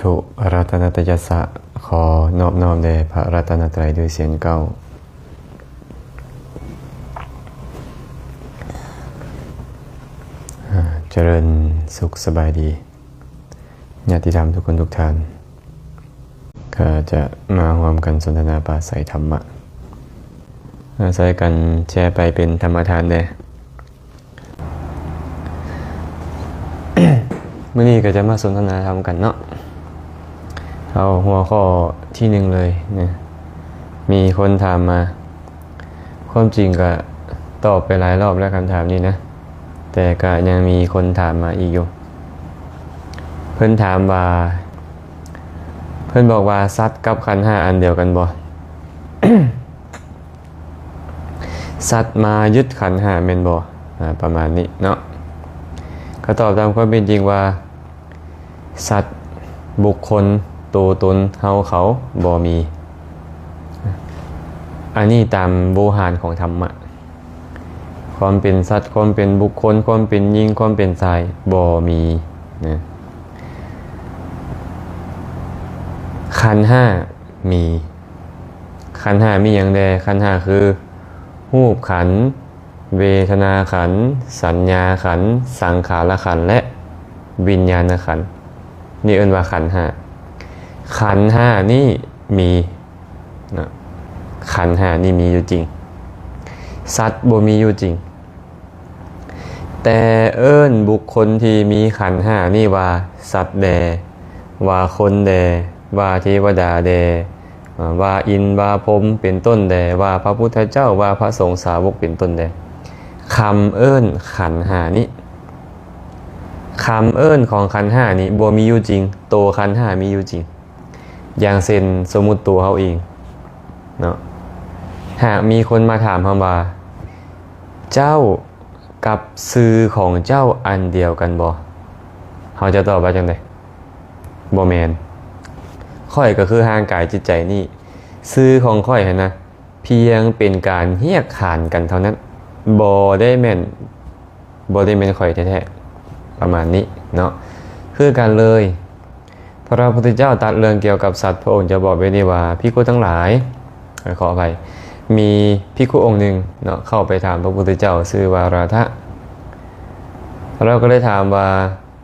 ທຸລັດຕະນະຕະຍັດສະ ຂໍນອບນ້ອມແດ່ພະລັດຕະນະໄຕດ້ວຍສຽງເກົ້າ. ອາ ຈະເລີນສຸກສະບາຍດີ ຍາດຕິທຳທຸກຄົນທຸກທ່ານ ກໍຈະມາຮ່ວມກັນສົນທະນາປາໄສທຳມະ ອາໄສກັນແຊໄປເປັນທຳມະທານແດ່. ມື້ນີ້ກໍຈະມາສົນທະນາທຳກັນເນາະ ເອົາຫົວຂໍ້ທີໜຶ່ງເລີຍນະ ມີຄົນຖາມມາ ຄວາມຈິງກໍຕອບໄປຫຼາຍລອບແລ້ວຄຳຖາມນີ້ນະ ແຕ່ກໍຍັງມີຄົນຖາມມາອີກຢູ່ ເພິ່ນຖາມວ່າ ເພິ່ນບອກວ່າ ສັດກັບຂັນຫ້າອັນດຽວກັນບໍ່? ສັດມາຍຶດຂັນຫ້າແມ່ນບໍ່? ອາ ປະມານນີ້ເນາະ ກໍຕອບຕາມຄວາມເປັນຈິງວ່າ ສັດ ບຸກຄົນ ໂຕຕົນ ເຮົາເຂົາ ບໍ່ມີ. ອັນນີ້ຕາມໂວຫານຂອງທຳມະ ຄວາມເປັນສັດ ຄວາມເປັນບຸກຄົນ ຄວາມເປັນຍິງ ຄວາມເປັນຊາຍ ບໍ່ມີນະ. ຂັນຫ້າມີ ຂັນຫ້າມີຫຍັງແດ່? ຂັນຫ້າຄື ຮູບຂັນ ເວທະນາຂັນ ສັນຍາຂັນ ສັງຂາລະຂັນ ແລະ ວິນຍານະຂັນ ນີ້ເອີ້ນວ່າຂັນຫ້າ. ຂັນຫ້ານີ້ມີນະ ຂັນຫ້ານີ້ມີຢູ່ຈິງ ສັດບໍ່ມີຢູ່ຈິງ. ແຕ່ເອີ້ນບຸກຄົນທີ່ມີຂັນຫ້ານີ້ວ່າສັດແດ່ ວ່າຄົນແດ່ ວ່າເທວະດາແດ່ ອາ ວ່າອິນ ວ່າພົມເປັນຕົ້ນແດ່ ວ່າພະພຸດທະເຈົ້າ ວ່າພະສົງສາວົກເປັນຕົ້ນແດ່. ຄຳເອີ້ນຂັນຫ້ານີ້ ຄຳເອີ້ນຂອງຂັນຫ້ານີ້ບໍ່ມີຢູ່ຈິງ ໂຕຂັນຫ້າມີຢູ່ຈິງ. ຢ່າງເຊັ່ນ ສົມມຸດໂຕເຮົາເອງເນາະ ຫາກມີຄົນມາຖາມເຮົາວ່າ ເຈົ້າກັບຊື່ຂອງເຈົ້າອັນດຽວກັນບໍ່? ເຮົາຈະຕອບວ່າຈັ່ງໃດ? ບໍ່ແມ່ນ. ຂ້ອຍກໍຄືຮ່າງກາຍຈິດໃຈນີ້ ຊື່ຂອງຂ້ອຍຫັ້ນນະ ພຽງເປັນການຮຽກຂານກັນເທົ່ານັ້ນ ບໍ່ໄດ້ແມ່ນ ບໍ່ໄດ້ແມ່ນຂ້ອຍແທ້ໆ ປະມານນີ້ເນາະ. ຄືກັນເລີຍ ພະພຸດທະເຈົ້າຕັດເລື່ອງກ່ຽວກັບສັດ ພະອົງຈະບອກແບບນີ້ວ່າ ພິກຂຸທັງຫຼາຍ ຂໍອະໄພ ມີພິກຂຸອົງໜຶ່ງເນາະ ເຂົ້າໄປຖາມພະພຸດທະເຈົ້າ ຊື່ວ່າລາທະ ລາວກໍເລີຍຖາມວ່າ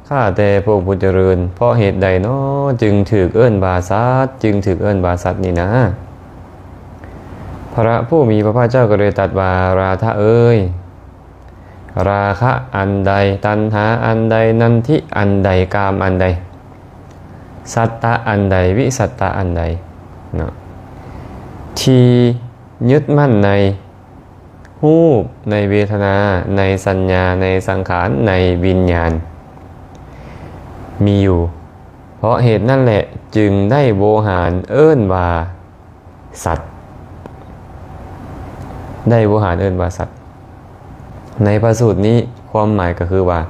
ຂ້າແຕ່ພະອົງຜູ້ຈະເລີນ ເພາະເຫດໃດນໍ ຈຶ່ງຖືກເອີ້ນວ່າສັດ ຈຶ່ງຖືກເອີ້ນວ່າສັດນີ້ນາ? ພະຜູ້ມີພະພາກເຈົ້າກໍເລີຍຕັດວ່າ ລາທະເອີຍ ລາຄະອັນໃດ ຕັນຫາອັນໃດ ນັນທິອັນໃດ ກາມອັນໃດ ສັດຕະອັນໃດ ວິສັດຕະອັນໃດເນາະ ທີ່ຍຶດໝັ້ນໃນ ຮູບ ໃນເວທະນາ ໃນສັນຍາ ໃນສັງຂານ ໃນວິນຍານ ມີຢູ່ ເພາະເຫດນັ້ນແຫຼະ ຈຶ່ງໄດ້ໂວຫານເອີ້ນວ່າສັດ ໄດ້ໂວຫານເອີ້ນວ່າສັດ. ໃນພະສູດນີ້ ຄວາມໝາຍກໍຄືວ່າ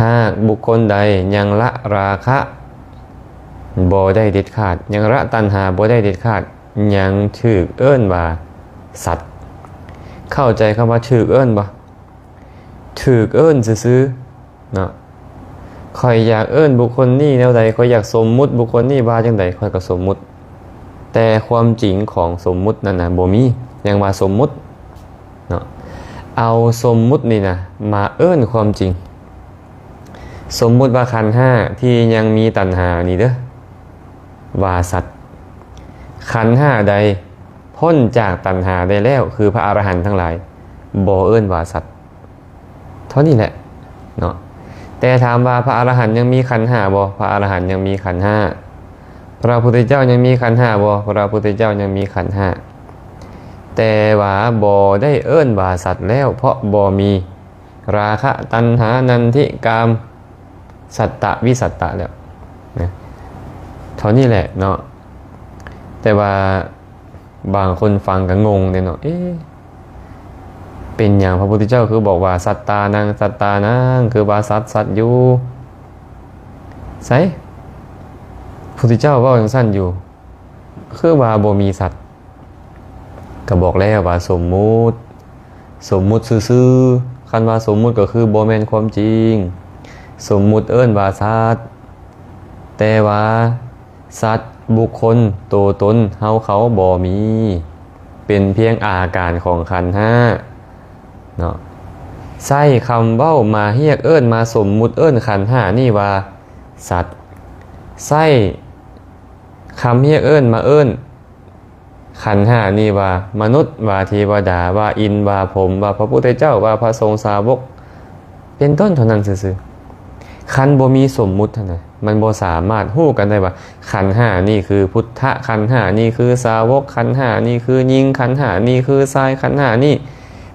ຫາກບຸກຄົນໃດຍັງລະລາຄະບໍ່ໄດ້ເດັດຂາດ ຍັງລະຕັນຫາບໍ່ໄດ້ເດັດຂາດ ຍັງຖືກເອີ້ນວ່າສັດ. ເຂົ້າໃຈຄຳວ່າຖືກເອີ້ນບໍ່? ຖືກເອີ້ນຊື່ໆເນາະ. ຂ້ອຍຢາກເອີ້ນບຸກຄົນນີ້ແນວໃດ, ຂ້ອຍຢາກສົມມຸດບຸກຄົນນີ້ວ່າຈັ່ງໃດ, ຂ້ອຍກໍສົມມຸດ. ແຕ່ຄວາມຈິງຂອງສົມມຸດນັ້ນນະ ບໍ່ມີ, ຍັງວ່າສົມມຸດເນາະ. ເອົາສົມມຸດນີ້ນະ ມາເອີ້ນຄວາມຈິງ. ສົມມຸດວ່າຂັນຫ້າທີ່ຍັງມີຕັນຫານີ້ເດີ້ ວ່າສັດ. ຂັນຫ້າໃດພົ້ນຈາກຕັນຫາໄດ້ແລ້ວ ຄືພະອະລະຫັນທັງຫຼາຍ ບໍ່ເອີ້ນວ່າສັດ. ເທົ່ານີ້ແຫຼະເນາະ. ແຕ່ຖາມວ່າພະອະລະຫັນຍັງມີຂັນຫ້າບໍ່? ພະອະລະຫັນຍັງມີຂັນຫ້າ. ພະພຸດທະເຈົ້າຍັງມີຂັນຫ້າບໍ່? ພະພຸດທະເຈົ້າຍັງມີຂັນຫ້າ. ແຕ່ວ່າບໍ່ໄດ້ເອີ້ນວ່າສັດແລ້ວ ເພາະບໍ່ມີ ລາຄະ ຕັນຫາ ນັນທິ ກາມ ສັດຕະ ວິສັດຕະແລ້ວນະ. ເທົ່ານີ້ແຫຼະເນາະ. ແຕ່ວ່າບາງຄົນຟັງກໍງົງເດ້ເນາະ, ເອ ເປັນຫຍັງພະພຸດທະເຈົ້າຄືບອກວ່າ ສັດຕານັງ ສັດຕານັງ ຄືວ່າສັດ ສັດຢູ່ໃສ? ພຸດທະເຈົ້າເວົ້າຈັ່ງຊັ້ນຢູ່ ຄືວ່າບໍ່ມີສັດ. ກໍບອກແລ້ວວ່າສົມມຸດ, ສົມມຸດຊື່ໆ. ຄັນວ່າສົມມຸດກໍຄືບໍ່ແມ່ນຄວາມຈິງ. ສົມມຸດເອີ້ນວ່າສັດ, ແຕ່ວ່າສັດ ບຸກຄົນ ໂຕຕົນ ເຮົາເຂົາບໍ່ມີ ເປັນພຽງອາການຂອງຂັນຫ້າເນາະ. ໃຊ້ຄຳເວົ້າມາຮຽກເອີ້ນ ມາສົມມຸດເອີ້ນຂັນຫ້ານີ້ວ່າສັດ ໃຊ້ຄຳຮຽກເອີ້ນມາເອີ້ນ ຂັນຫ້ານີ້ວ່າມະນຸດ ວ່າເທວະດາ ວ່າອິນ ວ່າພົມ ວ່າພະພຸດທະເຈົ້າ ວ່າພະສົງສາວົກ ເປັນຕົ້ນເທົ່ານັ້ນຊື່ໆ. ຄັນບໍ່ມີສົມມຸດຫັ້ນນະ ມັນບໍ່ສາມາດຮູ້ກັນໄດ້ວ່າ ຂັນຫ້ານີ້ຄືພຸດທະ ຂັນຫ້ານີ້ຄືສາວົກ ຂັນຫ້ານີ້ຄືຍິງ ຂັນຫ້ານີ້ຄືຊາຍ ຂັນຫ້ານີ້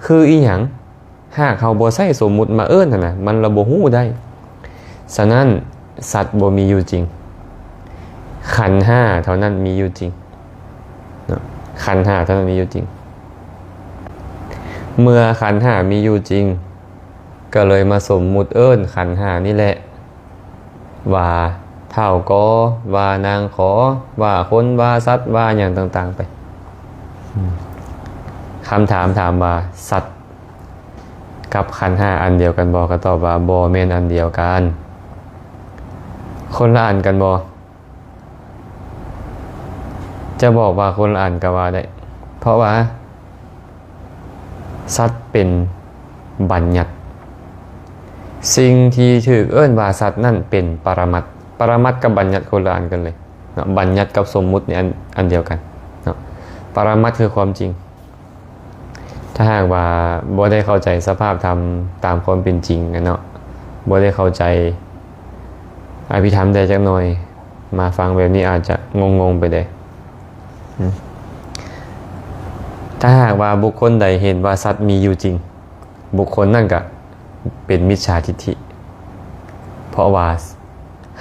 ຄືອີ່ຫຍັງ. ຫາກເຮົາບໍ່ໃຊ້ສົມມຸດມາເອີ້ນຫັ້ນນະ ມັນລະບໍ່ຮູ້ໄດ້. ສະນັ້ນ ສັດບໍ່ມີຢູ່ຈິງ ຂັນຫ້າເທົ່ານັ້ນມີຢູ່ຈິງເນາະ. ຂັນຫ້າເທົ່ານັ້ນມີຢູ່ຈິງ. ເມື່ອຂັນຫ້າມີຢູ່ຈິງ ກໍເລີຍມາສົມມຸດເອີ້ນຂັນຫ້ານີ້ແຫຼະ ວ່າທ້າວກໍ ວ່ານາງຂໍ ວ່າຄົນ ວ່າສັດ ວ່າຫຍັງຕ່າງໆໄປ. ຄຳຖາມຖາມວ່າ ສັດ ກັບຂັນຫ້າອັນດຽວກັນບໍ່? ກໍຕອບວ່າບໍ່ແມ່ນອັນດຽວກັນ ຄົນລະອັນກັນບໍ່? ຈະບອກວ່າຄົນລະອັນກໍວ່າໄດ້ ເພາະວ່າສັດເປັນບັນຍັດ. ສິ່ງທີ່ຖືກເອີ້ນວ່າສັດນັ້ນເປັນປະລະມັດ. ປະລະມັດກັບບັນຍັດຄົນລະອັນກັນເລີຍເນາະ. ບັນຍັດກັບສົມມຸດນີ້ອັນ ອັນດຽວກັນເນາະ. ປະລະມັດຄືຄວາມຈິງ. ຖ້າຫາກວ່າບໍ່ໄດ້ເຂົ້າໃຈສະພາບທຳຕາມຄວາມເປັນຈິງນະເນາະ, ບໍ່ໄດ້ເຂົ້າໃຈອະພິທຳໃດຈັກໜ່ອຍ, ມາຟັງແບບນີ້ອາດຈະງົງໆໄປເດ້. ອືມ ຖ້າຫາກວ່າບຸກຄົນໃດເຫັນວ່າສັດມີຢູ່ຈິງ, ບຸກຄົນນັ້ນກະເປັນມິດສາທິດຖິ, ເພາະວ່າ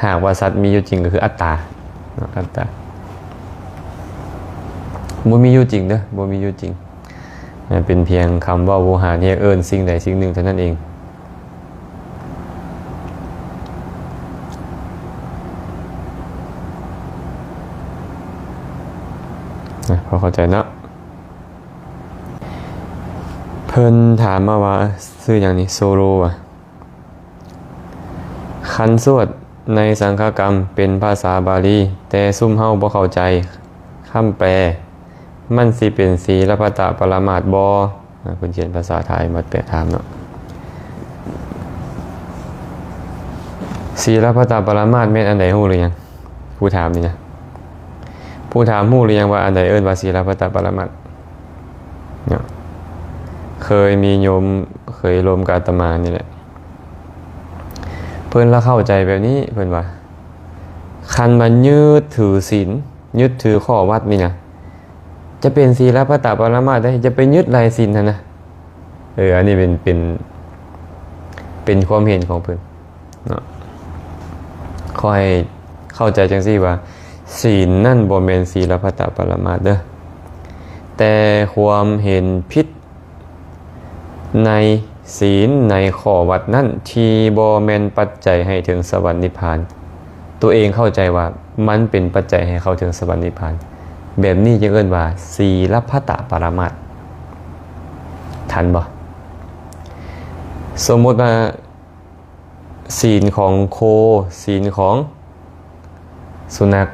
ຫາກວ່າສັດມີຢູ່ຈິງກໍຄືອັດຕາເນາະ, ອັດຕາ ບໍ່ມີຢູ່ຈິງເດີ້, ບໍ່ມີຢູ່ຈິງ. ເປັນພຽງຄຳເວົ້າໂວຫານຮຽກເອີ້ນສິ່ງໃດສິ່ງໜຶ່ງເທົ່ານັ້ນເອງ. ນະ, ພໍເຂົ້າໃຈເນາະ? ເພິ່ນຖາມມາວ່າ ຊື່ຫຍັງນີ້? ໂຊໂລວ່າ ຄັນສວດໃນສັງຄະກຳເປັນພາສາບາລີ, ແຕ່ຊຸມເຮົາບໍ່ເຂົ້າໃຈຄຳແປ, ມັນຊິເປັນສີລະພັດຕະປະລະມາດບໍ່? ອາ, ເພິ່ນຂຽນພາສາໄທມາແປຖາມເນາະ. ສີລະພັດຕະປະລະມາດແມ່ນອັນໃດ ຮູ້ຫຼືຍັງ? ຜູ້ຖາມນີ້ນະ, ຜູ້ຖາມຮູ້ຫຼືຍັງວ່າອັນໃດເອີ້ນວ່າສີລະພັດຕະປະລະມາດເນາະ? ເຄີຍມີໂຍມເຄີຍລົມກັບອາດຕະມານີ້ແຫຼະ, ເພິ່ນລະເຂົ້າໃຈແບບນີ້, ເພິ່ນວ່າ ຄັນວ່າຍຶດຖືສິນ, ຍຶດຖືຂໍ້ວັດນີ້ນະ, ຈະເປັນສີລະພັດຕະປະລະມາດໄດ້, ຈະໄປຍຶດໄລ່ສິນຫັ້ນນະ. ເອີ, ອັນນີ້ເປັນ, ເປັນ, ເປັນຄວາມເຫັນຂອງເພິ່ນເນາະ. ຂໍໃຫ້ເຂົ້າໃຈຈັ່ງຊີ້ວ່າ ສິນນັ້ນບໍ່ແມ່ນສີລະພັດຕະປະລະມາດເດີ້, ແຕ່ຄວາມເຫັນຜິດ ໃນສິນໃນຂໍ້ວັດນັ້ນ ທີ່ບໍ່ແມ່ນປັດໄຈໃຫ້ເຖິງສະຫວັນນິບພານ, ຕົວເອງເຂົ້າໃຈວ່າມັນເປັນປັດໄຈໃຫ້ເຂົ້າເຖິງສະຫວັນນິບພານ, ແບບນີ້ຈຶ່ງເອີ້ນວ່າສີລະພັດຕະປະລະມາດ. ທັນບໍ່? ສົມມຸດວ່າ ສິນຂອງໂຄ, ສິນຂອງສຸນັກ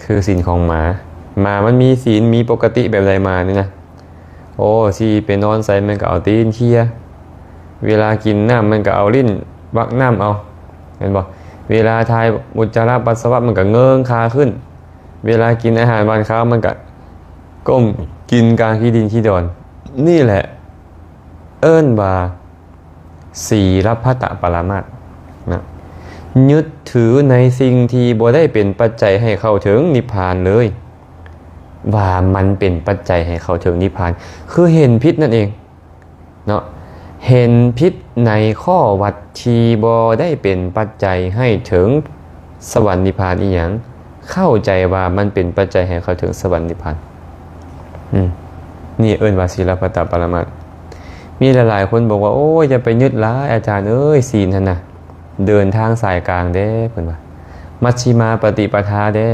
ຄືສິນຂອງໝາ. ໝາມັນມີສິນ, ມີປົກກະຕິແບບໃດໝານີ້ນະ? ໂອ້, ຊິໄປນອນໃສມັນກໍເອົາຕີນເຄຍ, ເວລາກິນນ້ຳມັນກໍເອົາຫຼິ້ນວັກນ້ຳເອົາ, ແມ່ນບໍ່? ເວລາຖ່າຍອຸດຈາລະປັດສະວະມັນກໍເງິງຂາຂຶ້ນ, ເວລາກິນອາຫານຫວານຄາວມັນກໍກົ້ມກິນກາງຂີ້ດິນຂີ້ດອນ. ນີ້ແຫຼະເອີ້ນວ່າ ສີລະພັດຕະປະລະມາດນະ, ຍຶດຖືໃນສິ່ງທີ່ບໍ່ໄດ້ເປັນປັດໄຈໃຫ້ເຂົ້າເຖິງນິບພານເລີຍ ວ່າມັນເປັນປັດໄຈໃຫ້ເຂົ້າເຖິງນິບພານ, ຄືເຫັນຜິດນັ້ນເອງເນາະ. ເຫັນຜິດໃນຂໍ້ວັດທີ່ບໍ່ໄດ້ເປັນປັດໄຈໃຫ້ເຖິງ ສະຫວັນນິບພານອີ່ຫຍັງ? ເຂົ້າໃຈວ່າມັນເປັນປັດໄຈໃຫ້ເຂົ້າເຖິງສະຫວັນນິບພານ. ອືມ ນີ້ເອີ້ນວ່າສີລະພັດຕະປະລະມາດ. ມີຫຼາຍໆຄົນບອກວ່າ ໂອ້ຍ ຢ່າໄປຍຶດຫຼາຍ ອາຈານເອີຍ, ສິນຫັ້ນນະ ເດີນທາງສາຍກາງເດ້ ເພິ່ນວ່າ, ມັດຊິມາປະຕິປະທາເດ້.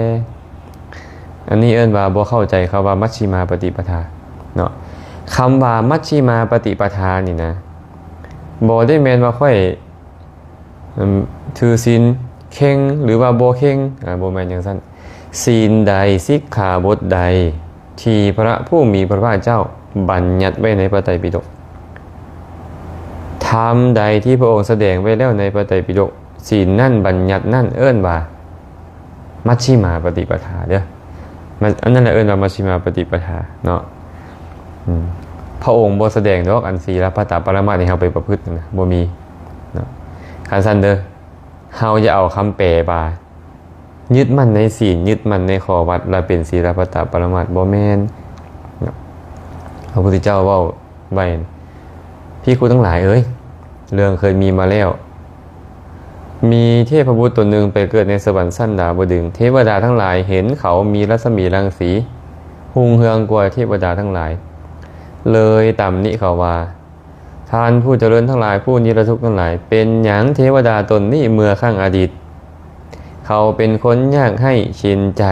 ອັນນີ້ເອີ້ນວ່າບໍ່ເຂົ້າໃຈຄຳວ່າມັດຊິມາປະຕິປະທາເນາະ. ຄຳວ່າມັດຊິມາປະຕິປະທານີ້ນະ ບໍ່ໄດ້ແມ່ນວ່າຂ້ອຍ ອືມ ຖືສິນ ເຄັ່ງ ຫຼືວ່າບໍ່ເຄັ່ງ? ອາ ບໍ່ແມ່ນຈັ່ງຊັ້ນ. ສິນໃດ, ສິກຂາບົດໃດ ທີ່ພະຜູ້ມີພະພາກເຈົ້າບັນຍັດໄວ້ໃນພະໄຕປິດົກ, ທຳໃດທີ່ພະອົງສະແດງໄວ້ແລ້ວໃນພະໄຕປິດົກ, ສິນນັ້ນ, ບັນຍັດນັ້ນເອີ້ນວ່າ ມັດຊິມາປະຕິປະທາເດີ້. ມັນ ອັນນັ້ນລະເອີ້ນວ່າມັດຊິມາປະຕິປະທາເນາະ. ອືມ ພະອົງບໍ່ສະແດງດອກ ອັນສີລະພັດຕະປະລະມາດໃຫ້ເຮົາໄປປະພຶດນັ້ນນະ ບໍ່ມີເນາະ. ຄັນຊັ້ນເດີ້ ເຮົາຢ່າເອົາຄຳແປວ່າ ຍຶດໝັ້ນໃນສິນ, ຍຶດໝັ້ນໃນຂໍ້ວັດ ລະເປັນສີລະພັດຕະປະລະມາດ, ບໍ່ແມ່ນເນາະ. ພະພຸດທະເຈົ້າເວົ້າ ໄວ້, ພິກຂຸທັງຫຼາຍເອີຍ, ເລື່ອງເຄີຍມີມາແລ້ວ. ມີເທບພະບຸດຕົນໜຶ່ງໄປເກີດໃນສະຫວັນຊັ້ນດາວະດຶງ. ເທວະດາທັງຫຼາຍເຫັນເຂົາມີລັດສະໝີລັງສີຮຸ່ງເຮືອງກວ່າເທວະດາທັງຫຼາຍ, ເລີຍຕຳໜິເຂົາວ່າ, ທ່ານຜູ້ຈະເລີນທັງຫຼາຍ, ຜູ້ນິລະທຸກທັງຫຼາຍ, ເປັນຫຍັງເທວະດາຕົນນີ້ເມື່ອຄັ້ງອະດີດ ເຂົາເປັນຄົນຍາກໄຮ້ເຂັນໃຈ,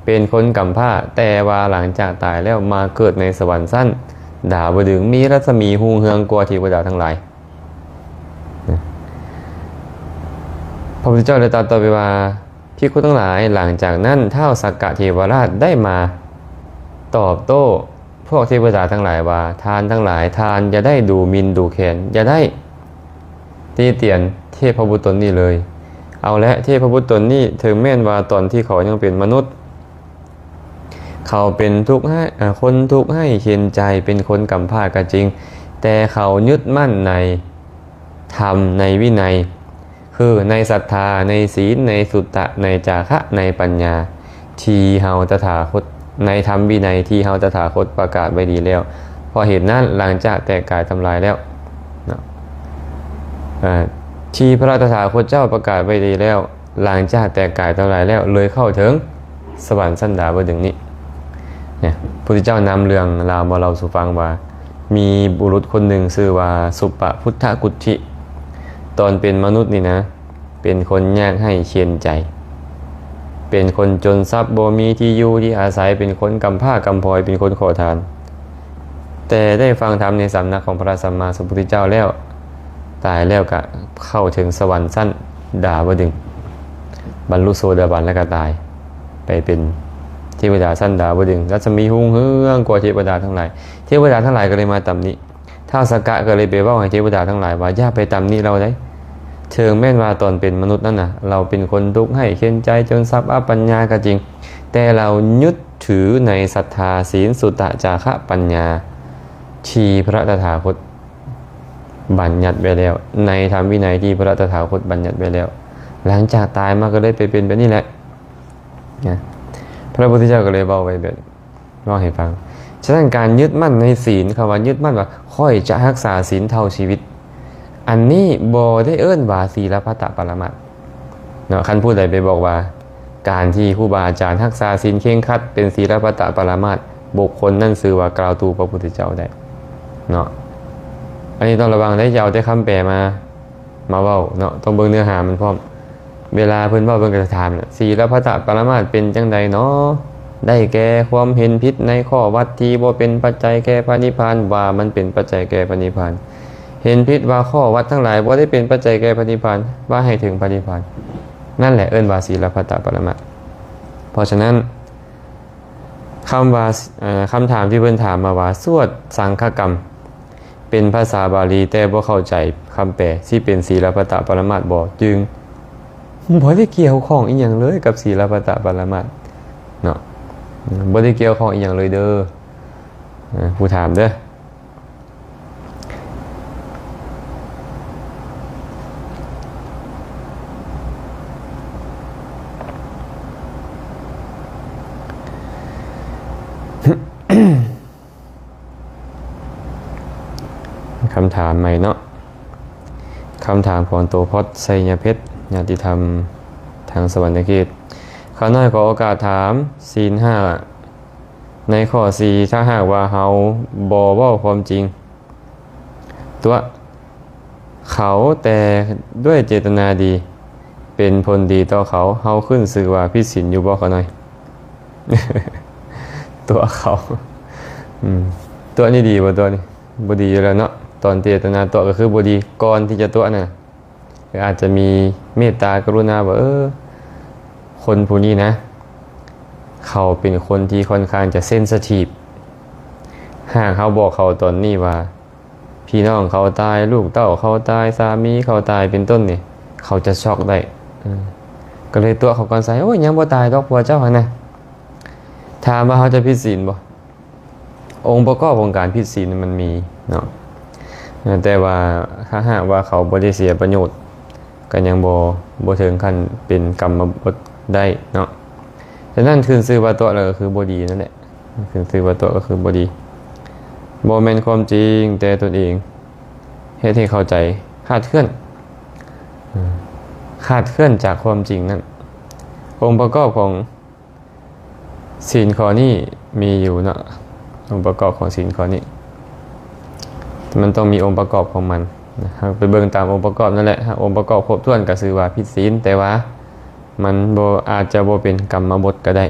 ເປັນຄົນກຳພ້າ, ແຕ່ວ່າຫຼັງຈາກຕາຍແລ້ວມາເກີດໃນສະຫວັນຊັ້ນດາວະດຶງ, ມີລັດສະໝີຮຸ່ງເຮືອງກວ່າເທວະດາທັງຫຼາຍ. ພະພຸດທະເຈົ້າໄດ້ຕັດຕໍ່ໄປວ່າ, ພິກຂຸທັງຫຼາຍ, ຫຼັງຈາກນັ້ນທ້າວສັກກະເທວະລາດໄດ້ມາຕອບໂຕ້ພວກເທວະດາທັງຫຼາຍວ່າ, ທ່ານທັງຫຼາຍ, ທ່ານຢ່າໄດ້ດູໝິ່ນດູແຄນ, ຢ່າໄດ້ ຕິຕຽນເທບພະບຸດຕົນນີ້ເລີຍ. ເອົາແລະ, ເທບພະບຸດຕົນນີ້ ເຖິງແມ່ນວ່າຕອນທີ່ເຂົາຍັງເປັນມະນຸດ ເຂົາເປັນທຸກໄຮ້, ເອີ, ຄົນທຸກໄຮ້ເຂັນໃຈ, ເປັນຄົນກຳພ້າກໍຈິງ, ແຕ່ເຂົາຍຶດໝັ້ນໃນທຳ, ໃນວິໄນ, ຄືໃນສັດທາ, ໃນສິນ, ໃນສຸຕະ, ໃນຈາຄະ, ໃນປັນຍາ ທີ່ເຮົາຕະຖາຄົດ, ໃນທຳວິໄນທີ່ເຮົາຕະຖາຄົດປະກາດໄວ້ດີແລ້ວ. ເພາະເຫດນັ້ນ, ຫຼັງຈາກແຕກກາຍທຳລາຍແລ້ວເນາະ, ເອີ, ທີ່ພະຕະຖາຄົດເຈົ້າປະກາດໄວ້ດີແລ້ວ, ຫຼັງຈາກແຕກກາຍທຳລາຍແລ້ວ, ເລີຍເຂົ້າເຖິງສະຫວັນຊັ້ນດາວະດຶງນີ້. ເນຍ, ພຸດທະເຈົ້ານຳເລື່ອງລາວມາເລົ່າສູ່ຟັງວ່າ, ມີບຸລຸດຄົນໜຶ່ງຊື່ວ່າ ສຸປະພຸດທະກຸດທິ, ຕອນເປັນມະນຸດນີ້ນະ, ເປັນຄົນຍາກໄຮ້ເຂັນໃຈ, ເປັນຄົນຈົນຊັບ, ບໍ່ມີທີ່ຢູ່ທີ່ອາໄສ, ເປັນຄົນກຳພ້າກຳພອຍ, ເປັນຄົນຂໍທານ. ແຕ່ໄດ້ຟັງທຳໃນສຳນັກຂອງພະສຳມາສຳພຸດທະເຈົ້າແລ້ວ, ຕາຍແລ້ວກະເຂົ້າເຖິງສະຫວັນຊັ້ນດາວະດຶງ, ບັນລຸໂສດາບັນແລ້ວກະຕາຍ, ໄປເປັນເທວະດາຊັ້ນດາວະດຶງ, ລັດສະໝີຮຸ່ງເຮືອງກວ່າເທວະດາທັງຫຼາຍ. ເທວະດາທັງຫຼາຍກໍເລີຍມາຕຳໜິ. ທ້າວສັກກະກໍເລີຍໄປເວົ້າໃຫ້ເທວະດາທັງຫຼາຍວ່າ, ຢ່າໄປຕຳໜິລາວໃດ. ເຖິງແມ່ນວ່າຕອນເປັນມະນຸດນັ້ນນະ, ລາວເປັນຄົນທຸກໄຮ້ເຂັນໃຈ, ຈົນຊັບ, ອັບປັນຍາກໍຈິງ, ແຕ່ລາວຍຶດຖືໃນສັດທາ, ສິນ, ສຸຕະ, ຈາຄະ, ປັນຍາ ທີ່ພະຕະຖາຄົດບັນຍັດໄວ້ແລ້ວ, ໃນທຳວິໄນທີ່ພະຕະຖາຄົດບັນຍັດໄວ້ແລ້ວ. ຫຼັງຈາກຕາຍມາກໍເລີຍໄປເປັນແບບນີ້ແຫຼະນະ. ພະພຸດທະເຈົ້າກໍເລີຍເວົ້າໄວ້ແບບ ເວົ້າໃຫ້ຟັງ. ສະນັ້ນ ການຍຶດໝັ້ນໃນສິນ, ຄຳວ່າຍຶດໝັ້ນວ່າ ຂ້ອຍຈະຮັກສາສິນເທົ່າຊີວິດ, ອັນນີ້ບໍ່ໄດ້ເອີ້ນວ່າສີລະພັດຕະປະລະມາດເນາະ. ຄັນຜູ້ໃດໄປບອກວ່າ ການທີ່ຄູບາອາຈານຮັກສາສິນເຄັ່ງຄັດເປັນສີລະພັດຕະປະລະມາດ, ບຸກຄົນນັ້ນຊື່ວ່າກ່າວຕູພະພຸດທະເຈົ້າໄດ້ເນາະ. ອັນນີ້ຕ້ອງລະວັງເດ້, ຢ່າເອົາແຕ່ຄຳແປມາ ມາເວົ້າເນາະ, ຕ້ອງເບິ່ງເນື້ອຫາມັນພ້ອມ. ເວລາເພິ່ນເວົ້າ ເພິ່ນກໍຈະຖາມ, ສີລະພັດຕະປະລະມາດເປັນຈັ່ງໃດເນາະ? ໄດ້ແກ່ຄວາມເຫັນຜິດໃນຂໍ້ວັດທີ່ບໍ່ເປັນປັດໄຈແກ່ພະນິບພານ, ວ່າມັນເປັນປັດໄຈແກ່ພະນິບພານ. ເຫັນຜິດວ່າຂໍ້ວັດທັງຫຼາຍບໍ່ໄດ້ເປັນປັດໄຈແກ່ພະນິບພານ, ວ່າໃຫ້ເຖິງພະນິບພານ. ນັ້ນແຫຼະເອີ້ນວ່າສີລະພັດຕະປະລະມາດ. ເພາະສະນັ້ນ, ຄຳວ່າ ເອີ ຄຳຖາມທີ່ເພິ່ນຖາມມາວ່າ ສວດສັງຄະກຳ ເປັນພາສາບາລີ ແຕ່ບໍ່ເຂົ້າໃຈຄຳແປ ຊິເປັນສີລະພັດຕະປະລະມາດບໍ່? ຈຶ່ງບໍ່ໄດ້ກ່ຽວຂ້ອງອີ່ຫຍັງເລີຍກັບສີລະພັດຕະປະລະມາດເນາະ, ບໍ່ໄດ້ກ່ຽວຂ້ອງອີ່ຫຍັງເລີຍເດີ ເອີ ຜູ້ຖາມເດີ. ຄຳຖາມໃໝ່ເນາະ, ຄຳຖາມຂອງໂຕພອດ ໄຊຍະເພັດ ຍາຕິທຳທາງສະຫວັນນະເຂດ. ຂ້ານ້ອຍຂໍໂອກາດຖາມ, ສິນຫ້າ ໃນຂໍ້ສີ່ ຖ້າຫາກວ່າເຮົາບໍ່ເວົ້າຄວາມຈິງຕົວະເຂົາແຕ່ດ້ວຍເຈດຕະນາດີ ເປັນຜົນດີຕໍ່ເຂົາ, ເຮົາຂຶ້ນຊື່ວ່າຜິດສິນຢູ່ບໍ່ ຂ້ານ້ອຍ? ຕົວະເຂົາ ອືມ ຕົວະນີ້ດີບໍ່? ຕົວະນີ້ບໍ່ດີຢູ່ແລ້ວເນາະ, ຕອນເຈດຕະນາຕົວະກໍຄືບໍ່ດີ, ກ່ອນທີ່ຈະຕົວະນັ້ນ ຫຼືອາດຈະມີເມດຕາກະລຸນາວ່າ ເອີ ຄົນຜູ້ນີ້ນະ ເຂົາເປັນຄົນທີ່ຄ່ອນຂ້າງຈະເຊັນຊິທີບ ຫາກເຮົາບອກເຂົາຕອນນີ້ວ່າ ພີ່ນ້ອງເຂົາຕາຍ ລູກເຕົ້າເຂົາຕາຍ ສາມີເຂົາຕາຍ ເປັນຕົ້ນນີ້ ເຂົາຈະຊັອກໄດ້. ເອີ ກໍເລີຍຕົວະເຂົາກ່ອນໃສ່ ໂອ້ຍ ຍັງບໍ່ຕາຍດອກ ຜົວເຈົ້າຫັ້ນນະ. ຖາມວ່າເຮົາຈະຜິດສິນບໍ່? ອົງປະກອບຂອງການຜິດສິນມັນມີເນາະ ແຕ່ວ່າຖ້າຫາກວ່າເຂົາບໍ່ໄດ້ເສຍປະໂຫຍດ ກໍຍັງບໍ່ ບໍ່ເຖິງຂັ້ນເປັນກຳມະບົດໄດ້ເນາະ. ສະນັ້ນ ຂຶ້ນຊື່ວ່າຕົວະ ແລ້ວກໍຄືບໍ່ດີນັ້ນແຫຼະ. ຂຶ້ນຊື່ວ່າຕົວະ ກໍຄືບໍ່ດີ ບໍ່ແມ່ນຄວາມຈິງ ແຕ່ຕົນເອງເຮັດໃຫ້ເຂົ້າໃຈຄາດເຄື່ອນ ເອີ ຄາດເຄື່ອນຈາກຄວາມຈິງນັ້ນ. ອົງປະກອບຂອງ ສິນຂໍ້ນີ້ມີຢູ່ເນາະ, ອົງປະກອບຂອງສິນຂໍ້ນີ້ ມັນຕ້ອງມີອົງປະກອບຂອງມັນ. ເຮົາໄປເບິ່ງຕາມອົງປະກອບນັ້ນແຫຼະ. ຖ້າອົງປະກອບຄົບຖ້ວນກໍຊື່ວ່າຜິດສິນ, ແຕ່ວ່າມັນບໍ່ ອາດຈະບໍ່ເປັນກຳມະບົດກໍໄດ້.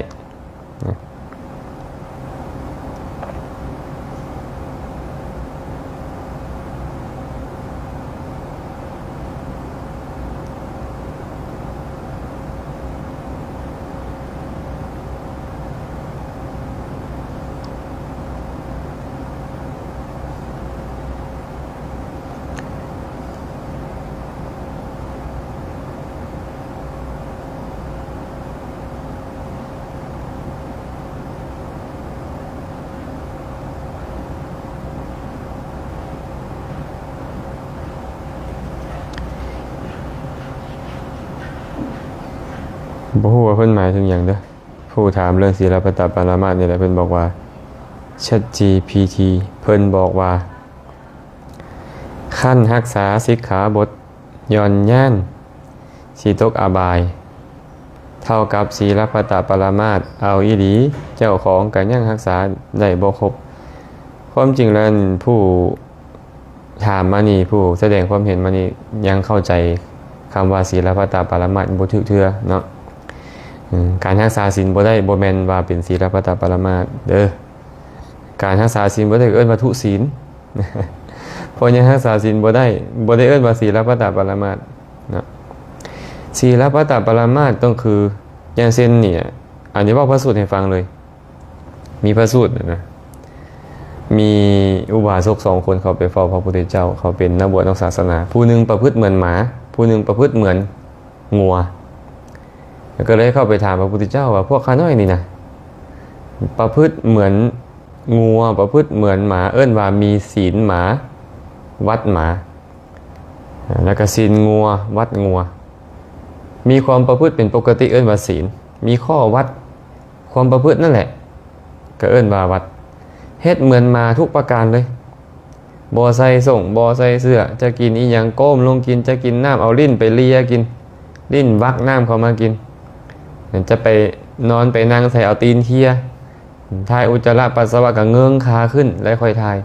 ບໍ່ຮູ້ວ່າເພິ່ນໝາຍເຖິງຫຍັງເດີ້. ຜູ້ຖາມເລື່ອງສີລະປະຕະປະລະມາດນີ້ແຫຼະ, ເພິ່ນບອກວ່າ ChatGPT ເພິ່ນບອກວ່າ ຂັ້ນຮັກສາສິກຂາບົດ ຍ້ອນຢ້ານຊິຕົກອະບາຍ ເທົ່າກັບສີລະປະຕະປະລະມາດ. ເອົາອີ່ຫຼີ, ເຈົ້າຂອງກໍຍັງຮັກສາໄດ້ບໍ່ຄົບ. ຄວາມຈິງແລ້ວ ຜູ້ຖາມມານີ້, ຜູ້ສະແດງຄວາມເຫັນມານີ້ ຍັງເຂົ້າໃຈຄຳວ່າສີລະປະຕະປະລະມາດບໍ່ຖືກເທື່ອເນາະ. ອາ ການຮັກສາສິນບໍ່ໄດ້ ບໍ່ແມ່ນວ່າເປັນສີລະປະຕະປະລະມາດເດີ້. ການຮັກສາສິນບໍ່ໄດ້ ເອີ້ນວ່າທຸສິນ. ເພາະຍັງຮັກສາສິນບໍ່ໄດ້ ບໍ່ໄດ້ເອີ້ນວ່າສີລະປະຕະປະລະມາດເນາະ. ສີລະປະຕະປະລະມາດຕ້ອງຄື ຢ່າງເຊັ່ນນີ້ ອັນນີ້ເວົ້າພະສູດໃຫ້ຟັງເລີຍ. ມີພະສູດນະ ມີອຸບາສົກສອງຄົນເຂົ້າໄປເຝົ້າພະພຸດທະເຈົ້າ, ເຂົາເປັນນັກບວດນອກສາສະໜາ. ຜູ້ໜຶ່ງປະພຶດເໝືອນໝາ, ຜູ້ໜຶ່ງປະພຶດເໝືອນງົວ. ແລ້ວກໍເລີຍເຂົ້າໄປຖາມພະພຸດທະເຈົ້າວ່າ ພວກຂ້ານ້ອຍນີ້ນະ ປະພຶດເໝືອນງົວ ປະພຶດເໝືອນໝາ ເອີ້ນວ່າມີສິນໝາ ວັດໝາ ແລ້ວກໍສິນງົວ ວັດງົວ. ມີຄວາມປະພຶດເປັນປົກກະຕິ ເອີ້ນວ່າສິນ, ມີຂໍ້ວັດຄວາມປະພຶດນັ້ນແຫຼະ ກໍເອີ້ນວ່າວັດ. ເຮັດເໝືອນໝາທຸກປະການເລີຍ. ບໍ່ໃສ່ສົ້ງ ບໍ່ໃສ່ເສື້ອ, ຈະກິນອີ່ຫຍັງ ກົ້ມລົງກິນ, ຈະກິນນ້ຳ ເອົາລີ້ນໄປເລຍກິນ, ລີ້ນວັກນ້ຳເຂົ້າມາກິນ, ຈະໄປນອນໄປນັ່ງໃສ່ ເອົາຕີນເຄຍ, ຖ່າຍອຸດຈະລະປັດສະວະກໍເງິງຂາຂຶ້ນແລ້ວຄ່ອຍຖ່າຍ.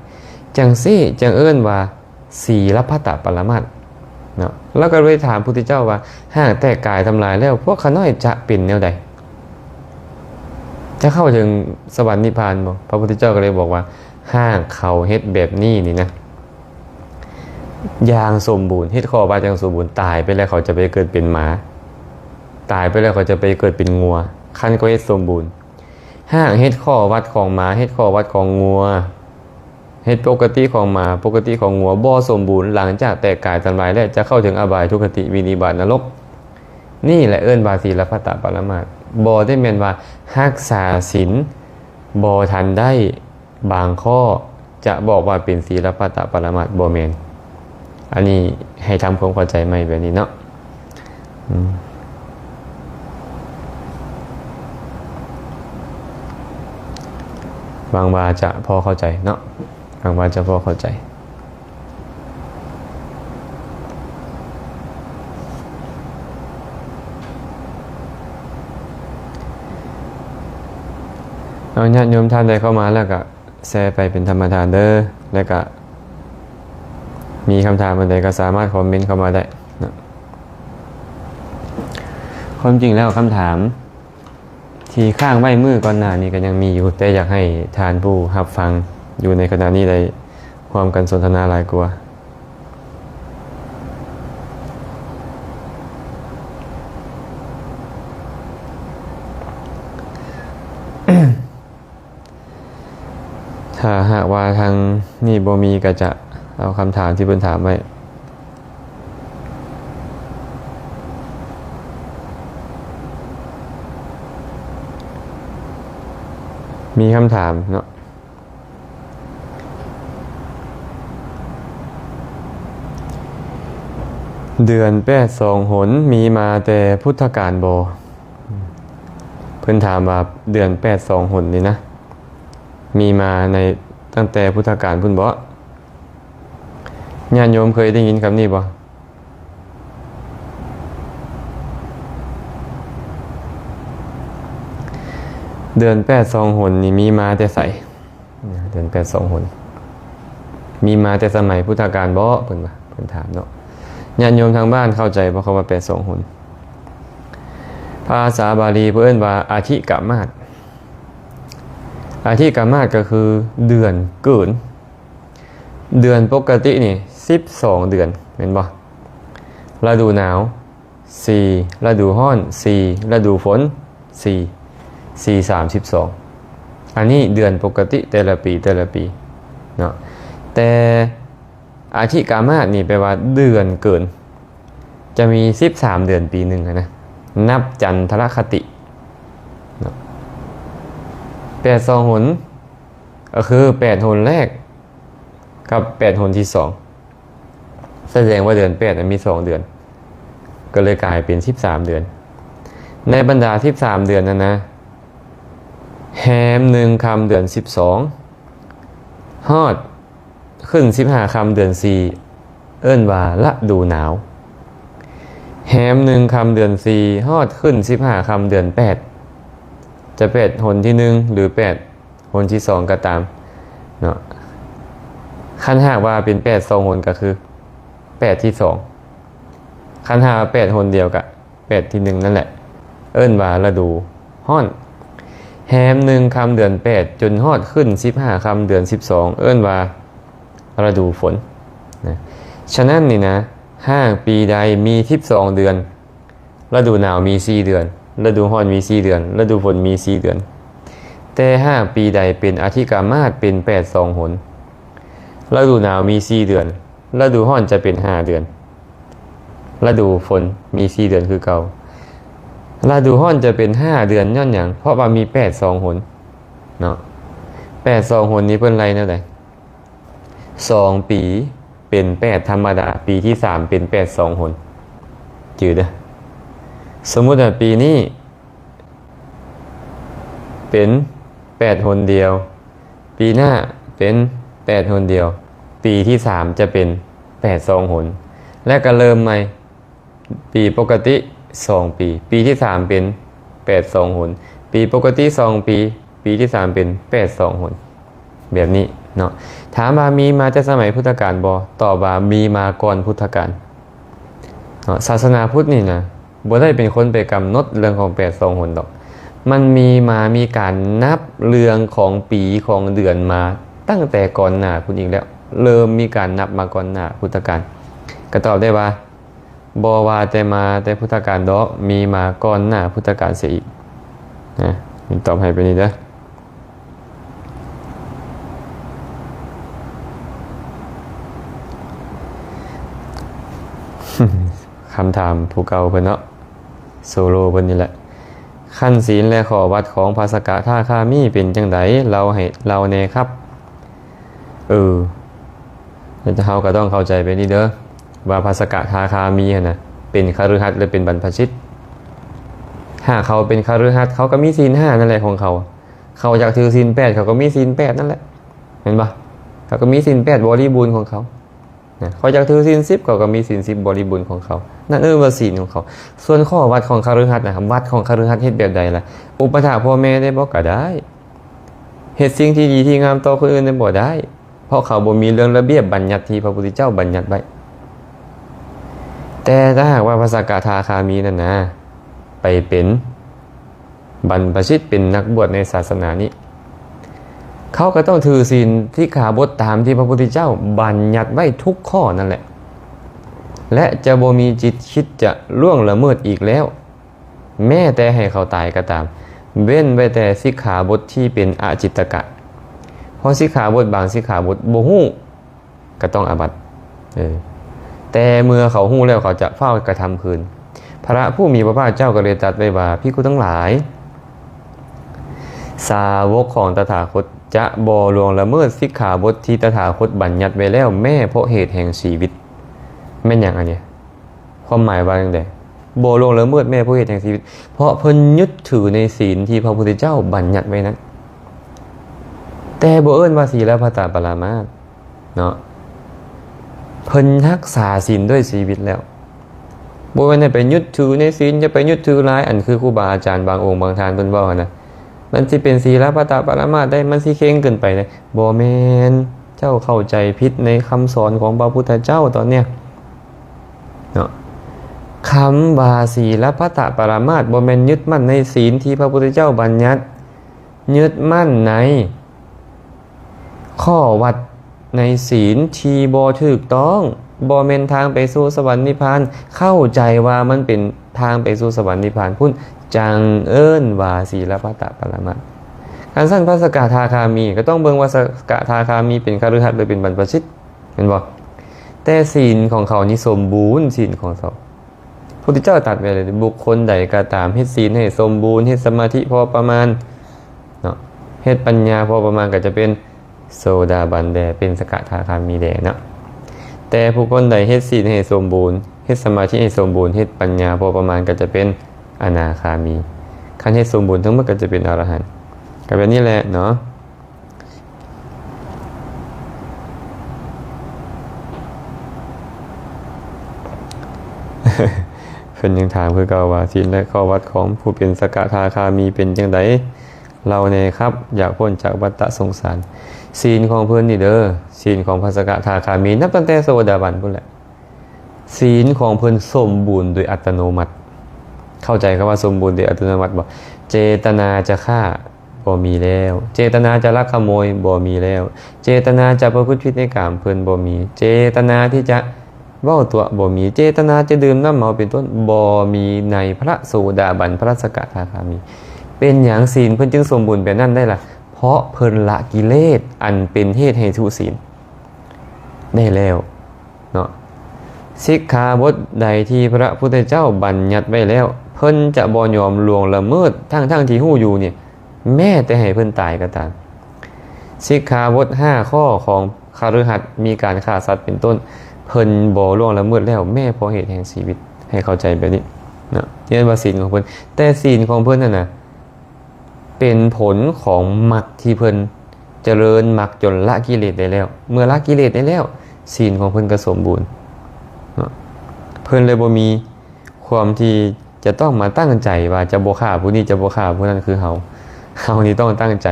ຈັ່ງຊີ້ຈຶ່ງເອີ້ນວ່າ ສີລະປະຕະປະລະມາດເນາະ. ແລ້ວກໍເລີຍຖາມພຸດທະເຈົ້າວ່າ ຫາກແຕກກາຍທຳລາຍແລ້ວ ພວກຂ້ານ້ອຍຈະເປັນແນວໃດ? ຈະເຂົ້າເຖິງສະຫວັນນິບພານບໍ່? ພະພຸດທະເຈົ້າກໍເລີຍບອກວ່າ ຫາກເຂົາເຮັດແບບນີ້ນີ້ນະ ຢ່າງສົມບູນ, ເຮັດຂໍ້ວັດຢ່າງສົມບູນ, ຕາຍໄປແລ້ວເຂົາຈະໄປເກີດເປັນໝາ, ຕາຍໄປແລ້ວເຂົາຈະໄປເກີດເປັນງົວ, ຄັນເຂົາເຮັດສົມບູນ. ຫາກເຮັດຂໍ້ວັດຂອງໝາ, ເຮັດຂໍ້ວັດຂອງງົວ, ເຮັດປົກກະຕິຂອງໝາ, ປົກກະຕິຂອງງົວ ບໍ່ສົມບູນ, ຫຼັງຈາກແຕກກາຍທຳລາຍແລ້ວ ຈະເຂົ້າເຖິງອະບາຍ, ທຸກຄະຕິ, ວິນິບາດ, ນະລົກ. ນີ້ແຫຼະເອີ້ນວ່າ ສີລະປະຕະປະລະມາດ. ບໍ່ໄດ້ແມ່ນວ່າຮັກສາສິນບໍ່ທັນໄດ້ ບາງຂໍ້ຈະບອກວ່າເປັນ ສີລະປະຕະປະລະມາດ ບໍ່ແມ່ນ. ອັນນີ້ໃຫ້ທຳຄວາມເຂົ້າໃຈໃໝ່ແບບນີ້ເນາະ. ອືມ ຫວັງວ່າຈະພໍເຂົ້າໃຈເນາະ, ຫວັງວ່າຈະພໍເຂົ້າໃຈ. ເອົາ ຍາດໂຍມທ່ານໃດເຂົ້າມາແລ້ວກະ ແຊໄປເປັນທຳມະທານເດີ້ ແລະກະມີຄຳຖາມອັນໃດກໍສາມາດຄອມເມັນເຂົ້າມາໄດ້ເນາະ. ຄວາມຈິງແລ້ວຄຳຖາມທີ່ຄ້າງໄວ້ມື້ກ່ອນໜ້ານີ້ກໍຍັງມີຢູ່, ແຕ່ຢາກໃຫ້ທ່ານຜູ້ຮັບຟັງຢູ່ໃນຂະນະນີ້ໄດ້ຮ່ວມກັນສົນທະນາຫຼາຍກວ່າ. ຖ້າຫາກວ່າທາງນີ້ບໍ່ມີ ກໍຈະເອົາຄຳຖາມທີ່ເພິ່ນຖາມໄວ້. ມີຄຳຖາມເນາະ? ເດືອນແປດສອງຫົນ ມີມາແຕ່ພຸດທະການບໍ່? ເພິ່ນຖາມວ່າເດືອນແປດສອງຫົນນີ້ນະ ມີມາໃນຕັ້ງແຕ່ພຸດທະການພຸ້ນບໍ່? ຍາດໂຍມເຄີຍໄດ້ຍິນຄຳນີ້ບໍ່? ເດືອນແປດສອງຫົນນີ້ມີມາແຕ່ໃສ? ເດືອນແປດສອງຫົນ ມີມາແຕ່ສະໄໝພຸດທະການບໍ່? ເພິ່ນວ່າ ເພິ່ນຖາມເນາະ. ຍາດໂຍມທາງບ້ານເຂົ້າໃຈບໍ່ ຄຳວ່າແປດສອງຫົນ? ພາສາບາລີເພິ່ນເອີ້ນວ່າອະທິກະມາດ. ອະທິກະມາດກໍຄືເດືອນເກີນ. ເດືອນປົກກະຕິນີ້ສິບສອງເດືອນ ແມ່ນບໍ່? ລະດູໜາວ ສີ່ ລະດູຮ້ອນ ສີ່ ລະດູຝົນ ສີ່ ສີ່ ສາມສິບສອງ. ອັນນີ້ເດືອນປົກກະຕິແຕ່ລະປີ ແຕ່ລະປີເນາະ. ແຕ່ອະທິກະມາດນີ້ແປວ່າເດືອນເກີນ ຈະມີສິບສາມເດືອນປີໜຶ່ງຫັ້ນນະ ນັບຈັນທະລະຄະຕິເນາະ. ແປດສອງຫົນ ກໍຄືແປດຫົນແລກກັບແປດຫົນທີສອງ ສະແດງວ່າເດືອນແປດນະມີສອງເດືອນ ກໍເລີຍກາຍເປັນສິບສາມເດືອນ. ໃນບັນດາສິບສາມເດືອນນັ້ນນະ ແຮມໜຶ່ງຄ່ຳເດືອນສິບສອງ ຮອດຂຶ້ນສິບຫ້າຄ່ຳເດືອນສີ່ ເອີ້ນວ່າລະດູໜາວ. ແຮມໜຶ່ງຄ່ຳເດືອນສີ່ ຮອດຂຶ້ນສິບຫ້າຄ່ຳເດືອນແປດ ຈະແປດຫົນທີໜຶ່ງ ຫຼື ແປດ ຫົນທີສອງກໍຕາມເນາະ. ຄັນຫາກວ່າເປັນແປດສອງຫົນ ກໍຄືແປດທີສອງ. ຄັນຫາກວ່າແປດຫົນດຽວ ກໍແປດທີໜຶ່ງນັ້ນແຫຼະ ເອີ້ນວ່າລະດູຮ້ອນ. ແຮມໜຶ່ງຄ່ຳເດືອນແປດ ຈົນຮອດຂຶ້ນສິບຫ້າຄ່ຳເດືອນສິບສອງ ເອີ້ນວ່າລະດູຝົນນະ. ສະນັ້ນນີ້ນະ ຫາກປີໃດມີສິບສອງເດືອນ ລະດູໜາວມີສີ່ເດືອນ, ລະດູຮ້ອນມີສີ່ເດືອນ, ລະດູຝົນມີສີ່ເດືອນ. ແຕ່ຫາກປີໃດເປັນອະທິກາມາດ ເປັນແປດສອງຫົນ, ລະດູໜາວມີສີ່ເດືອນ, ລະດູຮ້ອນຈະເປັນຫ້າເດືອນ, ລະດູຝົນມີສີ່ເດືອນຄືເກົ່າ. ລະດູຮ້ອນຈະເປັນຫ້າເດືອນຍ້ອນຫຍັງ? ເພາະວ່າມີແປດສອງຫົນເນາະ. ແປດສອງຫົນນີ້ເພິ່ນໄລ່ແນວໃດ? ສອງປີເປັນແປດທຳມະດາ, ປີທີສາມເປັນແປດສອງຫົນ. ຈື່ເດີ້. ສົມມຸດວ່າປີນີ້ເປັນແປດຫົນດຽວ, ປີໜ້າເປັນແປດຫົນດຽວ, ປີທີສາມຈະເປັນແປດສອງຫົນ ແລະ ກໍເລີ່ມໃໝ່. ປີປົກກະຕິສອງປີ, ປີທີສາມເປັນແປດສອງຫົນ, ປີປົກກະຕິສອງປີ, ປີທີສາມເປັນແປດສອງຫົນ ແບບນີ້ເນາະ. ຖາມວ່າມີມາແຕ່ສະໄໝພຸດທະການບໍ່? ຕອບວ່າມີມາກ່ອນພຸດທະການເນາະ. ສາສະໜາພຸດນີ້ນະ ບໍ່ໄດ້ເປັນຄົນໄປກຳນົດເລື່ອງຂອງແປດສອງຫົນດອກ. ມັນມີມາ, ມີການນັບເລື່ອງຂອງປີຂອງເດືອນມາຕັ້ງແຕ່ກ່ອນໜ້າພຸ້ນອີກແລ້ວ. ເລີ່ມມີການນັບມາກ່ອນໜ້າພຸດທະການ. ກໍຕອບໄດ້ວ່າ ບໍ່ວ່າແຕ່ມາແຕ່ພຸດທະການດອກ, ມີມາກ່ອນໜ້າພຸດທະການເສຍອີກນະ. ຕອບໃຫ້ໄປນີ້ເດີ້. ຄຳຖາມຜູ້ເກົ່າເພິ່ນເນາະ, ໂຊໂລເພິ່ນນີ້ແຫຼະ. ຂັ້ນສິນ ແລະ ຂໍ້ວັດຂອງພະສະກະທາຄາມີເປັນຈັ່ງໃດ? ເລົ່າໃຫ້ ເລົ່າແດ່ຄັບ. ເອີ ເຮົາກໍຕ້ອງເຂົ້າໃຈແບບນີ້ເດີ້ ວ່າພະສະກະທາຄາມີຫັ້ນນະ ເປັນຄະລືຮັດ ຫຼື ເປັນບັນພະຊິດ. ຫາກເຂົາເປັນຄະລືຮັດ ເຂົາກໍມີສິນຫ້ານັ້ນແຫຼະຂອງເຂົາ. ເຂົາຢາກຖືສິນແປດ ເຂົາກໍມີສິນແປດນັ້ນແຫຼະ ແມ່ນບໍ່? ເຂົາກໍມີສິນແປດບໍລິບູນຂອງເຂົານະ. ເຂົາຢາກຖືສິນສິບ ເຂົາກໍມີສິນສິບບໍລິບູນຂອງເຂົາ. ນັ້ນເອີ້ນວ່າສິນຂອງເຂົາ. ສ່ວນຂໍ້ວັດຂອງຄະລືຮັດນະ, ວັດຂອງຄະລືຮັດເຮັດແບບໃດລະ? ອຸປະຖາກພໍ່ແມ່ໄດ້ບໍ່? ກໍໄດ້. ເຮັດສິ່ງທີ່ດີທີ່ງາມຕໍ່ຄົນອື່ນໄດ້ບໍ່? ໄດ້. ເພາະເຂົາບໍ່ມີເລື່ອງລະບຽບບັນຍັດທີ່ພະພຸດທະເຈົ້າບັນຍັດໄວ້. ແຕ່ຖ້າຫາກວ່າພະສະກະທາຄາມີນັ້ນນະ ໄປເປັນບັນພະຊິດ ເປັນນັກບວດໃນສາສະໜານີ້ ເຂົາກໍຕ້ອງຖືສິນສິກຂາບົດຕາມທີ່ພະພຸດທະເຈົ້າບັນຍັດໄວ້ທຸກຂໍ້ນັ້ນແຫຼະ ແລະ ຈະບໍ່ມີຈິດຄິດຈະລ່ວງລະເມີດອີກແລ້ວ. ແມ້ແຕ່ໃຫ້ເຂົາຕາຍກໍຕາມ, ເວັ້ນໄວ້ແຕ່ສິກຂາບົດທີ່ເປັນອະຈິດຕະກະ. ເພາະສິກຂາບົດບາງສິກຂາບົດບໍ່ຮູ້ ກໍຕ້ອງອາບັດ. ເອີ ແຕ່ເມື່ອເຂົາຮູ້ແລ້ວ ເຂົາຈະຟ້າວກະທຳຄືນ. ພະຜູ້ມີພະພາກເຈົ້າກໍເລີຍຕັດໄວ້ວ່າ ພິກຂຸທັງຫຼາຍ, ສາວົກຂອງຕະຖາຄົດຈະບໍ່ລ່ວງລະເມີດສິກຂາບົດທີ່ຕະຖາຄົດບັນຍັດໄວ້ແລ້ວ ແມ້ເພາະເຫດແຫ່ງຊີວິດ. ແມ່ນຫຍັງອັນນີ້? ຄວາມໝາຍວ່າຈັ່ງໃດ? ບໍ່ລ່ວງລະເມີດແມ້ເພາະເຫດແຫ່ງຊີວິດ, ເພາະເພິ່ນຍຶດຖືໃນສິນທີ່ພະພຸດທະເຈົ້າບັນຍັດໄວ້ນັ້ນ, ແຕ່ບໍ່ເອີ້ນວ່າສີລະພັດຕະປະລະມາດເນາະ. ເພິ່ນຮັກສາສິນດ້ວຍຊີວິດແລ້ວ, ບໍ່ແມ່ນໃຫ້ໄປຍຶດຖືໃນສິນ, ຢ່າໄປຍຶດຖືຫຼາຍ. ອັນຄືຄູບາອາຈານບາງອົງບາງທ່ານເພິ່ນເວົ້າຫັ້ນນະ, ມັນຊິເປັນສີລະພັດຕະປະລະມາດໄດ໋, ມັນຊິເຄັ່ງເກີນໄປໄດ໋. ບໍ່ແມ່ນ, ເຈົ້າເຂົ້າໃຈຜິດໃນຄຳສອນຂອງພະພຸດທະເຈົ້າຕອນເນີ້ຍເນາະ. ຄຳວ່າສີລະພັດຕະປະລະມາດ ບໍ່ແມ່ນຍຶດໝັ້ນໃນສິນທີ່ພະພຸດທະເຈົ້າບັນຍັດ, ຍຶດໝັ້ນໃນຂໍ້ວັດໃນສິນທີ່ບໍ່ຖືກຕ້ອງ, ບໍ່ແມ່ນທາງໄປສູ່ສະຫວັນນິບພານ. ເຂົ້າໃຈວ່າມັນເປັນທາງໄປສູ່ສະຫວັນນິບພານພຸ້ນ, ຈັ່ງເອີ້ນວ່າສີລະພັດຕະປະລະມາດ. ຄັນຊັ້ນພະສະກະທາຄາມີ ກໍຕ້ອງເບິ່ງວ່າສະກະທາຄາມີເປັນຄະລືຫັດ ຫຼື ເປັນບັນພະຊິດ ແມ່ນບໍ່? ແຕ່ສິນຂອງເຂົານີ້ສົມບູນ, ສິນຂອງເຂົາ ພຸດທະເຈົ້າຕັດໄວ້ເລີຍ, ບຸກຄົນໃດກໍຕາມເຮັດສິນໃຫ້ສົມບູນ, ເຮັດສະມາທິພໍປະມານເນາະ, ເຮັດປັນຍາພໍປະມານ ກໍຈະເປັນໂສດາບັນແດ່, ເປັນສະກະທາຄາມີແດ່ເນາະ. ແຕ່ຜູ້ຄົນໃດເຮັດສິນໃຫ້ສົມບູນ, ເຮັດສະມາທິໃຫ້ສົມບູນ, ເຮັດປັນຍາພໍປະມານ ກໍຈະເປັນອະນາຄາມີ. ຄັນເຮັດສົມບູນທັງໝົດ ກໍຈະເປັນອະລະຫັນ. ກໍແບບນີ້ແຫຼະເນາະ. ເພິ່ນຍັງຖາມຄືເກົ່າວ່າ ສິນ ແລະ ຂໍ້ວັດຂອງຜູ້ເປັນສະກະທາຄາມີເປັນຈັ່ງໃດ? ເລົ່າແດ່ຄັບ, ຢາກພົ້ນຈາກວັດຕະສົງສານ. ສິນຂອງເພິ່ນນີ້ເດີ, ສິນຂອງພະສະກະທາຄາມີ ນັບຕັ້ງແຕ່ໂສດາບັນພຸ້ນແຫຼະ. ສິນຂອງເພິ່ນສົມບູນໂດຍອັດຕະໂນມັດ. ເຂົ້າໃຈຄຳວ່າສົມບູນໂດຍອັດຕະໂນມັດບໍ່? ເຈຕະນາຈະຂ້າບໍ່ມີແລ້ວ, ເຈຕະນາຈະລັກຂະໂມຍບໍ່ມີແລ້ວ, ເຈຕະນາຈະປະພຶດຜິດໃນກາມເພິ່ນບໍ່ມີ, ເຈຕະນາທີ່ຈະເວົ້າຕົວະບໍ່ມີ, ເຈຕະນາຈະດື່ມນ້ຳເມົາເປັນຕົ້ນບໍ່ມີໃນພະໂສດາບັນ, ພະສະກະທາຄາມີ. ເປັນຫຍັງສິນເພິ່ນຈຶ່ງສົມບູນແບບນັ້ນໄດ້ລະ? ເພາະເພິ່ນລະກິເລດອັນເປັນເຫດໃຫ້ທຸສິນໄດ້ແລ້ວ. ເນາະ, ສິກຂາບົດໃດທີ່ພະພຸດທະເຈົ້າບັນຍັດໄວ້ແລ້ວ ເພິ່ນຈະບໍ່ຍອມລ່ວງລະເມີດ ທັງໆທີ່ຮູ້ຢູ່ນີ້ ແມ້ແຕ່ໃຫ້ເພິ່ນຕາຍກໍຕາມ. ສິກຂາບົດຫ້າຂໍ້ຂອງຄະລືຫັດ ມີການຂ້າສັດເປັນຕົ້ນ ເພິ່ນບໍ່ລ່ວງລະເມີດແລ້ວ ແມ້ເພາະເຫດແຫ່ງຊີວິດ. ໃຫ້ເຂົ້າໃຈແບບນີ້ເນາະ, ເອີ້ນວ່າສິນຂອງເພິ່ນ. ແຕ່ສິນຂອງເພິ່ນນັ້ນນະ ເປັນຜົນຂອງມັກທີ່ເພິ່ນຈະເລີນມັກຈົນລະກິເລດໄດ້ແລ້ວ. ເມື່ອລະກິເລດໄດ້ແລ້ວ ສິນຂອງເພິ່ນກໍສົມບູນເນາະ, ເພິ່ນເລີຍບໍ່ມີຄວາມທີ່ຈະຕ້ອງມາຕັ້ງໃຈວ່າຈະບໍ່ຂ້າຜູ້ນີ້ ຈະບໍ່ຂ້າຜູ້ນັ້ນຄືເຮົາ. ເຮົານີ້ຕ້ອງຕັ້ງໃຈ,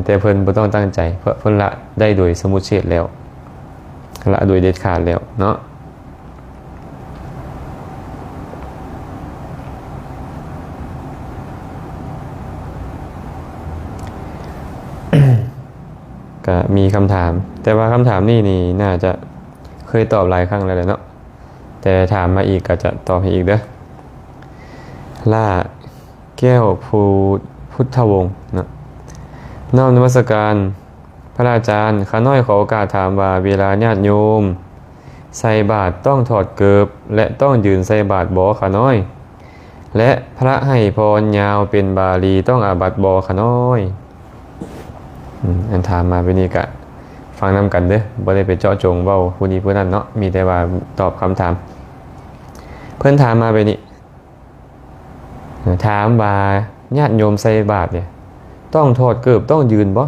ແຕ່ເພິ່ນບໍ່ຕ້ອງຕັ້ງໃຈ ເພາະເພິ່ນລະໄດ້ໂດຍສະໝຸດເສດແລ້ວ, ລະໂດຍເດັດຂາດແລ້ວເນາະ. ກະມີຄຳຖາມ, ແຕ່ວ່າຄຳຖາມນີ້ນີ້ໜ້າຈະເຄີຍຕອບຫຼາຍຄັ້ງແລ້ວແຫຼະເນາະ, ແຕ່ຖາມມາອີກກໍຈະຕອບໃຫ້ອີກເດີ. ຫຼ້າ ແກ້ວພູ ພຸດທະວົງເນາະ. ນ້ອມນະມັດສະການພະອາຈານ, ຂ້ານ້ອຍຂໍໂອກາດຖາມວ່າ ເວລາຍາດໂຍມໃສ່ບາດຕ້ອງຖອດເກີບ ແລະ ຕ້ອງຢືນໃສ່ບາດບໍ່ ຂ້ານ້ອຍ? ແລະ ພະໃຫ້ພອນຍາວເປັນບາລີຕ້ອງອາບັດບໍ່ ຂ້ານ້ອຍ? ອືມ ອັນຖາມມາແບບນີ້ກະຟັງນຳກັນເດີ, ບໍ່ໄດ້ໄປເຈາະຈົງເວົ້າຜູ້ນີ້ຜູ້ນັ້ນເນາະ, ມີແຕ່ວ່າຕອບຄຳຖາມ. ເພິ່ນຖາມມາແບບນີ້, ຖາມວ່າຍາດໂຍມໃສ່ບາດນີ້ ຕ້ອງຖອດເກີບ ຕ້ອງຢືນບໍ່?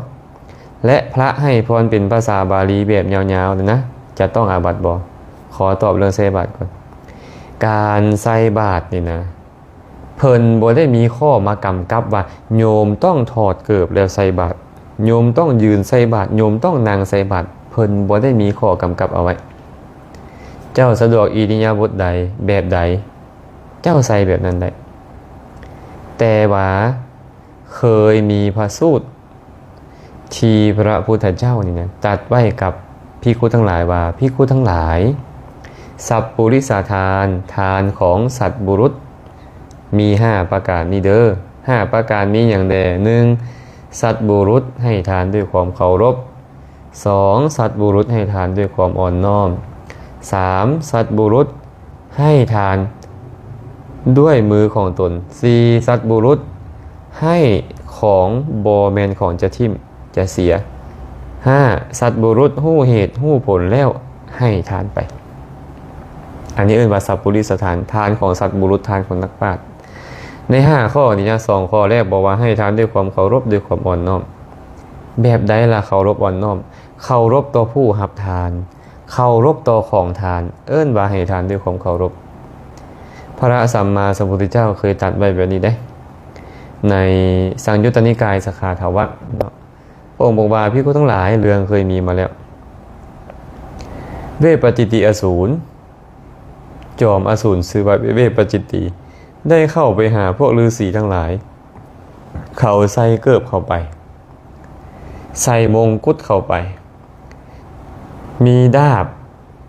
ແລະ ພະໃຫ້ພອນເປັນພາສາບາລີແບບຍາວໆນັ້ນນະ ຈະຕ້ອງອາບັດບໍ່? ຂໍຕອບເລື່ອງໃສ່ບາດກ່ອນ. ການໃສ່ບາດນີ້ນະ ເພິ່ນບໍ່ໄດ້ມີຂໍ້ມາກຳກັບວ່າ ໂຍມຕ້ອງຖອດເກີບແລ້ວໃສ່ບາດ, ໂຍມຕ້ອງຢືນໃສ່ບາດ, ໂຍມຕ້ອງນັ່ງໃສ່ບາດ, ເພິ່ນບໍ່ໄດ້ມີຂໍ້ກຳກັບເອົາໄວ້. ເຈົ້າສະດວກອິລິຍາບົດໃດ ແບບໃດ ເຈົ້າໃສ່ແບບນັ້ນໄດ້. ແຕ່ວ່າເຄີຍມີພະສູດທີ່ພະພຸດທະເຈົ້ານີ້ນະ ຕັດໄວ້ກັບພິກຂຸທັງຫຼາຍວ່າ, ພິກຂຸທັງຫຼາຍ, ສັບປຸລິສະທານ, ທານຂອງສັດບຸລຸດ ມີຫ້າປະການນີ້ເດີ, ຫ້າປະການມີຫຍັງແດ່? ໜຶ່ງ ສັດບຸລຸດໃຫ້ທານດ້ວຍຄວາມເຄົາລົບ. ສອງ ສັດບຸລຸດໃຫ້ທານດ້ວຍຄວາມອ່ອນນ້ອມ. ສາມ ສັດບຸລຸດໃຫ້ທານດ້ວຍມືຂອງຕົນ. ສີ່ ສັດບຸລຸດໃຫ້ຂອງບໍ່ແມ່ນຂອງຈະຖິ້ມຈະເສຍ. ຫ້າ ສັດບຸລຸດຮູ້ເຫດຮູ້ຜົນແລ້ວໃຫ້ທານໄປ. ອັນນີ້ເອີ້ນວ່າສັບປຸລິສະທານ, ທານຂອງສັດບຸລຸດ, ທານຂອງນັກປາດ. ໃນຫ້າຂໍ້ນີ້ນະ, ສອງຂໍ້ແລກບອກວ່າໃຫ້ທານດ້ວຍຄວາມເຄົາລົບ, ດ້ວຍຄວາມອ່ອນນ້ອມ. ແບບໃດລະເຄົາລົບອ່ອນນ້ອມ? ເຄົາລົບຕໍ່ຜູ້ຮັບທານ, ເຄົາລົບຕໍ່ຂອງທານ, ເອີ້ນວ່າໃຫ້ທານດ້ວຍຄວາມເຄົາລົບ. ພະສຳມາສຳພຸດທະເຈົ້າເຄີຍຕັດໄວ້ແບບນີ້ເດ້, ໃນສັງຍຸດຕະນິກາຍສະຂາທະວັດເນາະ, ພະອົງບອກວ່າ, ພິກຂຸທັງຫຼາຍ, ເລື່ອງເຄີຍມີມາແລ້ວ. ເວປະຈິດຕິອະສູນ, ຈອມອະສູນຊື່ວ່າເວປະຈິດຕິ ໄດ້ເຂົ້າໄປຫາພວກລືສີທັງຫຼາຍ. ເຂົາໃສ່ເກີບເຂົ້າໄປ, ໃສ່ມົງກຸດເຂົ້າໄປ, ມີດາບ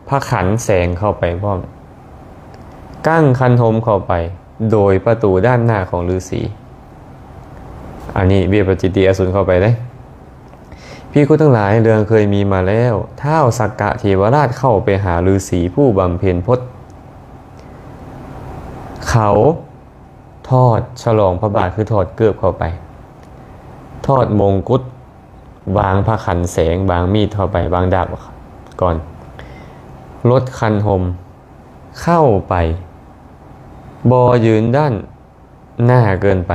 ພະຂັນແສງເຂົ້າໄປພ້ອມ, ກັ້ງຄັນຫົມເຂົ້າໄປໂດຍປະຕູດ້ານໜ້າຂອງລືສີ. ອັນນີ້ເວປະຈິດຕິອະສູນເຂົ້າໄປເດ້. ພິກຂຸທັງຫຼາຍ, ເລື່ອງເຄີຍມີມາແລ້ວ. ທ້າວສັກກະເທວະລາດເຂົ້າໄປຫາລືສີຜູ້ບຳເພັນພົດ. ເຂົາ ຖອດສະຫຼອງພະບາດ ຄືຖອດເກີບເຂົ້າໄປ, ຖອດມົງກຸດ, ວາງພະຂັນແສງ, ວາງມີດເຂົ້າໄປ, ວາງດາບກ່ອນ, ລົດຄັນຫົມ, ເຂົ້າໄປ, ບໍ່ຢືນດ້ານໜ້າເກີນໄປ,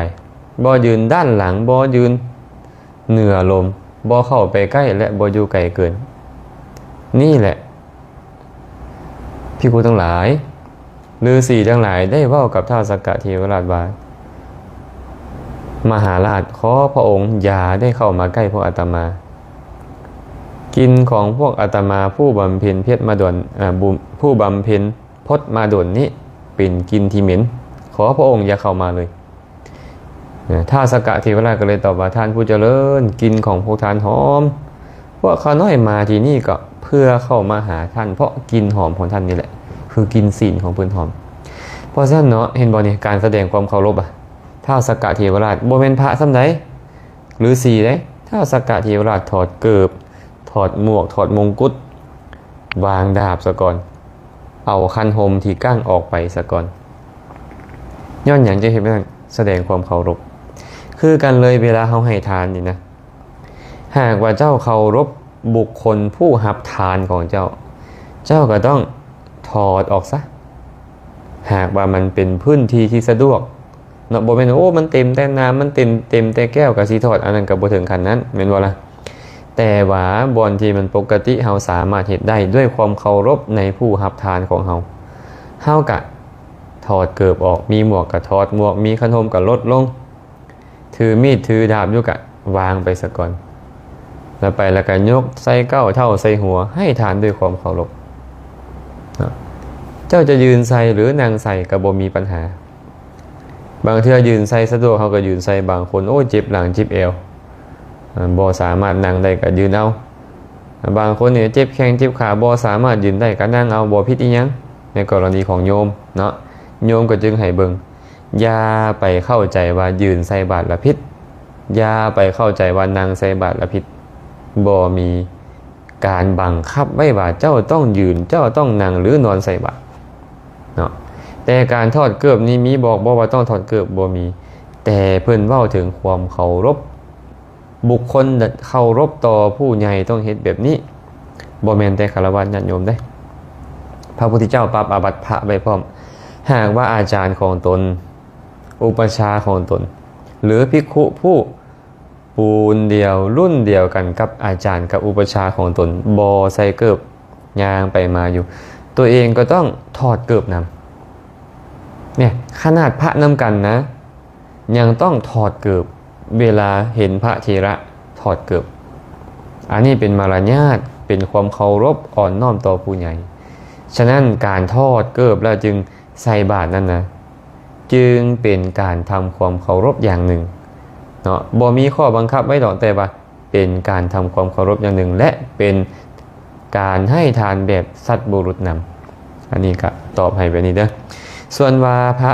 ບໍ່ຢືນດ້ານຫຼັງ, ບໍ່ຢືນ ເໜືອລົມ, ບໍ່ເຂົ້າໄປໃກ້ ແລະ ບໍ່ຢູ່ໄກເກີນ. ນີ້ແຫຼະ ພິກຂຸທັງຫຼາຍ, ລືສີທັງຫຼາຍໄດ້ເວົ້າກັບທ້າວສັກກະເທວະລາດວ່າ, ມະຫາລາດ, ຂໍພະອົງຢ່າໄດ້ເຂົ້າມາໃກ້ພວກອາດຕະມາ. ກິ່ນຂອງພວກອາດຕະມາຜູ້ບຳເພັນເພັດມາດົນ, ອາ, ຜູ້ບຳເພັນ ພົດມາດົນນີ້ເປັນກິ່ນທີ່ເໝັນ, ຂໍພະອົງຢ່າເຂົ້າມາເລີຍ. ນະ, ທ້າວສັກກະເທວະລາດກໍເລີຍຕອບວ່າ, ທ່ານຜູ້ຈະເລີນ, ກິ່ນຂອງພວກທ່ານຫອມ, ພວກຂ້ານ້ອຍມາທີ່ນີ້ກໍເພື່ອເຂົ້າມາຫາທ່ານ, ເພາະກິ່ນຫອມຂອງທ່ານນີ້ແຫຼະ ຄືກິ່ນສີນຂອງເພິ່ນຫອມ. ເພາະສະນັ້ນເນາະ, ເຫັນບໍ່ນີ້, ການສະແດງຄວາມເຄົາລົບອະ, ທ້າວສັກກະເທວະລາດບໍ່ແມ່ນພະສ່ຳໃດ, ລືສີເດ້. ທ້າວສັກກະເທວະລາດຖອດເກີບ, ຖອດໝວກ, ຖອດມົງກຸດ, ວາງດາບສາກ່ອນ, ເອົາຄັນຫົມທີ່ກັ້ງອອກໄປສາກ່ອນ. ຍ້ອນຫຍັງຈຶ່ງເຮັດແບບນັ້ນ? ສະແດງຄວາມເຄົາລົບ. ຄືກັນເລີຍ ເວລາເຮົາໃຫ້ທານນີ້ນະ, ຫາກວ່າເຈົ້າເຄົາລົບບຸກຄົນຜູ້ຮັບທານຂອງເຈົ້າ, ເຈົ້າກໍຕ້ອງຖອດອອກຊະ, ຫາກວ່າມັນເປັນພື້ນທີ່ທີ່ສະດວກ ເນາະ, ບໍ່ແມ່ນ ໂອ້ ມັນເຕັມແຕ່ນ້ຳ, ມັນເຕັມ, ເຕັມແຕ່ແກ້ວ ກໍຊິຖອດ, ອັນນັ້ນກໍບໍ່ເຖິງຂັ້ນນັ້ນ ແມ່ນບໍ່ລະ? ແຕ່ວ່າບ່ອນທີ່ມັນປົກກະຕິ ເຮົາສາມາດເຮັດໄດ້ດ້ວຍຄວາມເຄົາລົບໃນຜູ້ຮັບທານຂອງເຮົາ, ເຮົາກະຖອດເກີບອອກ, ມີໝວກກະຖອດໝວກ, ມີຄັນຫົມກະລົດລົງ, ຖືມີດຖືດາບຢູ່ກະວາງໄປສາກ່ອນ, ແລ້ວໄປແລ້ວກະຍົກໃສ່ເກົ້າເທົ້າໃສ່ຫົວ, ໃຫ້ທານດ້ວຍຄວາມເຄົາລົບເນາະ. ເຈົ້າຈະຢືນໃສ່ ຫຼື ນັ່ງໃສ່ກໍບໍ່ມີບັນຫາ. ບາງເທື່ອຢືນໃສ່ສະດວກ ເຮົາກໍຢືນໃສ່, ບາງຄົນ ໂອ້ຍ ເຈັບຫຼັງເຈັບແອວ ບໍ່ສາມາດນັ່ງໄດ້ກໍຢືນເອົາ, ບາງຄົນນີ້ເຈັບແຂ້ງເຈັບຂາ ບໍ່ສາມາດຢືນໄດ້ກໍນັ່ງເອົາ, ບໍ່ຜິດອີ່ຫຍັງໃນກໍລະນີຂອງໂຍມເນາະ. ໂຍມກໍຈຶ່ງໃຫ້ເບິ່ງ, ຢ່າໄປເຂົ້າໃຈວ່າຢືນໃສ່ບາດລະຜິດ, ຢ່າໄປເຂົ້າໃຈວ່ານັ່ງໃສ່ບາດລະຜິດ. ບໍ່ມີ ການບັງຄັບໄວ້ວ່າເຈົ້າຕ້ອງຢືນ, ເຈົ້າຕ້ອງນັ່ງ ຫຼື ນອນໃສ່ບາດເນາະ. ແຕ່ການຖອດເກີບນີ້ມີບອກບໍ່ວ່າຕ້ອງຖອດເກີບ? ບໍ່ມີ, ແຕ່ເພິ່ນເວົ້າເຖິງຄວາມເຄົາລົບ. ບຸກຄົນເຄົາລົບຕໍ່ຜູ້ໃຫຍ່ຕ້ອງເຮັດແບບນີ້, ບໍ່ແມ່ນແຕ່ຄາລະວາດຍາດໂຍມເດ້. ພະພຸດທະເຈົ້າປັບອາບັດພະໄວ້ພ້ອມ. ຫາກວ່າອາຈານຂອງຕົນ, ອຸປະຊາຂອງຕົນ ຫຼື ພິກຂຸຜູ້ ປູນດຽວ ລຸ້ນດຽວກັນກັບອາຈານກັບອຸປະຊາຂອງຕົນ ບໍ່ໃສ່ເກີບ ຍ່າງໄປມາຢູ່, ຕົວເອງກໍຕ້ອງຖອດເກີບນຳ. ເນຍ ຂະໜາດພະນຳກັນນະ ຍັງຕ້ອງຖອດເກີບເວລາເຫັນພະເຖລະຖອດເກີບ. ອັນນີ້ເປັນມາລະຍາດ, ເປັນຄວາມເຄົາລົບອ່ອນນ້ອມຕໍ່ຜູ້ໃຫຍ່. ສະນັ້ນ ການຖອດເກີບແລ້ວຈຶ່ງໃສ່ບາດນັ້ນນະ ຈຶ່ງເປັນການທຳຄວາມເຄົາລົບຢ່າງໜຶ່ງເນາະ. ບໍ່ມີຂໍ້ບັງຄັບໄວ້ດອກ, ແຕ່ວ່າເປັນການທຳຄວາມເຄົາລົບຢ່າງໜຶ່ງ ແລະ ເປັນການໃຫ້ທານແບບສັດບຸລຸດນຳ. ອັນນີ້ກະຕອບໃຫ້ແບບນີ້ເດີ້. ສ່ວນວ່າພະ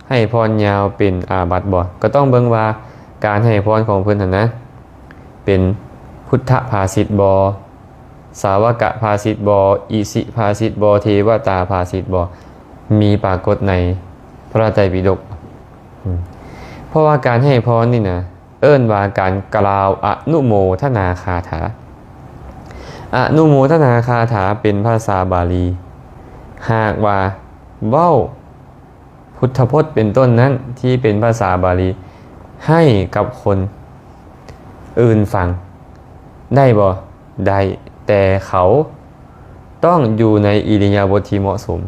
ໃຫ້ພອນຍາວເປັນອາບັດບໍ່? ກໍຕ້ອງເບິ່ງວ່າການໃຫ້ພອນຂອງເພິ່ນຫັ້ນນະ ເປັນພຸດທະພາສິດບໍ່? ສາວະກະພາສິດບໍ່? ອິສິພາສິດບໍ່? ເທວະຕາພາສິດບໍ່? ມີປາກົດໃນພະໄຕປິດົກ. ອືມ ເພາະວ່າການໃຫ້ພອນນີ້ນະ ເອີ້ນວ່າການກ່າວອະນຸໂມທະນາຄາຖາ. ອະນຸໂມທະນາຄາຖາເປັນພາສາບາລີ. ຫາກວ່າເວົ້າພຸດທະພົດເປັນຕົ້ນນັ້ນ ທີ່ເປັນພາສາບາລີ ໃຫ້ກັບຄົນອື່ນຟັງໄດ້ບໍ່? ໄດ້, ແຕ່ເຂົາຕ້ອງຢູ່ໃນອິລິຍາບົດທີ່ເໝາະສົມ.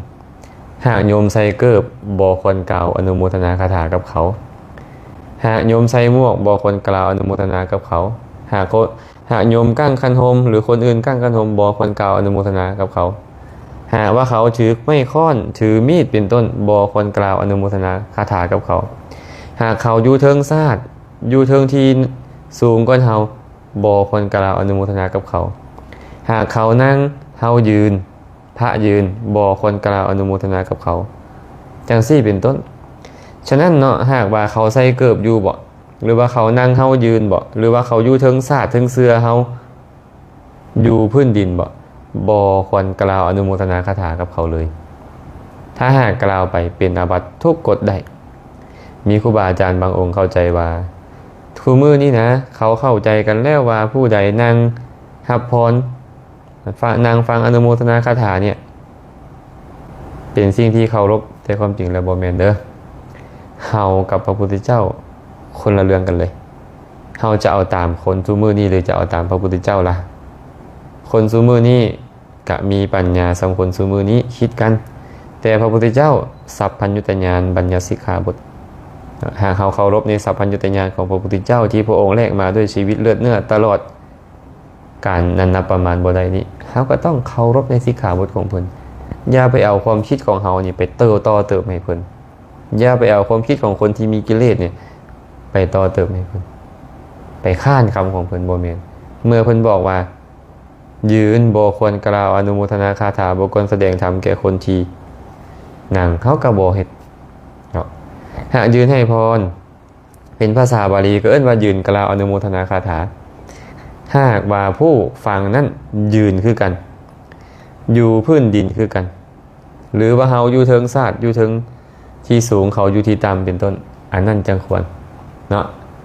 ຫາກໂຍມໃສ່ເກີບ, ບໍ່ຄວນກ່າວອະນຸໂມທະນາຄາຖາກັບເຂົາ. ຫາກໂຍມໃສ່ໝວກ, ບໍ່ຄວນກ່າວອະນຸໂມທະນາກັບເຂົາ. ຫາກຄົນ, ຫາກໂຍມກ້າງຄັນຫົມ ຫຼື ຄົນອື່ນກ້າງຄັນຫົມ, ບໍ່ຄວນກ່າວອະນຸໂມທະນາກັບເຂົາ. ຫາກວ່າເຂົາຖືໄມ້ຄ້ອນ, ຖືມີດເປັນຕົ້ນ, ບໍ່ຄວນກ່າວອະນຸໂມທະນາຄາຖາກັບເຂົາ. ຫາກເຂົາຢູ່ເທິງຊາດ, ຢູ່ເທິງທີ່ສູງກວ່າເຮົາ, ບໍ່ຄວນກ່າວອະນຸໂມທະນາກັບເຂົາ. ຫາກເຂົານັ່ງ, ເຮົາຢືນ, ພະຢືນ, ບໍ່ຄວນກ່າວອະນຸໂມທະນາກັບເຂົາ, ຈັ່ງຊີ້ເປັນຕົ້ນ. ສະນັ້ນເນາະ, ຫາກວ່າເຂົາໃສ່ເກີບຢູ່ບໍ ຫຼືວ່າເຂົານັ່ງເຮົາຢືນບໍ ຫຼືວ່າເຂົາຢູ່ເທິງຊາດເທິງເຊື່ອເຮົາ, ຢູ່ພື້ນດິນບໍ, ບໍ່ຄວນກ່າວອະນຸໂມທະນາຄາຖາກັບເຂົາເລີຍ. ຖ້າຫາກກ່າວໄປເປັນອາບັດທຸກກົດໄດ້. ມີຄູບາອາຈານບາງອົງເຂົ້າໃຈວ່າ ທຸກມື້ນີ້ນະ ເຂົາເຂົ້າໃຈກັນແລ້ວວ່າ ຜູ້ໃດນັ່ງຮັບພອນ ຟັງ, ນັ່ງຟັງອະນຸໂມທະນາຄາຖານີ້ ເປັນສິ່ງທີ່ເຄົາລົບ, ແຕ່ຄວາມຈິງແລ້ວບໍ່ແມ່ນເດີ້. ເຮົາກັບພະພຸດທະເຈົ້າຄົນລະເລື່ອງກັນເລີຍ. ເຮົາຈະເອົາຕາມຄົນຊຸມື້ນີ້ ຫຼື ຈະເອົາຕາມພະພຸດທະເຈົ້າລະ? ຄົນຊຸມື້ນີ້ກະມີປັນຍາສ່ຳຄົນຊຸມື້ນີ້, ຄິດກັນ. ແຕ່ພະພຸດທະເຈົ້າ ສັບພັນຍຸດຕະຍານ, ບັນຍັດສິກຂາບົດ. ຫາກເຮົາເຄົາລົບໃນສັບພັນຍຸດຕະຍານຂອງພະພຸດທະເຈົ້າ ທີ່ພະອົງແລກມາດ້ວຍຊີວິດເລືອດເນື້ອຕະຫຼອດ ການນັບປະມານບໍ່ໄດ້ນີ້, ເຮົາກໍຕ້ອງເຄົາລົບໃນສິກຂາບົດຂອງເພິ່ນ. ຢ່າໄປເອົາຄວາມຄິດຂອງເຮົານີ້ໄປເຕີຕໍ່ເຕີມໃຫ້ເພິ່ນ. ຢ່າໄປເອົາຄວາມຄິດຂອງຄົນທີ່ມີກິເລດນີ້ໄປຕໍ່ເຕີມໃຫ້ເພິ່ນ, ໄປຄ້ານຄຳຂອງເພິ່ນ, ບໍ່ແມ່ນ. ເມື່ອເພິ່ນບອກວ່າ ຢືນບໍ່ຄວນກ່າວອະນຸໂມທະນາຄາຖາ, ບໍ່ຄວນສະແດງທຳແກ່ຄົນທີ່ນັ່ງ, ເຮົາກໍບໍ່ເຮັດເນາະ. ຫາກຢືນໃຫ້ພອນ ເປັນພາສາບາລີກໍເອີ້ນວ່າຢືນກ່າວອະນຸໂມທະນາຄາຖາ. ຫາກວ່າຜູ້ຟັງນັ້ນຢືນຄືກັນ, ຢູ່ພື້ນດິນຄືກັນ, ຫຼືວ່າເຮົາຢູ່ເທິງຊາດ, ຢູ່ເທິງທີ່ສູງ, ເຂົາຢູ່ທີ່ຕ່ຳເປັນຕົ້ນ, ອັນນັ້ນຈັ່ງຄວນເນາະ.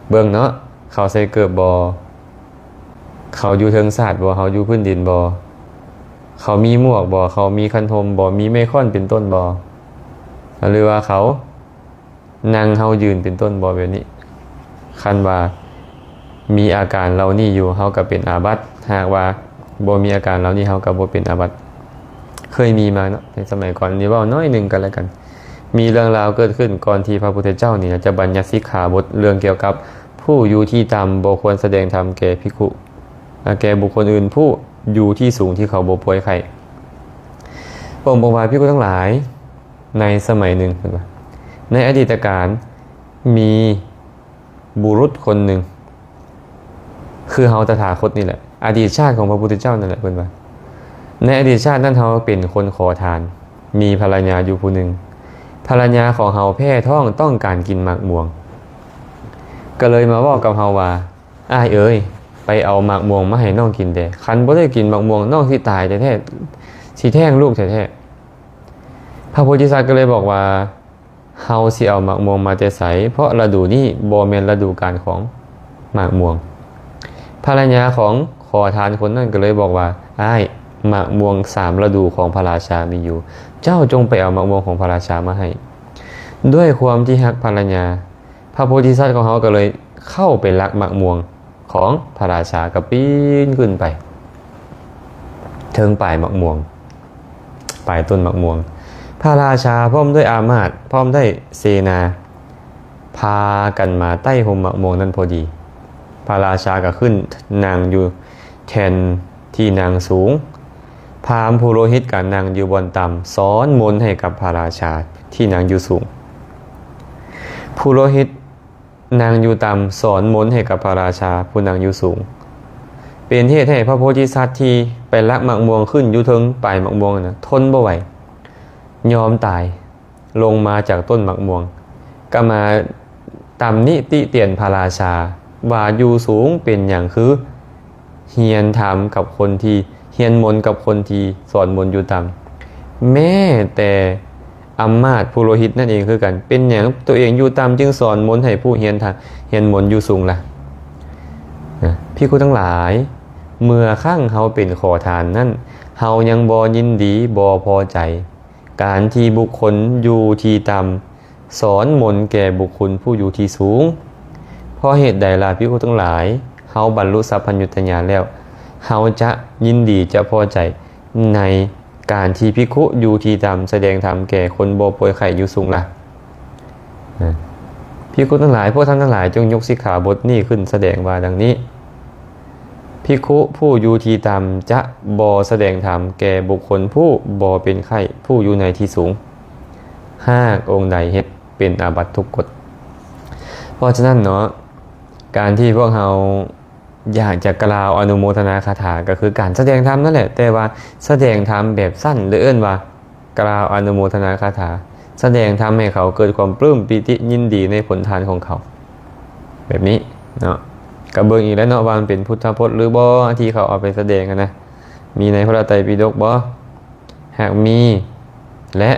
ເບິ່ງເນາະ, ເຂົາໃສ່ເກີບບໍ່? ເຂົາຢູ່ເທິງຊາດບໍ່? ເຮົາຢູ່ພື້ນດິນບໍ່? ເຂົາມີໝວກບໍ່? ເຂົາມີຄັນຫົມບໍ່? ມີໄມ້ຄ້ອນເປັນຕົ້ນບໍ່? ຫຼືວ່າເຂົາ ນັ່ງເຮົາຢືນເປັນຕົ້ນບໍ່ ແບບນີ້. ຄັນວ່າມີອາການເຫຼົ່ານີ້ຢູ່ ເຮົາກໍເປັນອາບັດ, ຫາກວ່າບໍ່ມີອາການເຫຼົ່ານີ້ ເຮົາກໍບໍ່ເປັນອາບັດ. ເຄີຍມີມາເນາະ ໃນສະໄໝກ່ອນ, ນີ້ເວົ້າໜ້ອຍໜຶ່ງກໍແລ້ວກັນ. ມີເລື່ອງລາວເກີດຂຶ້ນກ່ອນທີ່ພະພຸດທະເຈົ້ານີ້ຈະບັນຍັດສິກຂາບົດເລື່ອງກ່ຽວກັບຜູ້ຢູ່ທີ່ຕ່ຳບໍ່ຄວນສະແດງທຳແກ່ພິກຂຸ ແກ່ບຸກຄົນອື່ນຜູ້ຢູ່ທີ່ສູງທີ່ເຂົາບໍ່ປ່ວຍໄຂ້. ພະອົງບອກວ່າ ພິກຂຸທັງຫຼາຍ, ໃນສະໄໝໜຶ່ງ ເພິ່ນວ່າ ໃນອະດີດຕະການມີບຸລຸດຄົນໜຶ່ງ ຄືເຮົາຕະຖາຄົດນີ້ແຫຼະ, ອະດີດຊາດຂອງພະພຸດທະເຈົ້ານັ້ນແຫຼະ ເພິ່ນວ່າ. ໃນອະດີດຊາດນັ້ນ ເຮົາເປັນຄົນຂໍທານ, ມີພັນລະຍາຢູ່ຜູ້ໜຶ່ງ. ພັນລະຍາຂອງເຮົາແພ້ທ້ອງ, ຕ້ອງການກິນໝາກມ່ວງ, ກໍເລີຍມາເວົ້າກັບເຮົາວ່າ ອ້າຍເອີຍ, ໄປເອົາໝາກມ່ວງມາໃຫ້ນ້ອງກິນແດ່. ຄັນບໍ່ໄດ້ກິນໝາກມ່ວງ, ນ້ອງຊິຕາຍແທ້ໆ, ຊິແທ້ງລູກແທ້ໆ. ພະໂພທິສັດກໍເລີຍບອກວ່າ ເຮົາຊິເອົາໝາກມ່ວງມາແຕ່ໃສ? ເພາະລະດູນີ້ບໍ່ແມ່ນລະດູການຂອງໝາກມ່ວງ. ພັນລະຍາຂອງຂໍທານຄົນນັ້ນກໍເລີຍບອກວ່າ ອ້າຍ, ໝາກມ່ວງສາມລະດູຂອງພະລາຊາມີຢູ່, ເຈົ້າຈົ່ງໄປເອົາໝາກມ່ວງຂອງພະລາຊາມາໃຫ້. ດ້ວຍຄວາມທີ່ຮັກພັນລະຍາ, ພະໂພທິສັດຂອງເຮົາກໍເລີຍເຂົ້າໄປລັກໝາກມ່ວງຂອງພະລາຊາ ກໍປີນຂຶ້ນໄປເທິງປາຍໝາກມ່ວງ, ປາຍຕົ້ນໝາກມ່ວງ. ພະລາຊາພ້ອມດ້ວຍອາມາດ, ພ້ອມດ້ວຍເສນາ ພາກັນມາໃຕ້ຮົ່ມໝາກມ່ວງນັ້ນພໍດີ. ພະລາຊາກໍຂຶ້ນນັ່ງຢູ່ແທ່ນທີ່ນັ່ງສູງ. ພາມປຸໂຣຫິດກໍນັ່ງຢູ່ບ່ອນຕ່ຳ, ສອນມົນໃຫ້ກັບພະລາຊາທີ່ນັ່ງຢູ່ສູງ. ປຸໂຣຫິດນັ່ງຢູ່ຕ່ຳ, ສອນມົນໃຫ້ກັບພະລາຊາຜູ້ນັ່ງຢູ່ສູງ. ເປັນເຫດໃຫ້ພະໂພທິສັດທີ່ໄປລັກໝາກມ່ວງຂຶ້ນຢູ່ເທິງປາຍໝາກມ່ວງນັ້ນນະ ທົນບໍ່ໄຫວ, ຍອມຕາຍລົງມາຈາກຕົ້ນໝາກມ່ວງ. ກໍມາຕຳໜິຕິຕຽນພະລາຊາ ວ່າຢູ່ສູງເປັນຫຍັງຄືຮຽນທຳກັບຄົນທີ່ ຮຽນມົນກັບຄົນທີ່ສອນມົນຢູ່ຕ່ຳ. ແມ້ແຕ່ອຳມາດ ປຸໂຣຫິດນັ້ນເອງຄືກັນ ເປັນຫຍັງຕົວເອງຢູ່ຕ່ຳຈຶ່ງສອນມົນໃຫ້ຜູ້ຮຽນທຳ ຮຽນມົນຢູ່ສູງລະ? ນະ ພິກຂຸທັງຫຼາຍ, ເມື່ອຄັ້ງເຮົາເປັນຂໍທານນັ້ນ ເຮົາຍັງບໍ່ຍິນດີ ບໍ່ພໍໃຈ ການທີ່ບຸກຄົນຢູ່ທີ່ຕ່ຳສອນມົນແກ່ບຸກຄົນຜູ້ຢູ່ທີ່ສູງ. ເພາະເຫດໃດລະ ພິກຂຸທັງຫຼາຍ? ເຮົາບັນລຸສັບພັນຍຸດຕະຍານແລ້ວ ເຮົາຈະຍິນດີ ຈະພໍໃຈໃນການທີ່ພິກຂຸຢູ່ທີ່ຕ່ຳສະແດງທຳແກ່ຄົນບໍ່ປ່ວຍໄຂ້ຢູ່ສູງລະ? ນະ ພິກຂຸທັງຫຼາຍ, ພວກທ່ານທັງຫຼາຍຈົ່ງຍົກສິກຂາບົດນີ້ຂຶ້ນສະແດງວ່າດັ່ງນີ້, ພິກຂຸຜູ້ຢູ່ທີ່ຕ່ຳຈະບໍ່ສະແດງທຳແກ່ບຸກຄົນຜູ້ບໍ່ເປັນໄຂ້ ຜູ້ຢູ່ໃນທີ່ສູງ. ຫາກອົງໃດເຮັດ ເປັນອາບັດທຸກກົດ. ເພາະສະນັ້ນເນາະ ການທີ່ພວກເຮົາ ຢາກຈະກ່າວອະນຸໂມທະນາຄາຖາ ກໍຄືການສະແດງທຳນັ້ນແຫຼະ, ແຕ່ວ່າສະແດງທຳແບບສັ້ນ ຫຼື ເອີ້ນວ່າກ່າວອະນຸໂມທະນາຄາຖາ, ສະແດງທຳໃຫ້ເຂົາເກີດຄວາມປຶ້ມປີຕິຍິນດີໃນຜົນທານຂອງເຂົາ ແບບນີ້ເນາະ. ກໍເບິ່ງອີກແລ້ວເນາະ ວ່າມັນເປັນພຸດທະພົດຫຼືບໍ່ ທີ່ເຂົາເອົາໄປສະແດງຫັ້ນນະ, ມີໃນພະໄຕປິດົກບໍ່? ຫາກມີ ແລະ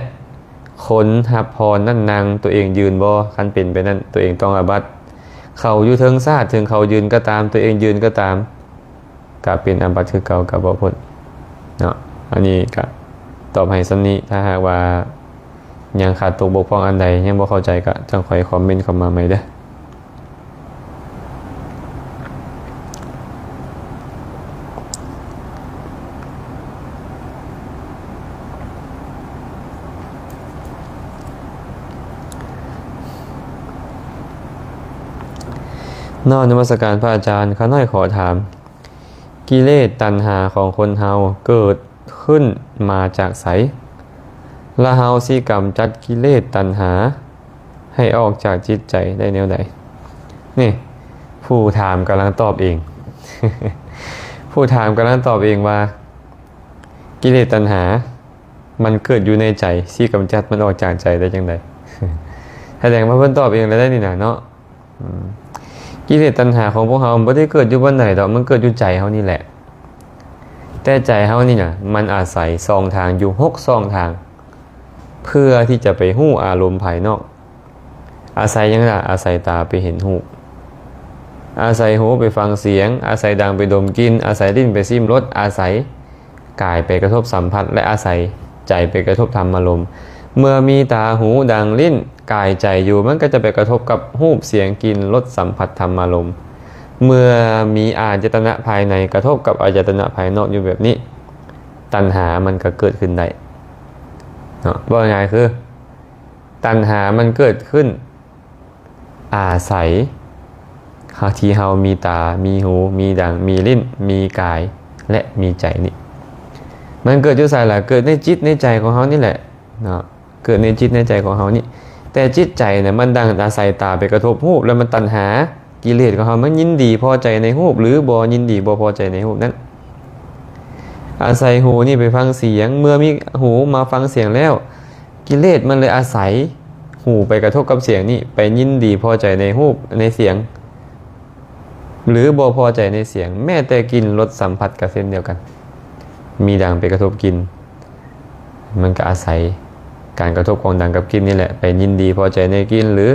ຄົນຮັບພອນນັ້ນນັ່ງ ຕົວເອງຢືນບໍ່? ຄັນເປັນໄປນັ້ນ ຕົວເອງຕ້ອງອາບັດ. ເຂົາຢູ່ເທິງຊາດ ເຖິງເຂົາຢືນກໍຕາມ ຕົວເອງຢືນກໍຕາມ ກະເປັນອາບັດຄືເກົ່າ ກະບໍ່ພົ້ນເນາະ. ອັນນີ້ກະຕອບໃຫ້ສ່ຳນີ້, ຖ້າຫາກວ່າຍັງຂາດຕົກບົກຜ່ອງອັນໃດ ຍັງບໍ່ເຂົ້າໃຈ ກະຈັ່ງຄ່ອຍຄອມເມັນເຂົ້າມາໃໝ່ເດີ້. ນ້ອມນະມັດສະການພະອາຈານ, ຂ້ານ້ອຍຂໍຖາມ, ກິເລດຕັນຫາຂອງຄົນເຮົາເກີດຂຶ້ນມາຈາກໃສ? ລະເຮົາຊິກຳຈັດກິເລດຕັນຫາໃຫ້ອອກຈາກຈິດໃຈໄດ້ແນວໃດ? ນີ້ ຜູ້ຖາມກຳລັງຕອບເອງ, ຜູ້ຖາມກຳລັງຕອບເອງວ່າ ກິເລດຕັນຫາມັນເກີດຢູ່ໃນໃຈ, ຊິກຳຈັດມັນອອກຈາກໃຈໄດ້ຈັ່ງໃດ? ສະແດງວ່າເພິ່ນຕອບເອງແລ້ວໄດ໋ນີ້ນະເນາະ. ອືມ ກິເລດຕັນຫາຂອງພວກເຮົາບໍ່ໄດ້ເກີດຢູ່ບ່ອນໃດດອກ, ມັນເກີດຢູ່ໃຈເຮົານີ້ແຫຼະ. ແຕ່ໃຈເຮົານີ້ນະ ມັນອາໄສຊ່ອງທາງຢູ່ຫົກຊ່ອງທາງ ເພື່ອທີ່ຈະໄປຮູ້ອາລົມພາຍນອກ. ອາໄສຫຍັງລະ? ອາໄສຕາໄປເຫັນຮູບ, ອາໄສຫູໄປຟັງສຽງ, ອາໄສດັງໄປດົມກິ່ນ, ອາໄສລີ້ນໄປຊິມລົດ, ອາໄສ ກາຍໄປກະທົບສຳຜັດ ແລະ ອາໄສໃຈໄປກະທົບທຳມາລົມ. ເມື່ອມີຕາ, ຫູ, ດັງ, ລີ້ນ, ກາຍ, ໃຈຢູ່, ມັນກໍຈະໄປກະທົບກັບຮູບ, ສຽງ, ກິ່ນ, ລົດ, ສຳຜັດ, ທຳມາລົມ. ເມື່ອມີອາຍະຕະນະພາຍໃນກະທົບກັບອາຍະຕະນະພາຍນອກຢູ່ແບບນີ້, ຕັນຫາມັນກໍເກີດຂຶ້ນໄດ້ເນາະ. ເວົ້າງ່າຍໆຄື ຕັນຫາມັນເກີດຂຶ້ນ ອາໄສທີ່ເຮົາມີຕາ, ມີຫູ, ມີດັງ, ມີລີ້ນ, ມີກາຍ ແລະ ມີໃຈນີ້. ມັນເກີດຢູ່ໃສລະ? ເກີດໃນຈິດໃນໃຈຂອງເຮົານີ້ແຫຼະເນາະ, ເກີດໃນຈິດໃນໃຈຂອງເຮົານີ້. ແຕ່ຈິດໃຈນະ ມັນດັງອາໄສຕາໄປກະທົບຮູບ ແລ້ວມັນຕັນຫາ, ກິເລດຂອງເຮົາມັນຍິນດີພໍໃຈໃນຮູບ ຫຼື ບໍ່ຍິນດີບໍ່ພໍໃຈໃນຮູບນັ້ນ. ອາໄສຫູນີ້ໄປຟັງສຽງ, ເມື່ອມີຫູມາຟັງສຽງແລ້ວ, ກິເລດມັນເລີຍອາໄສຫູໄປກະທົບກັບສຽງນີ້ ໄປຍິນດີພໍໃຈໃນຮູບ ໃນສຽງ ຫຼື ບໍ່ພໍໃຈໃນສຽງ. ແມ້ແຕ່ກິ່ນ ລົດ ສຳຜັດກໍເຊັ່ນດຽວກັນ, ມີດັງໄປກະທົບກິ່ນ, ມັນກໍອາໄສການກະທົບຂອງດັງກັບກິ່ນນີ້ແຫຼະ ໄປຍິນດີພໍໃຈໃນກິ່ນ ຫຼື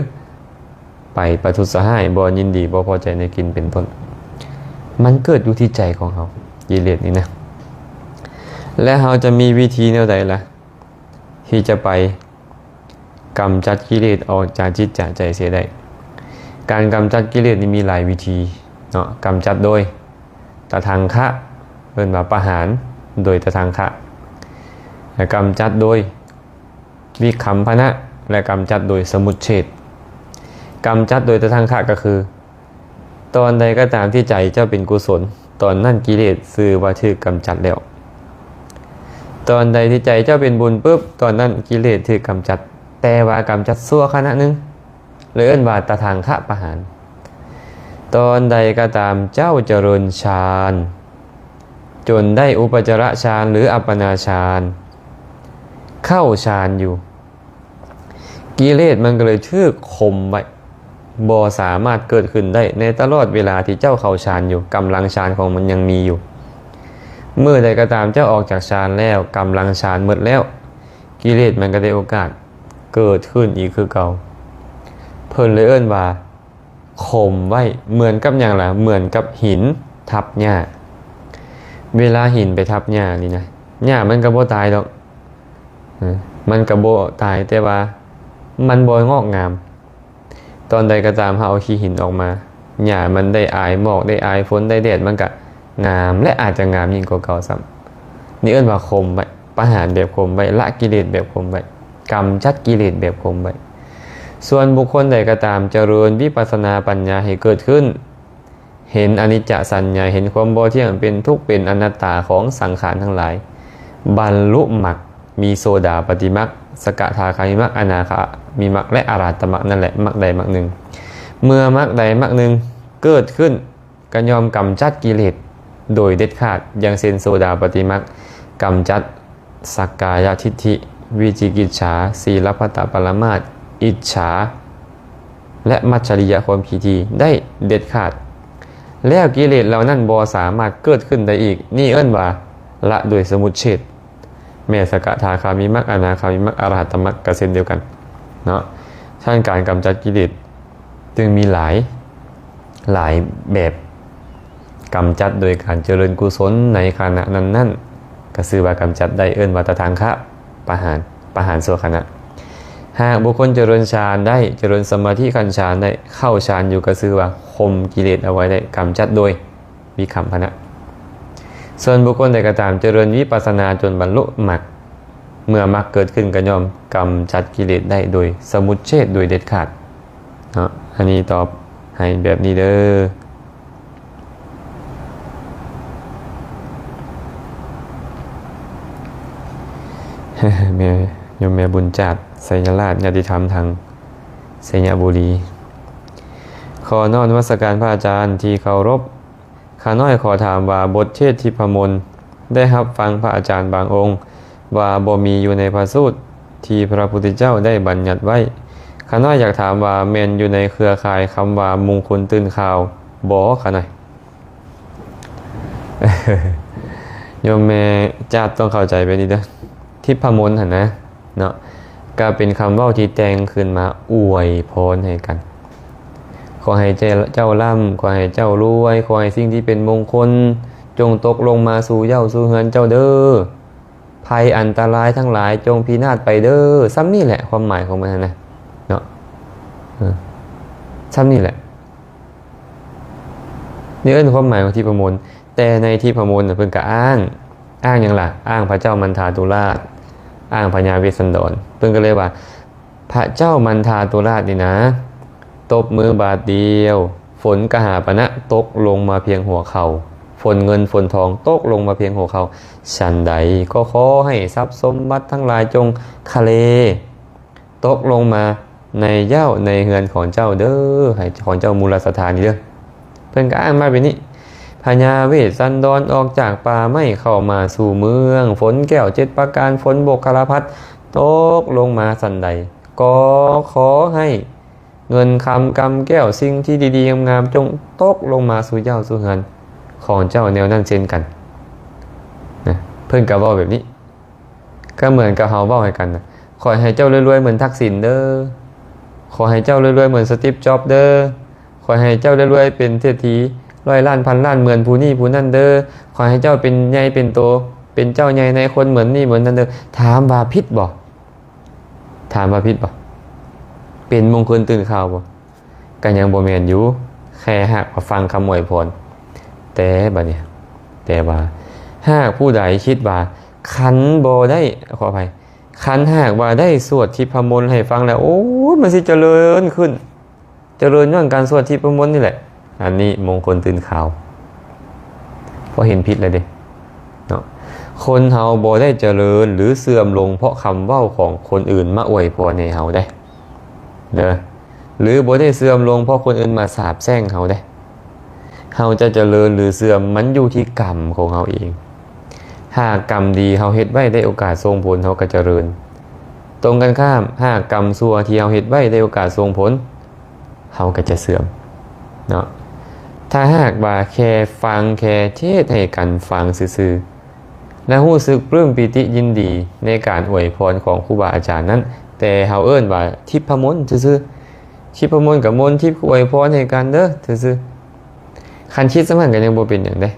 ໄປປະທຸດສະຮ້າຍ ບໍ່ຍິນດີບໍ່ພໍໃຈໃນກິ່ນເປັນຕົ້ນ. ມັນເກີດຢູ່ທີ່ໃຈຂອງເຮົາ ກິເລດນີ້ນະ. ແລະ ເຮົາຈະມີວິທີແນວໃດລະ ທີ່ຈະໄປກຳຈັດກິເລດອອກຈາກຈິດຈາກໃຈເສຍໄດ້? ການກຳຈັດກິເລດນີ້ມີຫຼາຍວິທີເນາະ, ກຳຈັດໂດຍຕະທັງຄະ ເອີ້ນວ່າປະຫານໂດຍຕະທັງຄະ, ແລະ ກຳຈັດໂດຍວິຄັມພະນະ ແລະ ກຳຈັດໂດຍສະມຸດເສດ. ກຳຈັດໂດຍຕະທັງຄະກໍຄື ຕອນໃດກໍຕາມທີ່ໃຈເຈົ້າເປັນກຸສົນ, ຕອນນັ້ນກິເລດຊື່ວ່າຖືກກຳຈັດແລ້ວ. ຕອນໃດທີ່ໃຈເຈົ້າເປັນບຸນປຶບ, ຕອນນັ້ນກິເລດຖືກກຳຈັດ, ແຕ່ວ່າກຳຈັດຊົ່ວຂະນະໜຶ່ງ, ເລີຍເອີ້ນວ່າຕະທັງຄະປະຫານ. ຕອນໃດກໍຕາມເຈົ້າຈະເລີນฌານ ຈົນໄດ້ອຸປະຈາລະฌານ ຫຼື ອັບປະນາฌານ, ເຂົ້າฌານຢູ່, ກິເລດມັນກໍເລີຍຖືກຂົ່ມໄວ້ ບໍ່ສາມາດເກີດຂຶ້ນໄດ້ໃນຕະຫຼອດເວລາທີ່ເຈົ້າເຂົ້າฌານຢູ່, ກຳລັງฌານຂອງມັນຍັງມີຢູ່. ເມື່ອໃດກໍຕາມເຈົ້າອອກຈາກฌານແລ້ວ, ກຳລັງฌານໝົດແລ້ວ, ກິເລດມັນກໍໄດ້ໂອກາດເກີດຂຶ້ນອີກຄືເກົ່າ. ເພິ່ນເລີຍເອີ້ນວ່າ ຂົ່ມໄວ້ ເໝືອນກັບຫຍັງລະ? ເໝືອນກັບຫີນທັບຫຍ້າ. ເວລາຫີນໄປທັບຫຍ້ານີ້ນະ, ຫຍ້າມັນກໍບໍ່ຕາຍດອກ, ເອີ ມັນກໍບໍ່ຕາຍ, ແຕ່ວ່າມັນບໍ່ງອກງາມ. ຕອນໃດກໍຕາມເຮົາເອົາຂີ້ຫີນອອກມາ, ຫຍ້າມັນໄດ້ອາຍໝອກ, ໄດ້ອາຍຝົນ, ໄດ້ແດດ, ມັນກໍງາມ ແລະ ອາດຈະງາມຍິ່ງກວ່າເກົ່າຊ້ຳ. ນີ້ເອີ້ນວ່າຂົ່ມໄວ້, ປະຫານແບບຂົ່ມໄວ້, ລະກິເລດແບບຂົ່ມໄວ້, ກຳຈັດກິເລດແບບຂົ່ມໄວ້. ສ່ວນບຸກຄົນໃດກໍຕາມຈະເລີນວິປັດສະນາປັນຍາໃຫ້ເກີດຂຶ້ນ, ເຫັນອະນິດຈະສັນຍາ, ເຫັນຄວາມບໍ່ທ່ຽງ, ເປັນທຸກ, ເປັນອະນັດຕາຂອງສັງຂານທັງຫຼາຍ, ບັນລຸມັກ, ມີໂສດາປະຕິມັກ, ສະກະທາຄາມິມັກ, ອະນາຄາມິມັກ ແລະ ອະລະຫັດຕະມັກນັ້ນແຫຼະ, ມັກໃດມັກໜຶ່ງ. ເມື່ອມັກໃດມັກໜຶ່ງເກີດຂຶ້ນ, ກໍຍ່ອມກຳຈັດກິເລດໂດຍເດັດຂາດ, ຢ່າງເຊັ່ນ ໂສດາປະຕິມັກ ກຳຈັດສັກກາຍະທິດຖິ, ວິຈິກິດສາ, ສີລະພັດຕະປະລະມາດ, ອິດສາ ແລະ ມັດສະລິຍະຄວາມຂີ້ຖີ່ໄດ້ເດັດຂາດ, ແລ້ວກິເລດເຫຼົ່ານັ້ນບໍ່ສາມາດເກີດຂຶ້ນໄດ້ອີກ. ນີ້ເອີ້ນວ່າລະໂດຍສະມຸດເສດ. ແມ່ນສະກະທາຄາມີມັກ, ອະນາຄາມີມັກ, ອະລະຫັດຕະມັກກໍເຊັ່ນດຽວກັນເນາະ. ຊັ້ນການກຳຈັດກິເລດຈຶ່ງມີຫຼາຍ, ຫຼາຍແບບ. ກຳຈັດໂດຍການຈະເລີນກຸສົນໃນຂະນະນັ້ນໆ ກໍຊື່ວ່າກຳຈັດໄດ້, ເອີ້ນວ່າຕະທັງຄະປະຫານ, ປະຫານຊົ່ວຂະນະ. ຫາກບຸກຄົນຈະເລີນຊານໄດ້, ຈະເລີນສະມາທິຂັ້ນຊານໄດ້, ເຂົ້າຊານຢູ່, ກໍຊື່ວ່າຂົ່ມກິເລດເອົາໄວ້ໄດ້, ກຳຈັດໂດຍ ວິຄັມພະນະ. ສ່ວນບຸກຄົນໃດກໍຕາມຈະເລີນວິປັດສະນາຈົນບັນລຸມັກ, ເມື່ອມັກເກີດຂຶ້ນກໍຍ່ອມກຳຈັດກິເລດໄດ້ໂດຍສະໝຸດເສດໂດຍເດັດຂາດເນາະ. ອັນນີ້ຕອບໃຫ້ແບບນີ້ເດີ. ແມ່ ໂຍມແມ່ບຸນຈາດ ໄຊຍະລາດ ຍາຕິທຳທາງໄຊຍະບູລີ. ຂໍນ້ອມນະມັດສະການພະອາຈານທີ່ເຄົາລົບ. ຂ້ານ້ອຍຂໍຖາມວ່າ ບົດເທດທິບພະມົນ ໄດ້ຮັບຟັງພະອາຈານບາງອົງວ່າບໍ່ມີຢູ່ໃນພະສູດທີ່ພະພຸດທະເຈົ້າໄດ້ບັນຍັດໄວ້. ຂ້ານ້ອຍຢາກຖາມວ່າ ແມ່ນຢູ່ໃນເຄືອຂ່າຍຄຳວ່າມຸງຄຸນຕື່ນຂ່າວບໍ່? ຂ້ານ້ອຍ ໂຍມແມ່ຈາດຕ້ອງເຂົ້າໃຈແບບນີ້ເດີ. ທິບພະມົນຫັ້ນນະ ເນາະ ກໍເປັນຄຳເວົ້າທີ່ແຕ່ງຂຶ້ນມາອວຍພອນໃຫ້ກັນ. ຂໍໃຫ້ເຈົ້າ ເຈົ້າລ່ຳ, ຂໍໃຫ້ເຈົ້າລວຍ, ຂໍໃຫ້ສິ່ງທີ່ເປັນມົງຄົນຈົ່ງຕົກລົງມາສູ່ເຍົາສູ່ເຮືອນເຈົ້າເດີ. ໄພອັນຕະລາຍທັງຫຼາຍຈົ່ງພິນາດໄປເດີ. ສ່ຳນີ້ແຫຼະຄວາມໝາຍຂອງມັນຫັ້ນນະ ເນາະ. ເອີ ສ່ຳນີ້ແຫຼະ. ນີ້ເອີ້ນຄວາມໝາຍຂອງທິບພະມົນ. ແຕ່ໃນທິບພະມົນນະ ເພິ່ນກໍອ້າງ, ອ້າງຫຍັງລະ? ອ້າງພະເຈົ້າມັນທາຕຸລາດ, ອ້າງພະຍາເວດສັນດອນ. ເພິ່ນກໍເລີຍວ່າ ພະເຈົ້າມັນທາຕຸລາດນີ້ນະ ຕົບມືບາດດຽວ, ຝົນກະຫາປະນະຕົກລົງມາພຽງຫົວເຂົ່າ, ຝົນເງິນຝົນທອງຕົກລົງມາພຽງຫົວເຂົ່າ. ສັນໃດກໍຂໍໃຫ້ຊັບສົມບັດທັງຫຼາຍຈົ່ງຄະເລ ຕົກລົງມາໃນເຍົາໃນເຮືອນຂອງເຈົ້າເດີ, ໃຫ້ຂອງເຈົ້າມູລະສະຖານນີ້ເດີ. ເພິ່ນກໍອ້າງມາແບບນີ້, ພະຍາເວດສັນດອນອອກຈາກປ່າໄມ້ເຂົ້າມາສູ່ເມືອງ, ຝົນແກ້ວເຈັດປະການ, ຝົນບົກຄະລະພັດຕົກລົງມາສັນໃດ, ກໍຂໍໃຫ້ເງິນຄຳກຳແກ້ວ, ສິ່ງທີ່ດີໆງາມໆ ຈົ່ງຕົກລົງມາສູ່ເຍົາສູ່ເຮືອນຂອງເຈົ້າແນວນັ້ນເຊັ່ນກັນ. ນະ, ເພິ່ນກໍເວົ້າແບບນີ້. ກໍເໝືອນກັບເຮົາເວົ້າໃຫ້ກັນນະ, ຂໍໃຫ້ເຈົ້າລວຍໆເໝືອນທັກສິນເດີ, ຂໍໃຫ້ເຈົ້າລວຍໆເໝືອນສະຕິບຈອບເດີ, ຂໍໃຫ້ເຈົ້າລວຍໆເປັນເສດຖີຮ້ອຍລ້ານພັນລ້ານເໝືອນຜູ້ນີ້ຜູ້ນັ້ນເດີ, ຂໍໃຫ້ເຈົ້າເປັນໃຫຍ່ເປັນໂຕ ເປັນເຈົ້າໃຫຍ່ນາຍຄົນເໝືອນນີ້ເໝືອນນັ້ນເດີ. ຖາມວ່າຜິດບໍ່? ຖາມວ່າຜິດບໍ່? ເປັນມົງຄົນຕື່ນຂ່າວບໍ່? ກໍຍັງບໍ່ແມ່ນຢູ່, ແຄ່ຫາກວ່າຟັງຄຳອວຍພອນ. ແຕ່ບັດນີ້, ແຕ່ວ່າຫາກຜູ້ໃດຄິດວ່າຄັນບໍ່ໄດ້, ຂໍອະໄພ, ຄັນຫາກວ່າໄດ້ສວດທິບພະມົນໃຫ້ຟັງແລ້ວ, ໂອ້ຍ, ມັນຊິຈະເລີນຂຶ້ນ, ຈະເລີນຍ້ອນການສວດທິບພະມົນນີ້ແຫຼະ. ອັນນີ້ມົງຄົນຕື່ນຂ່າວ. ເພາະເຫັນຜິດແລ້ວເດ້ເນາະ. ຄົນເຮົາບໍ່ໄດ້ຈະເລີນ ຫຼື ເສື່ອມລົງເພາະຄຳເວົ້າຂອງຄົນອື່ນມາອວຍພອນໃຫ້ເຮົາເດ້ ເດີ ຫຼື ບໍ່ໄດ້ເສື່ອມລົງເພາະຄົນອື່ນມາສາບແຊ່ງເຮົາເດ້. ເຮົາຈະຈະເລີນ ຫຼື ເສື່ອມ ມັນຢູ່ທີ່ກຳຂອງເຮົາເອງ. ຫາກກຳດີເຮົາເຮັດໄວ້ໄດ້ໂອກາດສົ່ງຜົນ, ເຮົາກໍຈະເລີນ. ຕົງກັນຂ້າມ, ຫາກກຳຊົ່ວທີ່ເຮົາເຮັດໄວ້ໄດ້ໂອກາດສົ່ງຜົນ, ເຮົາກໍຈະເສື່ອມເນາະ. ຖ້າຫາກວ່າແຄ່ຟັງ, ແຄ່ເທດໃຫ້ກັນຟັງຊື່ໆ ແລະ ຮູ້ສຶກປຶ້ມປີຕິຍິນດີໃນການອວຍພອນຂອງຄູບາອາຈານນັ້ນ, ແຕ່ເຮົາເອີ້ນວ່າທິບພະມົນຊື່ໆ. ທິບພະມົນກັບມົນທິບ ຄືອວຍພອນໃຫ້ກັນເດີຊື່ໆ. ຄັນຄິດສ່ຳນັ້ນກໍຍັງບໍ່ເປັນຫຍັງເດ້.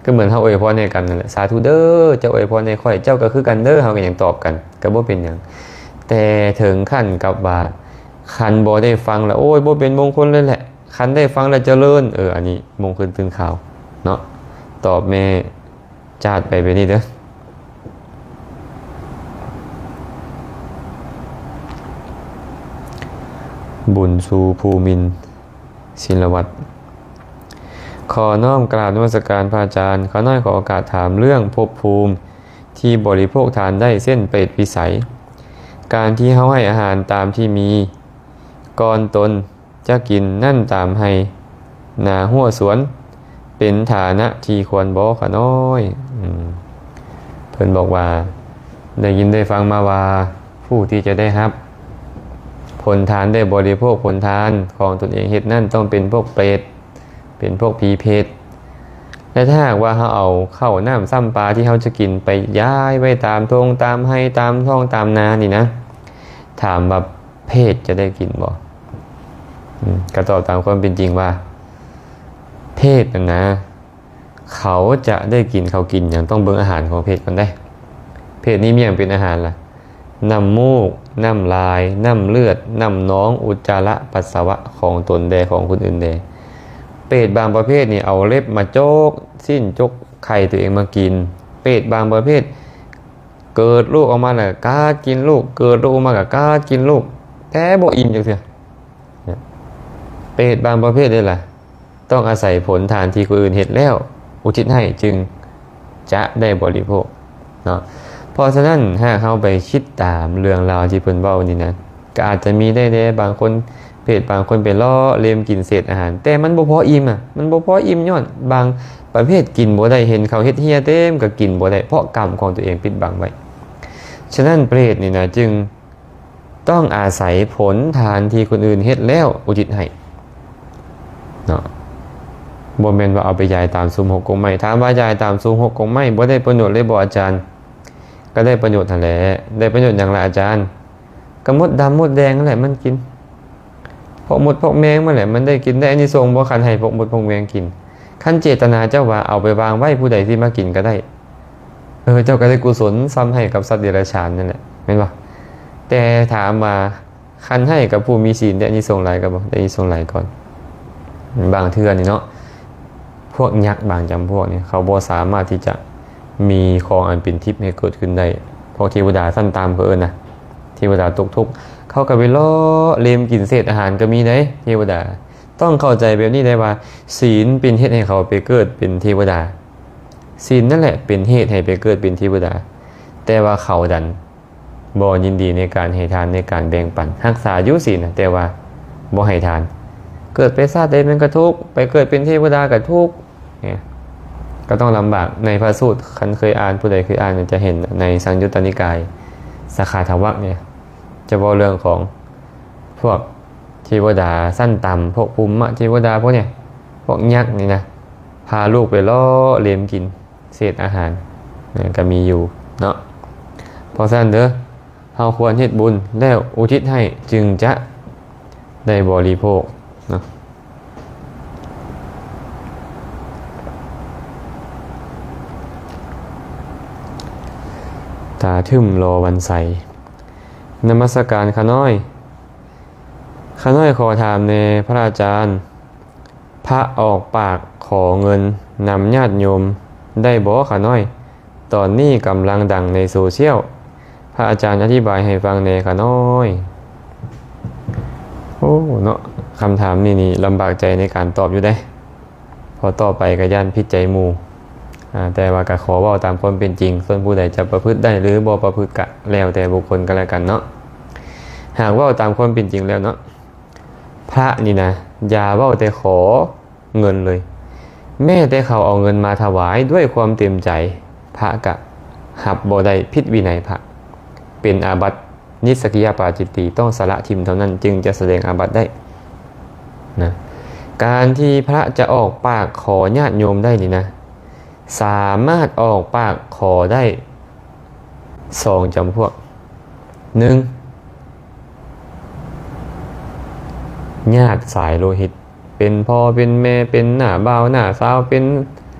ກໍເໝືອນເຮົາອວຍພອນໃຫ້ກັນນັ້ນແຫຼະ, ສາທຸເດີ ເຈົ້າອວຍພອນໃຫ້ຂ້ອຍ, ເຈົ້າກໍຄືກັນເດີ, ເຮົາກໍຍັງຕອບກັນ ກໍບໍ່ເປັນຫຍັງ. ແຕ່ເຖິງຂັ້ນກັບວ່າ ຄັນບໍ່ໄດ້ຟັງລະ ໂອ້ຍ ບໍ່ເປັນມົງຄົນເລີຍແຫຼະ, ຄັນໄດ້ຟັງລະຈະເລີນ, ເອີ ອັນນີ້ມົງຄົນຕື່ນຂາວເນາະ. ຕອບແມ່ຈາດໄປແບບນີ້ເດີ. ບຸນຊູພູມິນ ສິນລະວັດ. ຂໍນ້ອມກາບນະມັດສະການພະອາຈານ. ຂ້ານ້ອຍຂໍໂອກາດຖາມເລື່ອງພົບພູມທີ່ບໍລິໂພກທານໄດ້ ເຊັ່ນ ເປດວິໄສ. ການທີ່ເຮົາໃຫ້ອາຫານຕາມທີ່ມີ ກ່ອນຕົນຈະກິນນັ້ນຕາມໄຮ່ນາຮົ້ວສວນ ເປັນຖານະທີ່ຄວນບໍ່ຂະນ້ອຍ? ອືມ ເພິ່ນບອກວ່າ ໄດ້ຍິນໄດ້ຟັງມາວ່າ ຜູ້ທີ່ຈະໄດ້ຮັບຜົນທານ ໄດ້ບໍລິໂພກຜົນທານຂອງຕົນເອງເຮັດນັ້ນ ຕ້ອງເປັນພວກເປດ ເປັນພວກຜີເພດ. ແລະ ຖ້າຫາກວ່າເຮົາເອົາເຂົ້ານ້ຳຊ້ຳປາທີ່ເຮົາຈະກິນໄປຢາຍໄວ້ຕາມທົ່ງຕາມໄຮ່ ຕາມທ້ອງຕາມນານີ້ນະ, ຖາມວ່າເພດຈະໄດ້ກິນບໍ່? ອືມ ກໍຕອບຕາມຄວາມເປັນຈິງວ່າ ເພດນັ້ນນະ ເຂົາຈະໄດ້ກິນເຂົ້າກິນຫຍັງ ຕ້ອງເບິ່ງອາຫານຂອງເພດກ່ອນເດ້. ເພດນີ້ມີຫຍັງເປັນອາຫານລະ? ນ້ຳມູກ, ນ້ຳລາຍ, ນ້ຳເລືອດ, ນ້ຳໜອງ, ອຸດຈາລະ, ປັດສະວະຂອງຕົນແດ່ ຂອງຄົນອື່ນແດ່. ເປດບາງປະເພດນີ້ເອົາເລັບມາຈົກຊີ້ນຈົກໄຂ່ຕົວເອງມາກິນ. ເປດບາງປະເພດເກີດລູກອອກມາແລ້ວກະກາດກິນລູກ, ເກີດລູກອອກມາກະກາດກິນລູກ ແຕ່ບໍ່ອີ່ມຈັກເທື່ອ. ເປດບາງປະເພດເດ້ລະ ຕ້ອງອາໄສຜົນທານທີ່ຄົນອື່ນເຮັດແລ້ວອຸທິດໃຫ້ ຈຶ່ງຈະໄດ້ບໍລິໂພກເນາະ. ເພາະສະນັ້ນ ຫາກເຮົາໄປຄິດຕາມເລື່ອງລາວທີ່ເພິ່ນເວົ້ານີ້ນະ ກໍອາດຈະມີໄດ້ແດ່ ບາງຄົນ ເພດບາງຄົນໄປເລາະເລັມກິນເສດອາຫານ ແຕ່ມັນບໍ່ພໍອີ່ມອະ, ມັນບໍ່ພໍອີ່ມ ຍ້ອນບາງປະເພດກິນບໍ່ໄດ້, ເຫັນເຂົາເຮັດເຮຍເຕັມກໍກິນບໍ່ໄດ້ ເພາະກຳຂອງຕົວເອງປິດບັງໄວ້. ສະນັ້ນ ເປດນີ້ນະ ຈຶ່ງ ຕ້ອງອາໄສຜົນທານທີ່ຄົນອື່ນເຮັດແລ້ວອຸທິດໃຫ້ເນາະ. ບໍ່ແມ່ນວ່າເອົາໄປຢາຍຕາມຊຸມຮົກກົກໄມ້. ຖາມວ່າຢາຍຕາມຊຸມຮົກກົກໄມ້ບໍ່ໄດ້ປະໂຫຍດເລີຍບໍ່ອາຈານ? ກໍໄດ້ປະໂຫຍດຫັ້ນແຫຼະ. ໄດ້ປະໂຫຍດຫຍັງລະອາຈານ? ກໍມົດດຳມົດແດງຫັ້ນແຫຼະມັນກິນ. ພວກມົດພວກແມງມັນແຫຼະ ມັນໄດ້ກິນ ໄດ້ອານິສົງບໍ່ ຄັນໃຫ້ພວກມົດພວກແມງກິນ? ຄັນເຈດຕະນາເຈົ້າວ່າເອົາໄປວາງໄວ້ ຜູ້ໃດທີ່ມາກິນກໍໄດ້, ເອີ ເຈົ້າກໍໄດ້ກຸສົນສ່ຳໃຫ້ກັບສັດເດຍລະສານນັ້ນແຫຼະ ແມ່ນບໍ່? ແຕ່ຖາມວ່າ ຄັນໃຫ້ກັບຜູ້ມີສິນ ໄດ້ອານິສົງຫຼາຍກໍບໍ່? ໄດ້ອານິສົງຫຼາຍກ່ອນ. ບາງເທື່ອນີ້ເນາະ ພວກຍັກບາງຈຳພວກນີ້ ເຂົາບໍ່ສາມາດທີ່ຈະມີຂອງອັນເປັນທິບໃຫ້ເກີດຂຶ້ນໄດ້. ພວກເທວະດາຊັ້ນຕ່ຳ ເຂົາເອີ້ນນະ ເທວະດາຕົກທຸກ ເຂົາກໍໄປເລາະເລັມກິນເສດອາຫານກໍມີເດ້ ເທວະດາ. ຕ້ອງເຂົ້າໃຈແບບນີ້ໄດ້ວ່າ ສິນເປັນເຫດໃຫ້ເຂົາໄປເກີດເປັນເທວະດາ, ສິນນັ້ນແຫຼະເປັນເຫດໃຫ້ໄປເກີດເປັນເທວະດາ, ແຕ່ວ່າເຂົາດັນບໍ່ຍິນດີໃນການໃຫ້ທານ ໃນການແບ່ງປັນ. ຮັກສາຢູ່ສິນນະ ແຕ່ວ່າບໍ່ໃຫ້ທານ. ເກີດໄປຊາດໃດມັນກໍທຸກ, ໄປເກີດເປັນເທວະດາກໍທຸກ, ເອີ ກໍຕ້ອງລຳບາກ. ໃນພະສູດ ຄັນເຄີຍອ່ານ, ຜູ້ໃດເຄີຍອ່ານຈະເຫັນໃນສັງຍຸດຕະນິກາຍ ສະຂາທະວັກນີ້ ຈະເວົ້າເລື່ອງຂອງພວກເທວະດາຊັ້ນຕ່ຳ, ພວກພູມມະເທວະດາພວກນີ້ ພວກຍັກນີ້ນະ ພາລູກໄປເລາະເລັມກິນເສດອາຫານ ກໍມີຢູ່ເນາະ. ເພາະສະນັ້ນເດີ ເຮົາຄວນເຮັດບຸນແລ້ວອຸທິດໃຫ້ ຈຶ່ງຈະໄດ້ບໍລິໂພກເນາະ. ຕາທຶ້ມລໍວັນໄຊ. ນະມັດສະການຂ້ານ້ອຍ. ຂ້ານ້ອຍຂໍຖາມແດ່ພະອາຈານ, ພະອອກປາກຂໍເງິນນຳຍາດໂຍມໄດ້ບໍ່ຂ້ານ້ອຍ? ຕອນນີ້ກຳລັງດັງໃນໂຊຊຽວ, ພະອາຈານອະທິບາຍໃຫ້ຟັງແດ່ຂ້ານ້ອຍ. ໂອ້ ເນາະ, ຄຳຖາມນີ້ນີ້ລຳບາກໃຈໃນການຕອບຢູ່ເດ້. ເພາະຕໍ່ໄປກໍຢ້ານຜິດໃຈໝູ່. ອາ ແຕ່ວ່າກໍຂໍເວົ້າຕາມຄວາມເປັນຈິງ, ສ່ວນຜູ້ໃດຈະປະພຶດໄດ້ ຫຼື ບໍ່ປະພຶດ ກໍແລ້ວແຕ່ບຸກຄົນກໍແລ້ວກັນເນາະ. ຫາກເວົ້າຕາມຄວາມເປັນຈິງແລ້ວເນາະ, ພະນີ້ນະ ຢ່າເວົ້າແຕ່ຂໍເງິນເລີຍ. ແມ້ແຕ່ເຂົາເອົາເງິນມາຖວາຍດ້ວຍຄວາມເຕັມໃຈ, ພະກະຮັບບໍ່ໄດ້, ຜິດວິໄນພະ, ເປັນອາບັດ ນິດສະກິຍະປາຈິດຕີ ຕ້ອງສະຫຼະຖິ້ມເທົ່ານັ້ນ ຈຶ່ງຈະສະແດງອາບັດໄດ້ນະ. ການທີ່ພະຈະອອກປາກຂໍຍາດໂຍມໄດ້ນີ້ນະ ສາມາດອອກປາກຂໍໄດ້ສອງຈຳພວກ. ໜຶ່ງ ຍາດສາຍໂລຫິດ ເປັນພໍ່ເປັນແມ່ ເປັນນ້າບ່າວນ້າສາວ ເປັນ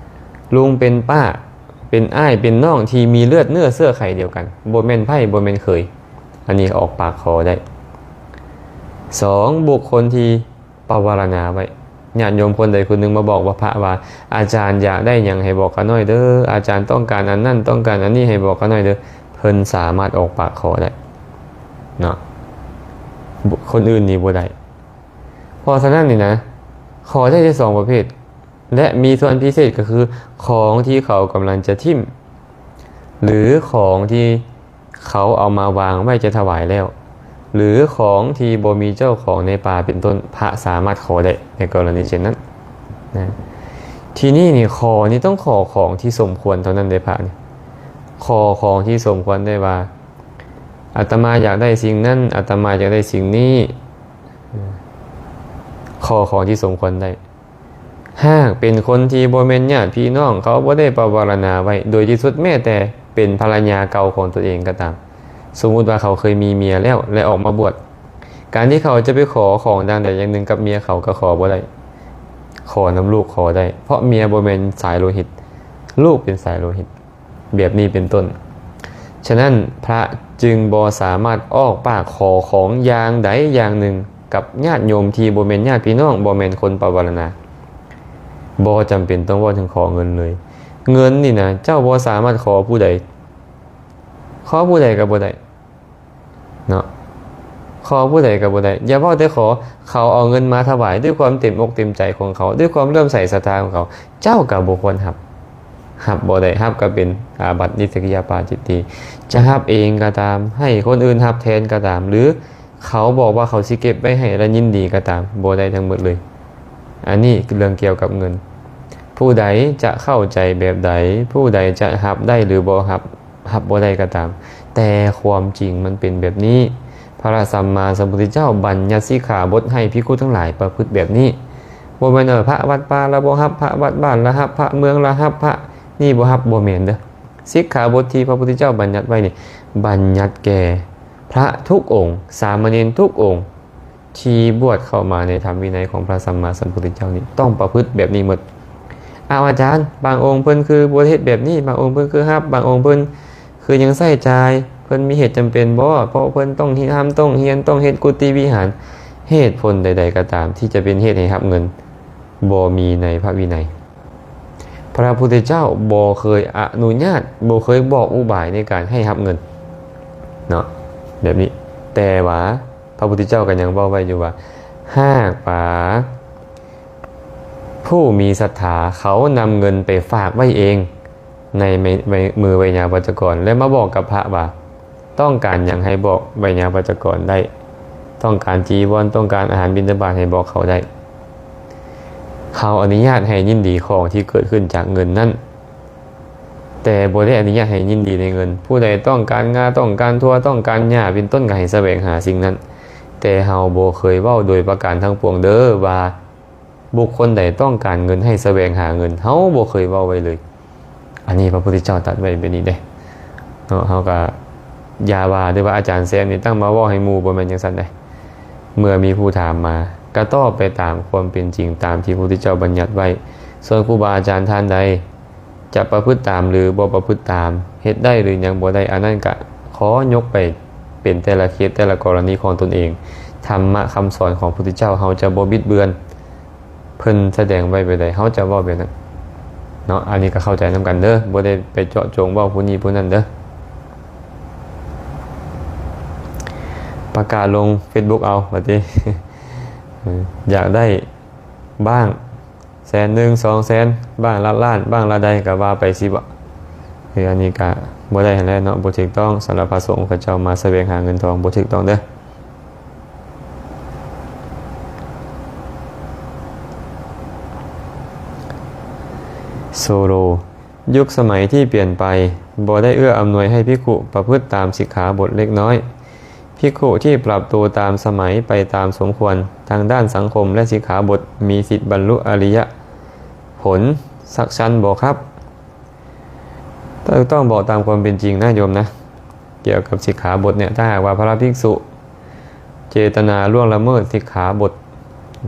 ລຸງເປັນປ້າ ເປັນອ້າຍເປັນນ້ອງທີ່ມີເລືອດເນື້ອເຊື້ອໄຂດຽວກັນ ບໍ່ແມ່ນໃພ້ບໍ່ແມ່ນເຂີຍ. ອັນນີ້ອອກປາກຂໍໄດ້. ສອງ ບຸກຄົນທີ່ປະວາລະນາໄວ້. ຍາດໂຍມຄົນໃດຄົນໜຶ່ງມາບອກວ່າ ພະວ່າ ອາຈານຢາກໄດ້ຫຍັງໃຫ້ບອກຂ້ານ້ອຍເດີ ອາຈານຕ້ອງການອັນນັ້ນຕ້ອງການອັນນີ້ໃຫ້ບອກຂ້ານ້ອຍເດີ. ເພິ່ນສາມາດອອກປາກຂໍໄດ້ເນາະ ຄົນອື່ນນີ້ບໍ່ໄດ້. ເພາະສະນັ້ນນີ້ນະ ຂໍໄດ້ແຕ່ສອງປະເພດ ແລະ ມີສ່ວນພິເສດກໍຄື ຂອງທີ່ເຂົາກຳລັງຈະຖິ້ມ ຫຼື ຂອງທີ່ເຂົາເອົາມາວາງໄວ້ຈະຖວາຍແລ້ວ ຫຼື ຂອງທີ່ບໍ່ມີເຈົ້າຂອງໃນປ່າເປັນຕົ້ນ ພະສາມາດຂໍໄດ້ໃນກໍລະນີເຊັ່ນນັ້ນນະ. ທີນີ້ນີ້ ຂໍນີ້ຕ້ອງຂໍຂອງທີ່ສົມຄວນເທົ່ານັ້ນເດ້ພະນີ້. ຂໍຂອງທີ່ສົມຄວນໄດ້ວ່າ ອາດຕະມາຢາກໄດ້ສິ່ງນັ້ນ ອາດຕະມາຢາກໄດ້ສິ່ງນີ້. ຂໍຂອງທີ່ສົມຄວນໄດ້. ຫາກເປັນຄົນທີ່ບໍ່ແມ່ນຍາດພີ່ນ້ອງ ເຂົາບໍ່ໄດ້ປະວາລະນາໄວ້ໂດຍທີ່ສຸດ ແມ້ແຕ່ເປັນພັນລະຍາເກົ່າຂອງຕົວເອງກໍຕາມ, ສົມມຸດວ່າເຂົາເຄີຍມີເມຍແລ້ວ ແລະ ອອກມາບວດ, ການທີ່ເຂົາຈະໄປຂໍຂອງຢ່າງໃດຢ່າງໜຶ່ງກັບເມຍເຂົາກໍຂໍບໍ່ໄດ້. ຂໍນຳລູກຂໍໄດ້ ເພາະເມຍບໍ່ແມ່ນສາຍໂລຫິດ, ລູກເປັນສາຍໂລຫິດ. ແບບນີ້ເປັນຕົ້ນ. ສະນັ້ນ ພະຈຶ່ງບໍ່ສາມາດອອກປາກຂໍຂອງຢ່າງໃດຢ່າງໜຶ່ງກັບຍາດໂຍມທີ່ບໍ່ແມ່ນຍາດພີ່ນ້ອງ, ບໍ່ແມ່ນຄົນປະວາລະນາ. ບໍ່ຈຳເປັນຕ້ອງເວົ້າເຖິງຂໍເງິນເລີຍ. ເງິນນີ້ນະ ເຈົ້າບໍ່ສາມາດຂໍຜູ້ໃດ, ຂໍຜູ້ໃດກໍບໍ່ໄດ້. ເນາະ ຂໍຜູ້ໃດກໍບໍ່ໄດ້. ຢ່າເວົ້າແຕ່ຂໍ, ເຂົາເອົາເງິນມາຖວາຍດ້ວຍຄວາມເຕັມອົກເຕັມໃຈຂອງເຂົາ, ດ້ວຍຄວາມເຫຼື້ອມໃສສັດທາຂອງເຂົາ, ເຈົ້າກໍບໍ່ຄວນຮັບ. ຮັບບໍ່ໄດ້, ຮັບກໍເປັນອາບັດນິດສະກິຍະປາຈິດຕີ. ຈະຮັບເອງກໍຕາມ, ໃຫ້ຄົນອື່ນຮັບແທນກໍຕາມ, ຫຼື ເຂົາບອກວ່າເຂົາຊິເກັບໄວ້ໃຫ້ ແລະ ຍິນດີກໍຕາມ, ບໍ່ໄດ້ທັງໝົດເລີຍ. ອັນນີ້ເລື່ອງກ່ຽວກັບເງິນ. ຜູ້ໃດຈະເຂົ້າໃຈແບບໃດ, ຜູ້ໃດຈະຮັບໄດ້ ຫຼື ບໍ່ຮັບ, ຮັບບໍ່ໄດ້ກໍຕາມ, ແຕ່ຄວາມຈິງມັນເປັນແບບນີ້. ພະສຳມາສຳພຸດທະເຈົ້າບັນຍັດສິກຂາບົດໃຫ້ພິກຂຸທັງຫຼາຍປະພຶດແບບນີ້. ບໍ່ແມ່ນວ່າພະວັດປ່າລະບໍ່ຮັບ, ພະວັດບ້ານລະຮັບ, ພະເມືອງລະຮັບ, ພະນີ້ບໍ່ຮັບ, ບໍ່ແມ່ນເດີ້. ສິກຂາບົດທີ່ພະພຸດທະເຈົ້າບັນຍັດໄວ້ນີ້ ບັນຍັດແກ່ພະທຸກອົງ, ສາມະເນນທຸກອົງ ທີ່ບວດເຂົ້າມາໃນທຳວິໄນຂອງພະສຳມາສຳພຸດທະເຈົ້ານີ້ ຕ້ອງປະພຶດແບບນີ້ໝົດ. ອ້າວ ອາຈານ, ບາງອົງເພິ່ນຄືບໍ່ເຮັດແບບນີ້, ບາງອົງເພິ່ນຄືຮັບ, ບາງອົງເພິ່ນຄືຍັງໃຊ້ຈ່າຍ, ເພິ່ນມີເຫດຈຳເປັນບໍ່? ເພາະເພິ່ນຕ້ອງເຮັດທຳ, ຕ້ອງຮຽນ, ຕ້ອງເຮັດກຸຕິວິຫານ. ເຫດຜົນໃດໆກໍຕາມທີ່ຈະເປັນເຫດໃຫ້ຮັບເງິນ ບໍ່ມີໃນພະວິໄນ. ພະພຸດທະເຈົ້າບໍ່ເຄີຍອະນຸຍາດ, ບໍ່ເຄີຍບອກອຸບາຍໃນການໃຫ້ຮັບເງິນເນາະ ແບບນີ້. ແຕ່ວ່າພະພຸດທະເຈົ້າກໍຍັງເວົ້າໄວ້ຢູ່ວ່າ ຫາກວ່າຜູ້ມີສັດທາເຂົານຳເງິນໄປຝາກໄວ້ເອງໃນ ໃນ ໃນມືໄວຍາວັດຈະກອນ ແລະ ມາບອກກັບພະວ່າ ຕ້ອງການຫຍັງໃຫ້ບອກໄວຍາວັດຈະກອນໄດ້, ຕ້ອງການຈີວອນ, ຕ້ອງການອາຫານບິນທະບາດໃຫ້ບອກເຂົາໄດ້. ເຂົາອະນຸຍາດໃຫ້ຍິນດີຂອງທີ່ເກີດຂຶ້ນຈາກເງິນນັ້ນ, ແຕ່ບໍ່ໄດ້ອະນຸຍາດໃຫ້ຍິນດີໃນເງິນ. ຜູ້ໃດຕ້ອງການງາ, ຕ້ອງການຖົ່ວ, ຕ້ອງການຫຍ້າເປັນຕົ້ນ, ກໍໃຫ້ສະແຫວງຫາສິ່ງນັ້ນ. ແຕ່ເຮົາບໍ່ເຄີຍເວົ້າໂດຍປະການທັງປວງເດີ້ວ່າ ບຸກຄົນໃດຕ້ອງການເງິນໃຫ້ສະແຫວງຫາເງິນ, ເຮົາບໍ່ເຄີຍເວົ້າໄວ້ເລີຍ. ອັນນີ້ພະພຸດທະເຈົ້າຕັດໄວ້ແບບນີ້ເດ້ເນາະ. ເຮົາກໍຢ່າວ່າ ຫຼືວ່າອາຈານແຊມນີ້ຕັ້ງມາເວົ້າໃຫ້ໝູ່, ບໍ່ແມ່ນຈັ່ງຊັ້ນເດ້. ເມື່ອມີຜູ້ຖາມມາ, ກໍຕອບໄປຕາມຄວາມເປັນຈິງ, ຕາມທີ່ພະພຸດທະເຈົ້າບັນຍັດໄວ້. ສ່ວນຄູບາອາຈານທ່ານໃດ ຈະປະພຶດຕາມ ຫຼື ບໍ່ປະພຶດຕາມ, ເຮັດໄດ້ ຫຼື ຍັງບໍ່ໄດ້, ອັນນັ້ນກະຂໍຍົກໄປເປັນແຕ່ລະເຄສ ແຕ່ລະກໍລະນີຂອງຕົນເອງ. ທຳມະຄຳສອນຂອງພະພຸດທະເຈົ້າ ເຮົາຈະບໍ່ບິດເບືອນ, ເພິ່ນສະແດງໄວ້ແບບໃດ ເຮົາຈະເວົ້າແບບນັ້ນເນາະ. ອັນນີ້ກໍເຂົ້າໃຈນຳກັນເດີ້, ບໍ່ໄດ້ໄປເຈາະຈົງເວົ້າຜູ້ນີ້ຜູ້ນັ້ນເດີ້. ປະກາດລົງເຟສບຸກເອົາ ວ່າຕິ ຢາກໄດ້ບ້າງ ແສນໜຶ່ງ ສອງແສນ ບ້າງລະລ້ານ ບ້າງລະໃດກໍວ່າໄປຊິເບາະ. ຄືອັນນີ້ກະບໍ່ໄດ້ຫັ້ນແຫຼະເນາະ, ບໍ່ຖືກຕ້ອງ. ສຳລັບພະສົງເຂົາເຈົ້າມາສະແຫວງຫາເງິນທອງ ບໍ່ຖືກຕ້ອງເດີ້. ໂຊໂລ, ຍຸກສະໄໝທີ່ປ່ຽນໄປ ບໍ່ໄດ້ເອື້ອອຳນວຍໃຫ້ພິກຂຸປະພຶດຕາມສິກຂາບົດເລັກນ້ອຍ. ເພ ພິກຂຸທີ່ປັບໂຕຕາມສະໄໝໄປຕາມສົມຄວນທາງດ້ານສັງຄົມ ແລະ ສິກຂາບົດ ມີສິດບັນລຸອະລິຍະຜົນສັກຊັ້ນບໍ່ຄັບ? ຕ້ອງບອກຕາມຄວາມເປັນຈິງນະໂຍມນະ, ກ່ຽວກັບສິກຂາບົດເນຍ ຖ້າຫາກວ່າພະພິກສຸເຈຕນາລ່ວງລະເມີດສິກຂາບົດ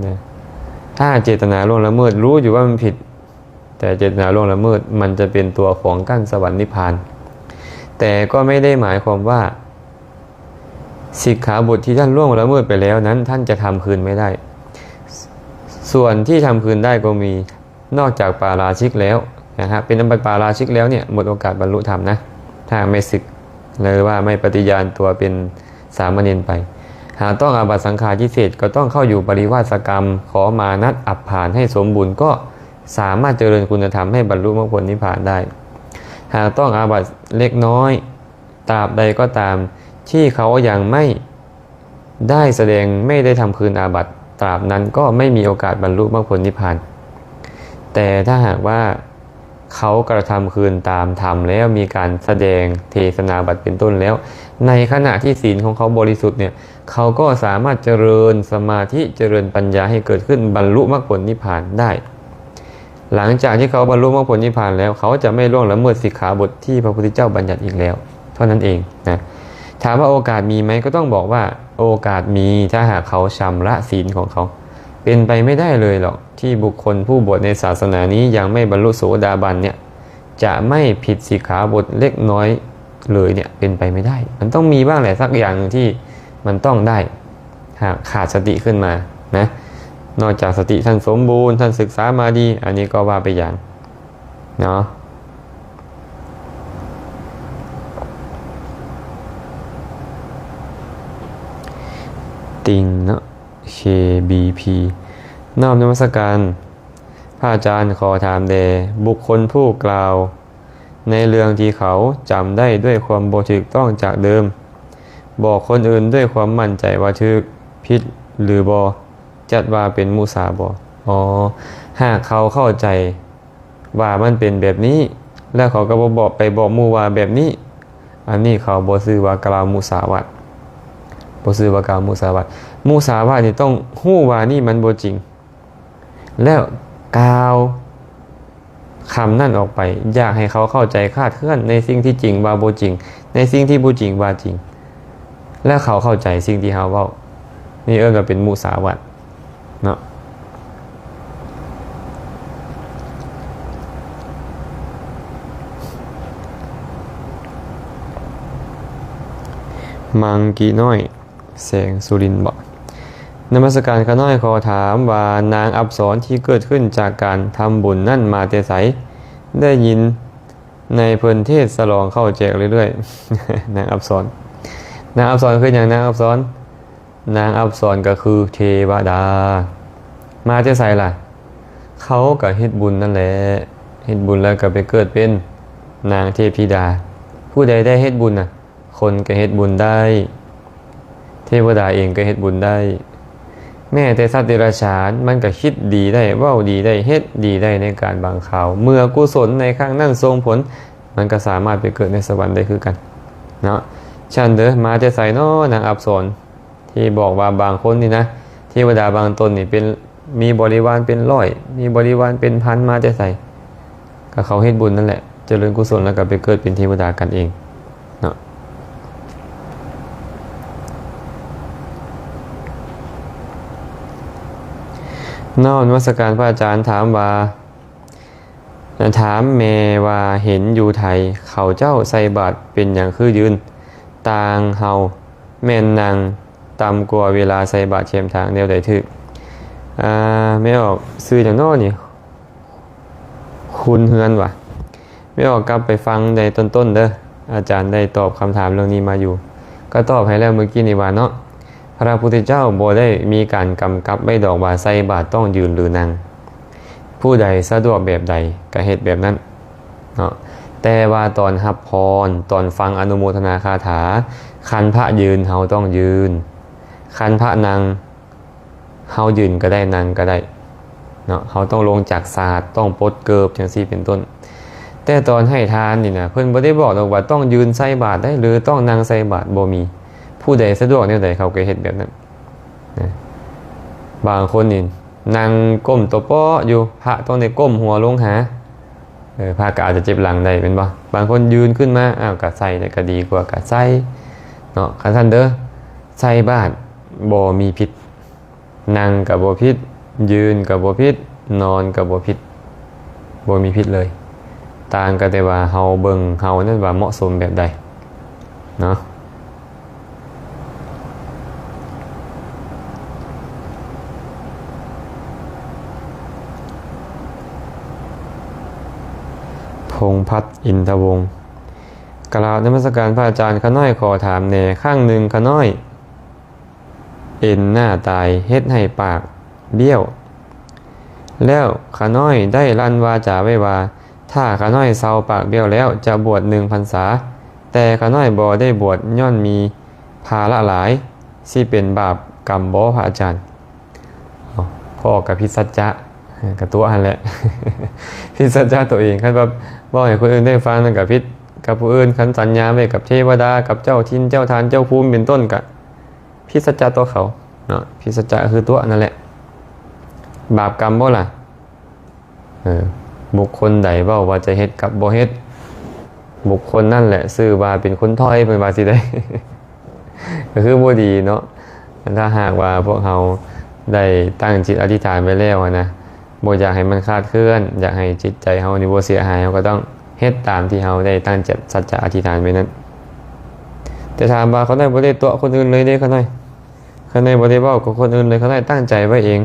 ນະ, ຖ້າຫາກເຈຕນາລ່ວງລະເມີດ ຮູ້ຢູ່ວ່າມັນຜິດ, ແຕ່ເຈຕນາລ່ວງລະເມີດ ມັນຈະເປັນຕົວຂວາງກັ້ນສະຫວັນນິບພານ. ແຕ່ກໍໄມ່ໄດ້ໝາຍຄວາມວ່າ ສິກຂາບົດທີ່ທ່ານລ່ວງລະເມີດໄປແລ້ວນັ້ນ ທ່ານຈະທຳຄືນໄມ່ໄດ້. ສ່ວນທີ່ທຳຄືນໄດ້ກໍມີ ນອກຈາກປາລາຊິກແລ້ວນະຮະ, ເປັນອັນປາລາຊິກແລ້ວເນຍ ໝົດໂອກາດບັນລຸທຳນະ, ຖ້າຫາກໄມ່ສຶກ ຫຼືວ່າໄມ່ປະຕິຍານຕົວເປັນສາມະເນນໄປ. ຫາກຕ້ອງອາບັດສັງຄາທິເສດ ກໍຕ້ອງເຂົ້າຢູ່ປະລິວາສະກຳ, ຂໍມານັດອັບຜານໃຫ້ສົມບູນ ກໍສາມາດຈະເລີນຄຸນນະທຳໃຫ້ບັນລຸມັກຜົນນິບພານໄດ້. ຫາກຕ້ອງອາບັດເລັກນ້ອຍ ຕາບໃດກໍຕາມທີ່ເຂົາຍັງໄມ່ໄດ້ສະແດງ ໄມ່ໄດ້ທຳຄືນອາບັດ ຕາບນັ້ນກໍໄມ່ມີໂອກາດບັນລຸມັກຜົນນິບພານ. ແຕ່ຖ້າຫາກວ່າເຂົາກະທຳຄືນຕາມທຳແລ້ວ ມີການສະແດງເທສະນາບັດເປັນຕົ້ນແລ້ວ ໃນຂະນະທີ່ສິນຂອງເຂົາບໍລິສຸດເນຍ ເຂົາກໍສາມາດຈະເລີນສະມາທິ ຈະເລີນປັນຍາໃຫ້ເກີດຂຶ້ນ ບັນລຸມັກຜົນນິບພານໄດ້. ຫຼັງຈາກທີ່ເຂົາບັນລຸມັກຜົນນິບພານແລ້ວ ເຂົາຈະໄມ່ລ່ວງລະເມີດສິກຂາບົດທີ່ພະພຸດທະເຈົ້າບັນຍັດອີກແລ້ວເທົ່ານັ້ນເອງນະ. ຖາມວ່າໂອກາດມີໄໝ? ກໍຕ້ອງບອກວ່າໂອກາດມີ ຖ້າຫາກເຂົາຊຳລະສິນຂອງເຂົາ. ເປັນໄປໄມ່ໄດ້ເລີຍຫຼອກ ທີ່ບຸກຄົນຜູ້ບວດໃນສາສະໜານີ້ຍັງໄມ່ບັນລຸໂສດາບັນເນຍ ຈະໄມ່ຜິດສິກຂາບົດເລັກນ້ອຍເລີຍເນຍ ເປັນໄປໄມ່ໄດ້. ມັນຕ້ອງມີບ້າງແຫຼະ ສັກຢ່າງໜຶ່ງທີ່ມັນຕ້ອງໄດ້. ຫາກຂາດສະຕິຂຶ້ນມານະ, ນອກຈາກສະຕິທ່ານສົມບູນ, ທ່ານສຶກສາມາດີ, ອັນນີ້ກໍວ່າໄປຢ່າງເນາະ. ຕິງເນາະ ເຄບີພີ ນ້ອມນະມັດສະການພະອາຈານ. ຂໍຖາມແດ່ ບຸກຄົນຜູ້ກ່າວ ໃນເລື່ອງທີ່ເຂົາຈຳໄດ້ດ້ວຍຄວາມບໍ່ຖືກຕ້ອງຈາກເດີມ, ບອກຄົນອື່ນດ້ວຍຄວາມໝັ້ນໃຈວ່າຖືກ, ຜິດ ຫຼື ບໍ່, ຈັດວ່າເປັນມຸສາບໍ່? ອໍ ຫາກເຂົາເຂົ້າໃຈວ່າມັນເປັນແບບນີ້ ແລ້ວເຂົາກໍບໍ່ບອກ ໄປບອກໝູ່ວ່າແບບນີ້, ອັນນີ້ເຂົາບໍ່ຊື່ວ່າກ່າວມຸສາວາດ, ບໍ່ຊື່ວ່າກ່າວມຸສາວາດ. ມຸສາວາດນີ້ຕ້ອງຮູ້ວ່ານີ້ມັນບໍ່ຈິງ ແລ້ວກ່າວຄຳນັ້ນອອກໄປ, ຢາກໃຫ້ເຂົາເຂົ້າໃຈຄາດເຄື່ອນໃນສິ່ງທີ່ຈິງວ່າບໍ່ຈິງ, ໃນສິ່ງທີ່ບໍ່ຈິງວ່າຈິງ, ແລ້ວເຂົາເຂົ້າໃຈສິ່ງທີ່ເຮົາເວົ້າ, ນີ້ເອີ້ນວ່າເປັນມຸສາວາດເນາະ. ມັງກີນ້ອຍ ແສງສຸລິນບໍ? ນະມັດສະການຂ້ານ້ອຍ, ຂໍຖາມວ່ານາງອັກສອນທີ່ເກີດຂຶ້ນຈາກການທຳບຸນນັ້ນມາແຕ່ໃສ? ໄດ້ຍິນໃນເພິ່ນເທດສະຫຼອງເຂົ້າແຈກເລື້ອຍໆ. ນາງອັກສອນ, ນາງອັກສອນຄືຫຍັງ? ນາງອັກສອນ, ນາງອັກສອນກໍຄືເທວະດາ. ມາແຕ່ໃສລະ? ເຂົາກໍເຮັດບຸນນັ້ນແຫຼະ, ເຮັດບຸນແລ້ວກໍໄປເກີດເປັນນາງເທບທິດາ. ຜູ້ໃດໄດ້ເຮັດບຸນນະ? ຄົນກໍເຮັດບຸນໄດ້, ເທວະດາເອງກໍເຮັດບຸນໄດ້, ແມ້ແຕ່ສັດເດຍລະສານມັນກໍຄິດດີໄດ້, ເວົ້າດີໄດ້, ເຮັດດີໄດ້ໃນການບາງຄາວ. ເມື່ອກຸສົນໃນຄັ້ງນັ້ນສົ່ງຜົນ, ມັນກໍສາມາດໄປເກີດໃນສະຫວັນໄດ້ຄືກັນເນາະ. ຊັ້ນເດີ, ມາແຕ່ໃສເນາະ ນາງອັກສອນ ທີ່ບອກວ່າບາງຄົນນີ້ນະ, ເທວະດາບາງຕົນນີ້ເປັນ ມີບໍລິວານເປັນຮ້ອຍ, ມີບໍລິວານເປັນພັນ, ມາແຕ່ໃສ? ກໍເຂົາເຮັດບຸນນັ້ນແຫຼະ, ຈະເລີນກຸສົນແລ້ວກໍໄປເກີດເປັນເທວະດາກັນເອງເນາະ. ນ້ອມນະມັດສະການພະອາຈານ. ຖາມວ່າ, ຖາມແມ່ວ່າເຫັນຢູ່ໄທເຂົາເຈົ້າໃສ່ບາດເປັນຫຍັງຄືຢືນ, ຕ່າງເຮົາແມ່ນນັ່ງ ຕ່ຳກວ່າເວລາໃສ່ບາດແຄມທາງ ແນວໃດຖືກ? ອ່າ ແມ່ອອກ ຊື່ຫຍັງເນາະນີ້? ຄຸນເຮືອນຫວາ? ແມ່ອອກກັບໄປຟັງໃນຕົ້ນໆເດີ, ອາຈານໄດ້ຕອບຄຳຖາມເລື່ອງນີ້ມາຢູ່, ກໍຕອບໃຫ້ແລ້ວມື້ກີ້ນີ້ວ່າເນາະ, ພະພຸດທະເຈົ້າບໍ່ໄດ້ມີການກຳກັບໄວ້ດອກວ່າໃສ່ບາດຕ້ອງຢືນ ຫຼື ນັ່ງ. ຜູ້ໃດສະດວກແບບໃດກໍເຮັດແບບນັ້ນເນາະ. ແຕ່ວ່າຕອນຮັບພອນ, ຕອນຟັງອະນຸໂມທະນາຄາຖາ, ຄັນພະຢືນເຮົາຕ້ອງຢືນ, ຄັນພະນັ່ງເຮົາຢືນກໍໄດ້, ນັ່ງກໍໄດ້ເນາະ, ເຮົາຕ້ອງລົງຈາກສາດ, ຕ້ອງປົດເກີບ ຈັ່ງຊີ້ເປັນຕົ້ນ. ແຕ່ຕອນໃຫ້ທານນີ້ນະ, ເພິ່ນບໍ່ໄດ້ບອກດອກວ່າຕ້ອງຢືນໃສ່ບາດໃດ ຫຼື ຕ້ອງນັ່ງໃສ່ບາດ, ບໍ່ມີ. ເພ ຜູ້ໃດສະດວກແນວໃດເຂົາກໍເຮັດແບບນັ້ນນະ. ບາງຄົນນີ້ນັ່ງກົ້ມຕົວເປາະຢູ່ ພະຕ້ອງໄດ້ກົ້ມຫົວລົງຫາ ເອີ ພະກໍອາດຈະເຈັບຫຼັງໄດ້ແມ່ນບໍ່? ບາງຄົນຢືນຂຶ້ນມາ ອ້າວ ກໍໃສ່ໄດ້ ກໍດີກວ່າ ກໍໃສ່ເນາະ. ຄັນຊັ້ນເດີ ໃສ່ບາດບໍ່ມີຜິດ ນັ່ງກໍບໍ່ຜິດ ຢືນກໍບໍ່ຜິດ ນອນກໍບໍ່ຜິດ ບໍ່ມີຜິດເລີຍ. ຕ່າງກໍແຕ່ວ່າເຮົາເບິ່ງເຮົານັ້ນວ່າເໝາະສົມແບບໃດເນາະ. ພົງພັດ ອິນທະວົງ ກາບນະມັດສະການພະອາຈານ. ຂ້ານ້ອຍຂໍຖາມແດ່, ຄັ້ງໜຶ່ງຂ້ານ້ອຍເອັນໜ້າຕາຍ ເຮັດໃຫ້ປາກບ້ຽວ ແລ້ວຂ້ານ້ອຍໄດ້ລັ່ນວາຈາໄວ້ວ່າ ຖ້າຂ້ານ້ອຍເຊົາປາກບ້ຽວແລ້ວ ຈະບວດໜຶ່ງພັນສາ, ແຕ່ຂ້ານ້ອຍບໍ່ໄດ້ບວດ ຍ້ອນມີພາລະຫຼາຍ ຊິເປັນບາບກຳບໍ່ພະອາຈານ? ເອົ້າ ພໍ່ກໍຜິດສັດຈະ ກໍຕົວະຫັ້ນແຫຼະ ຜິດສັດຈະຕົວເອງ. ຄັນວ່າເວົ້າໃຫ້ຄົນອື່ນໄດ້ຟັງນັ້ນກໍຜິດກັບຜູ້ອື່ນ, ຄັນສັນຍາໄວ້ກັບເທວະດາ ກັບເຈົ້າຖິ່ນເຈົ້າຖານເຈົ້າພູມເປັນຕົ້ນ ກໍຜິດສັດຈະຕໍ່ເຂົາເນາະ, ຜິດສັດຈະຄືຕົວະນັ້ນແຫຼະ. ບາບກຳບໍ່ລະ? ເອີ ບຸກຄົນໃດເວົ້າວ່າຈະເຮັດກັບບໍ່ເຮັດ ບຸກຄົນນັ້ນແຫຼະຊື່ວ່າເປັນຄົນຖອຍ ເພິ່ນວ່າຊິໄດ້ ກໍຄືບໍ່ດີເນາະ. ຖ້າຫາກວ່າພວກເຮົາໄດ້ຕັ້ງຈິດອະທິຖານໄວ້ແລ້ວຫັ້ນນະ ບໍ່ຢາກໃຫ້ມັນຄາດເຄື່ອນ ຢາກໃຫ້ຈິດໃຈເຮົານີ້ບໍ່ເສຍຫາຍ ເຮົາກໍຕ້ອງເຮັດຕາມທີ່ເຮົາໄດ້ຕັ້ງຈິດສັດຈະອະທິຖານໄວ້ນັ້ນ. ແຕ່ຖາມວ່າຂ້ານ້ອຍບໍ່ໄດ້ຕົວະຄົນອື່ນເລີຍເດ້ ຂ້ານ້ອຍ ຂ້ານ້ອຍບໍ່ໄດ້ເວົ້າກັບຄົນອື່ນເລີຍ ຂ້ານ້ອຍຕັ້ງໃຈໄວ້ເອງ.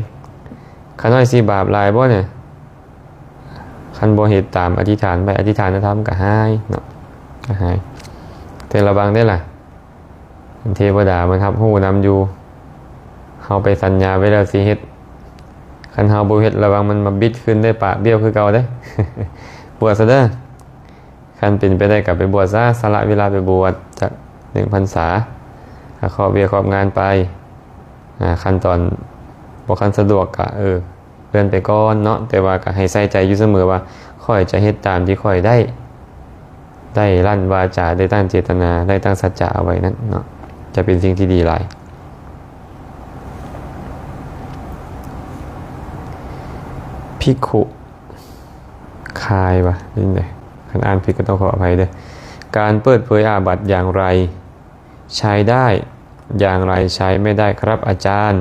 ຂ້ານ້ອຍຊິບາບຫຼາຍບໍ່ນີ້? ຄັນບໍ່ເຮັດຕາມອະທິຖານໄປ ອະທິຖານນະທຳກໍຫາຍເນາະ ກໍຫາຍ. ແຕ່ລະວັງເດ້ລະ ເທວະດາມັນຮັບຮູ້ນຳຢູ່ ເຮົາໄປສັນຍາໄວ້ແລ້ວຊິເຮັດ, ຄັນເຮົາບໍ່ເຮັດ ລະວັງມັນມາບິດຄືນໄດ້ ປາກບ້ຽວຄືເກົ່າເດ້. ບວດຊະເດີ. ຄັນເປັນໄປໄດ້ກໍໄປບວດຊະ, ສະຫຼະເວລາໄປບວດຈັກໜຶ່ງພັນສາ, ກໍຄອບວຽກຄອບງານໄປ. ອາ ຂັ້ນຕອນບໍ່ ຄັນສະດວກກໍ ເອີ ເລື່ອນໄປກ່ອນເນາະ, ແຕ່ວ່າກໍໃຫ້ໃສ່ໃຈຢູ່ສະເໝີວ່າ ຂ້ອຍຈະເຮັດຕາມທີ່ຂ້ອຍໄດ້ ໄດ້ລັ່ນວາຈາ, ໄດ້ຕັ້ງເຈດຕະນາ, ໄດ້ຕັ້ງສັດຈະເອົາໄວ້ນັ້ນເນາະ, ຈະເປັນສິ່ງທີ່ດີຫຼາຍ. ພິກຂຸ ຄາຍວະ ນີ້ນະ ຄັນອ່ານຜິດກໍຕ້ອງຂໍອະໄພເດີ. ການເປີດເຜີຍອາບັດຢ່າງໃດໃຊ້ໄດ້ ຢ່າງໃດໃຊ້ໄມ່ໄດ້ຄັບອາຈານ?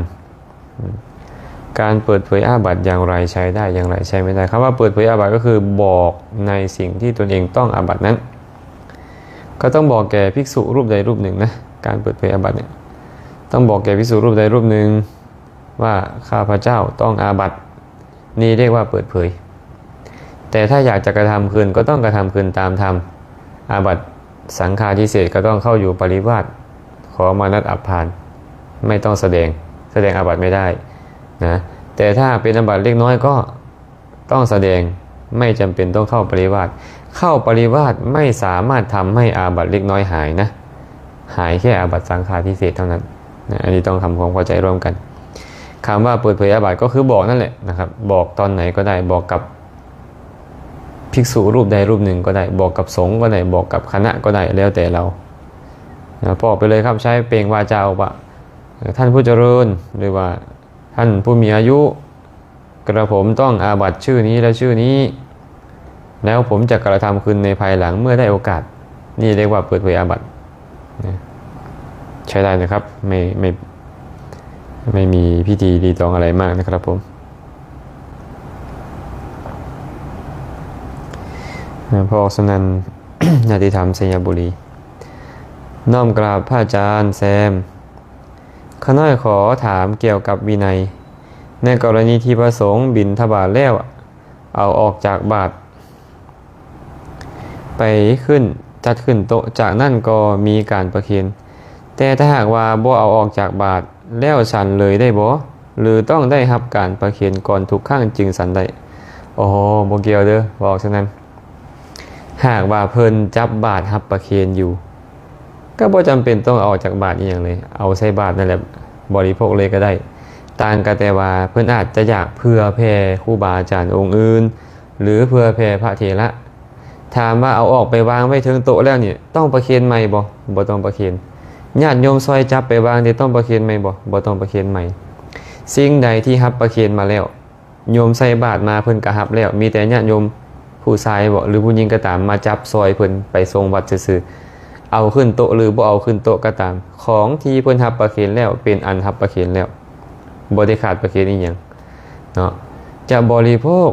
ການເປີດເຜີຍອາບັດຢ່າງໃດໃຊ້ໄດ້ ຢ່າງໃດໃຊ້ໄມ່ໄດ້? ຄຳວ່າເປີດເຜີຍອາບັດກໍຄືບອກໃນສິ່ງທີ່ຕົນເອງຕ້ອງອາບັດນັ້ນ ກໍຕ້ອງບອກແກ່ພິກສຸຮູບໃດຮູບໜຶ່ງນະ. ການເປີດເຜີຍອາບັດນີ້ ຕ້ອງບອກແກ່ພິກສຸຮູບໃດຮູບໜຶ່ງວ່າ ຂ້າພະເຈົ້າຕ້ອງອາບັດ. ນີ້ຮຽກວ່າເປີດເຜີຍ. ແຕ່ຖ້າຢາກຈະກະທຳຄືນ ກໍຕ້ອງກະທຳຄືນຕາມທຳ. ອາບັດສັງຄາທິເສດ ກໍຕ້ອງເຂົ້າຢູ່ປະລິວາດ ຂໍມານັດອັບພານ ໄມ່ຕ້ອງສະແດງ ສະແດງອາບັດໄມ່ໄດ້ນະ. ແຕ່ຖ້າເປັນອາບັດເລັກນ້ອຍ ກໍຕ້ອງສະແດງ ໄມ່ຈຳເປັນຕ້ອງເຂົ້າປະລິວາດ. ເຂົ້າປະລິວາດໄມ່ສາມາດທຳໃຫ້ອາບັດເລັກນ້ອຍຫາຍນະ. ຫາຍແຄ່ອາບັດສັງຄາທິເສດເທົ່ານັ້ນນະ. ອັນນີ້ຕ້ອງທຳຄວາມເຂົ້າໃຈຮ່ວມກັນ. ຄຳວ່າເປີດເຜີຍອາບັດກໍຄືບອກນັ້ນແຫຼະນະຄັບ. ບອກຕອນໃດກໍໄດ້, ບອກກັບພິກສຸຮູບໃດຮູບໜຶ່ງກໍໄດ້, ບອກກັບສົງກໍໄດ້, ບອກກັບຄະນະກໍໄດ້, ແລ້ວແຕ່ລາວນະ. ບອກໄປເລີຍຄັບ, ໃຊ້ເປັ່ງວາຈາອອກວ່າ ທ່ານຜູ້ຈະເລີນ ຫຼືວ່າທ່ານຜູ້ມີອາຍຸ, ກະຜົມຕ້ອງອາບັດຊື່ນີ້ ແລະ ຊື່ນີ້ ແລ້ວຜົມຈະກະທຳຄືນໃນພາຍຫຼັງເມື່ອໄດ້ໂອກາດ. ນີ້ຮຽກວ່າເປີດເຜີຍອາບັດນະ. ໃຊ້ໄດ້ນະຄັບ. ໄມ່ ໄມ່ ໄມ່ມີພິທີລີຕອງອະໄລມາກນະຄັບຜົມ. ເພາະສະນັ້ນ ຍາດຕິທຳໄຊຍະບູລີ ນ້ອມກາບພະອາຈານແຊມ. ຂ້ານ້ອຍຂໍຖາມກ່ຽວກັບວິໄນ ໃນກໍລະນີທີ່ພະສົງບິນທະບາດແລ້ວ ເອົາອອກຈາກບາດ ໄປຂຶ້ນ ຈັດຂຶ້ນໂຕະ, ຈາກນັ້ນກໍມີການປະເຄນ. ແຕ່ຖ້າຫາກວ່າບໍ່ເອົາອອກຈາກບາດແລ້ວ ສັນເລີຍໄດ້ບໍ່ ຫຼືຕ້ອງໄດ້ຮັບການປະເຄນກ່ອນທຸກຄັ້ງຈຶ່ງສັນໄດ້? ໂອ້ໂຫ ບໍ່ກ່ຽວເດີ ບອກຊັ້ນນັ້ນ. ຫາກວ່າເພິ່ນຈັບບາດຮັບປະເຄນຢູ່ ກໍບໍ່ຈຳເປັນຕ້ອງເອົາອອກຈາກບາດອີ່ຫຍັງເລີຍ, ເອົາໃສ່ບາດນັ້ນແຫຼະ ບໍລິໂພກເລີຍກໍໄດ້. ຕ່າງກໍແຕ່ວ່າເພິ່ນອາດຈະຢາກເຜື່ອແຜ່ຄູບາອາຈານອົງອື່ນ ຫຼື ເຜື່ອແຜ່ພະເຖລະ. ຖາມວ່າເອົາອອກໄປວາງໄວ້ເທິງໂຕະແລ້ວນີ້ ຕ້ອງປະເຄນໃໝ່ບໍ່? ບໍ່ຕ້ອງປະເຄນ. ຍາດໂຍມຊ່ອຍຈັບໄປວາງທີ່ຕ້ອງປະເຄນໃໝ່ບໍ່? ບໍ່ຕ້ອງປະເຄນໃໝ່. ສິ່ງໃດທີ່ຮັບປະເຄນມາແລ້ວ ໂຍມໃສ່ບາດມາເພິ່ນກໍຮັບແລ້ວ, ມີແຕ່ຍາດໂຍມຜູ້ຊາຍບໍ ຫຼືຜູ້ຍິງກໍຕາມ ມາຈັບຊ່ອຍເພິ່ນໄປສົ່ງວັດຊື່ໆ. ເອົາຂຶ້ນໂຕະ ຫຼືບໍ່ເອົາຂຶ້ນໂຕະກໍຕາມ, ຂອງທີ່ເພິ່ນຮັບປະເຄນແລ້ວ ເປັນອັນຮັບປະເຄນແລ້ວ, ບໍ່ໄດ້ຂາດປະເຄນອີ່ຫຍັງເນາະ. ຈະບໍລິໂພກ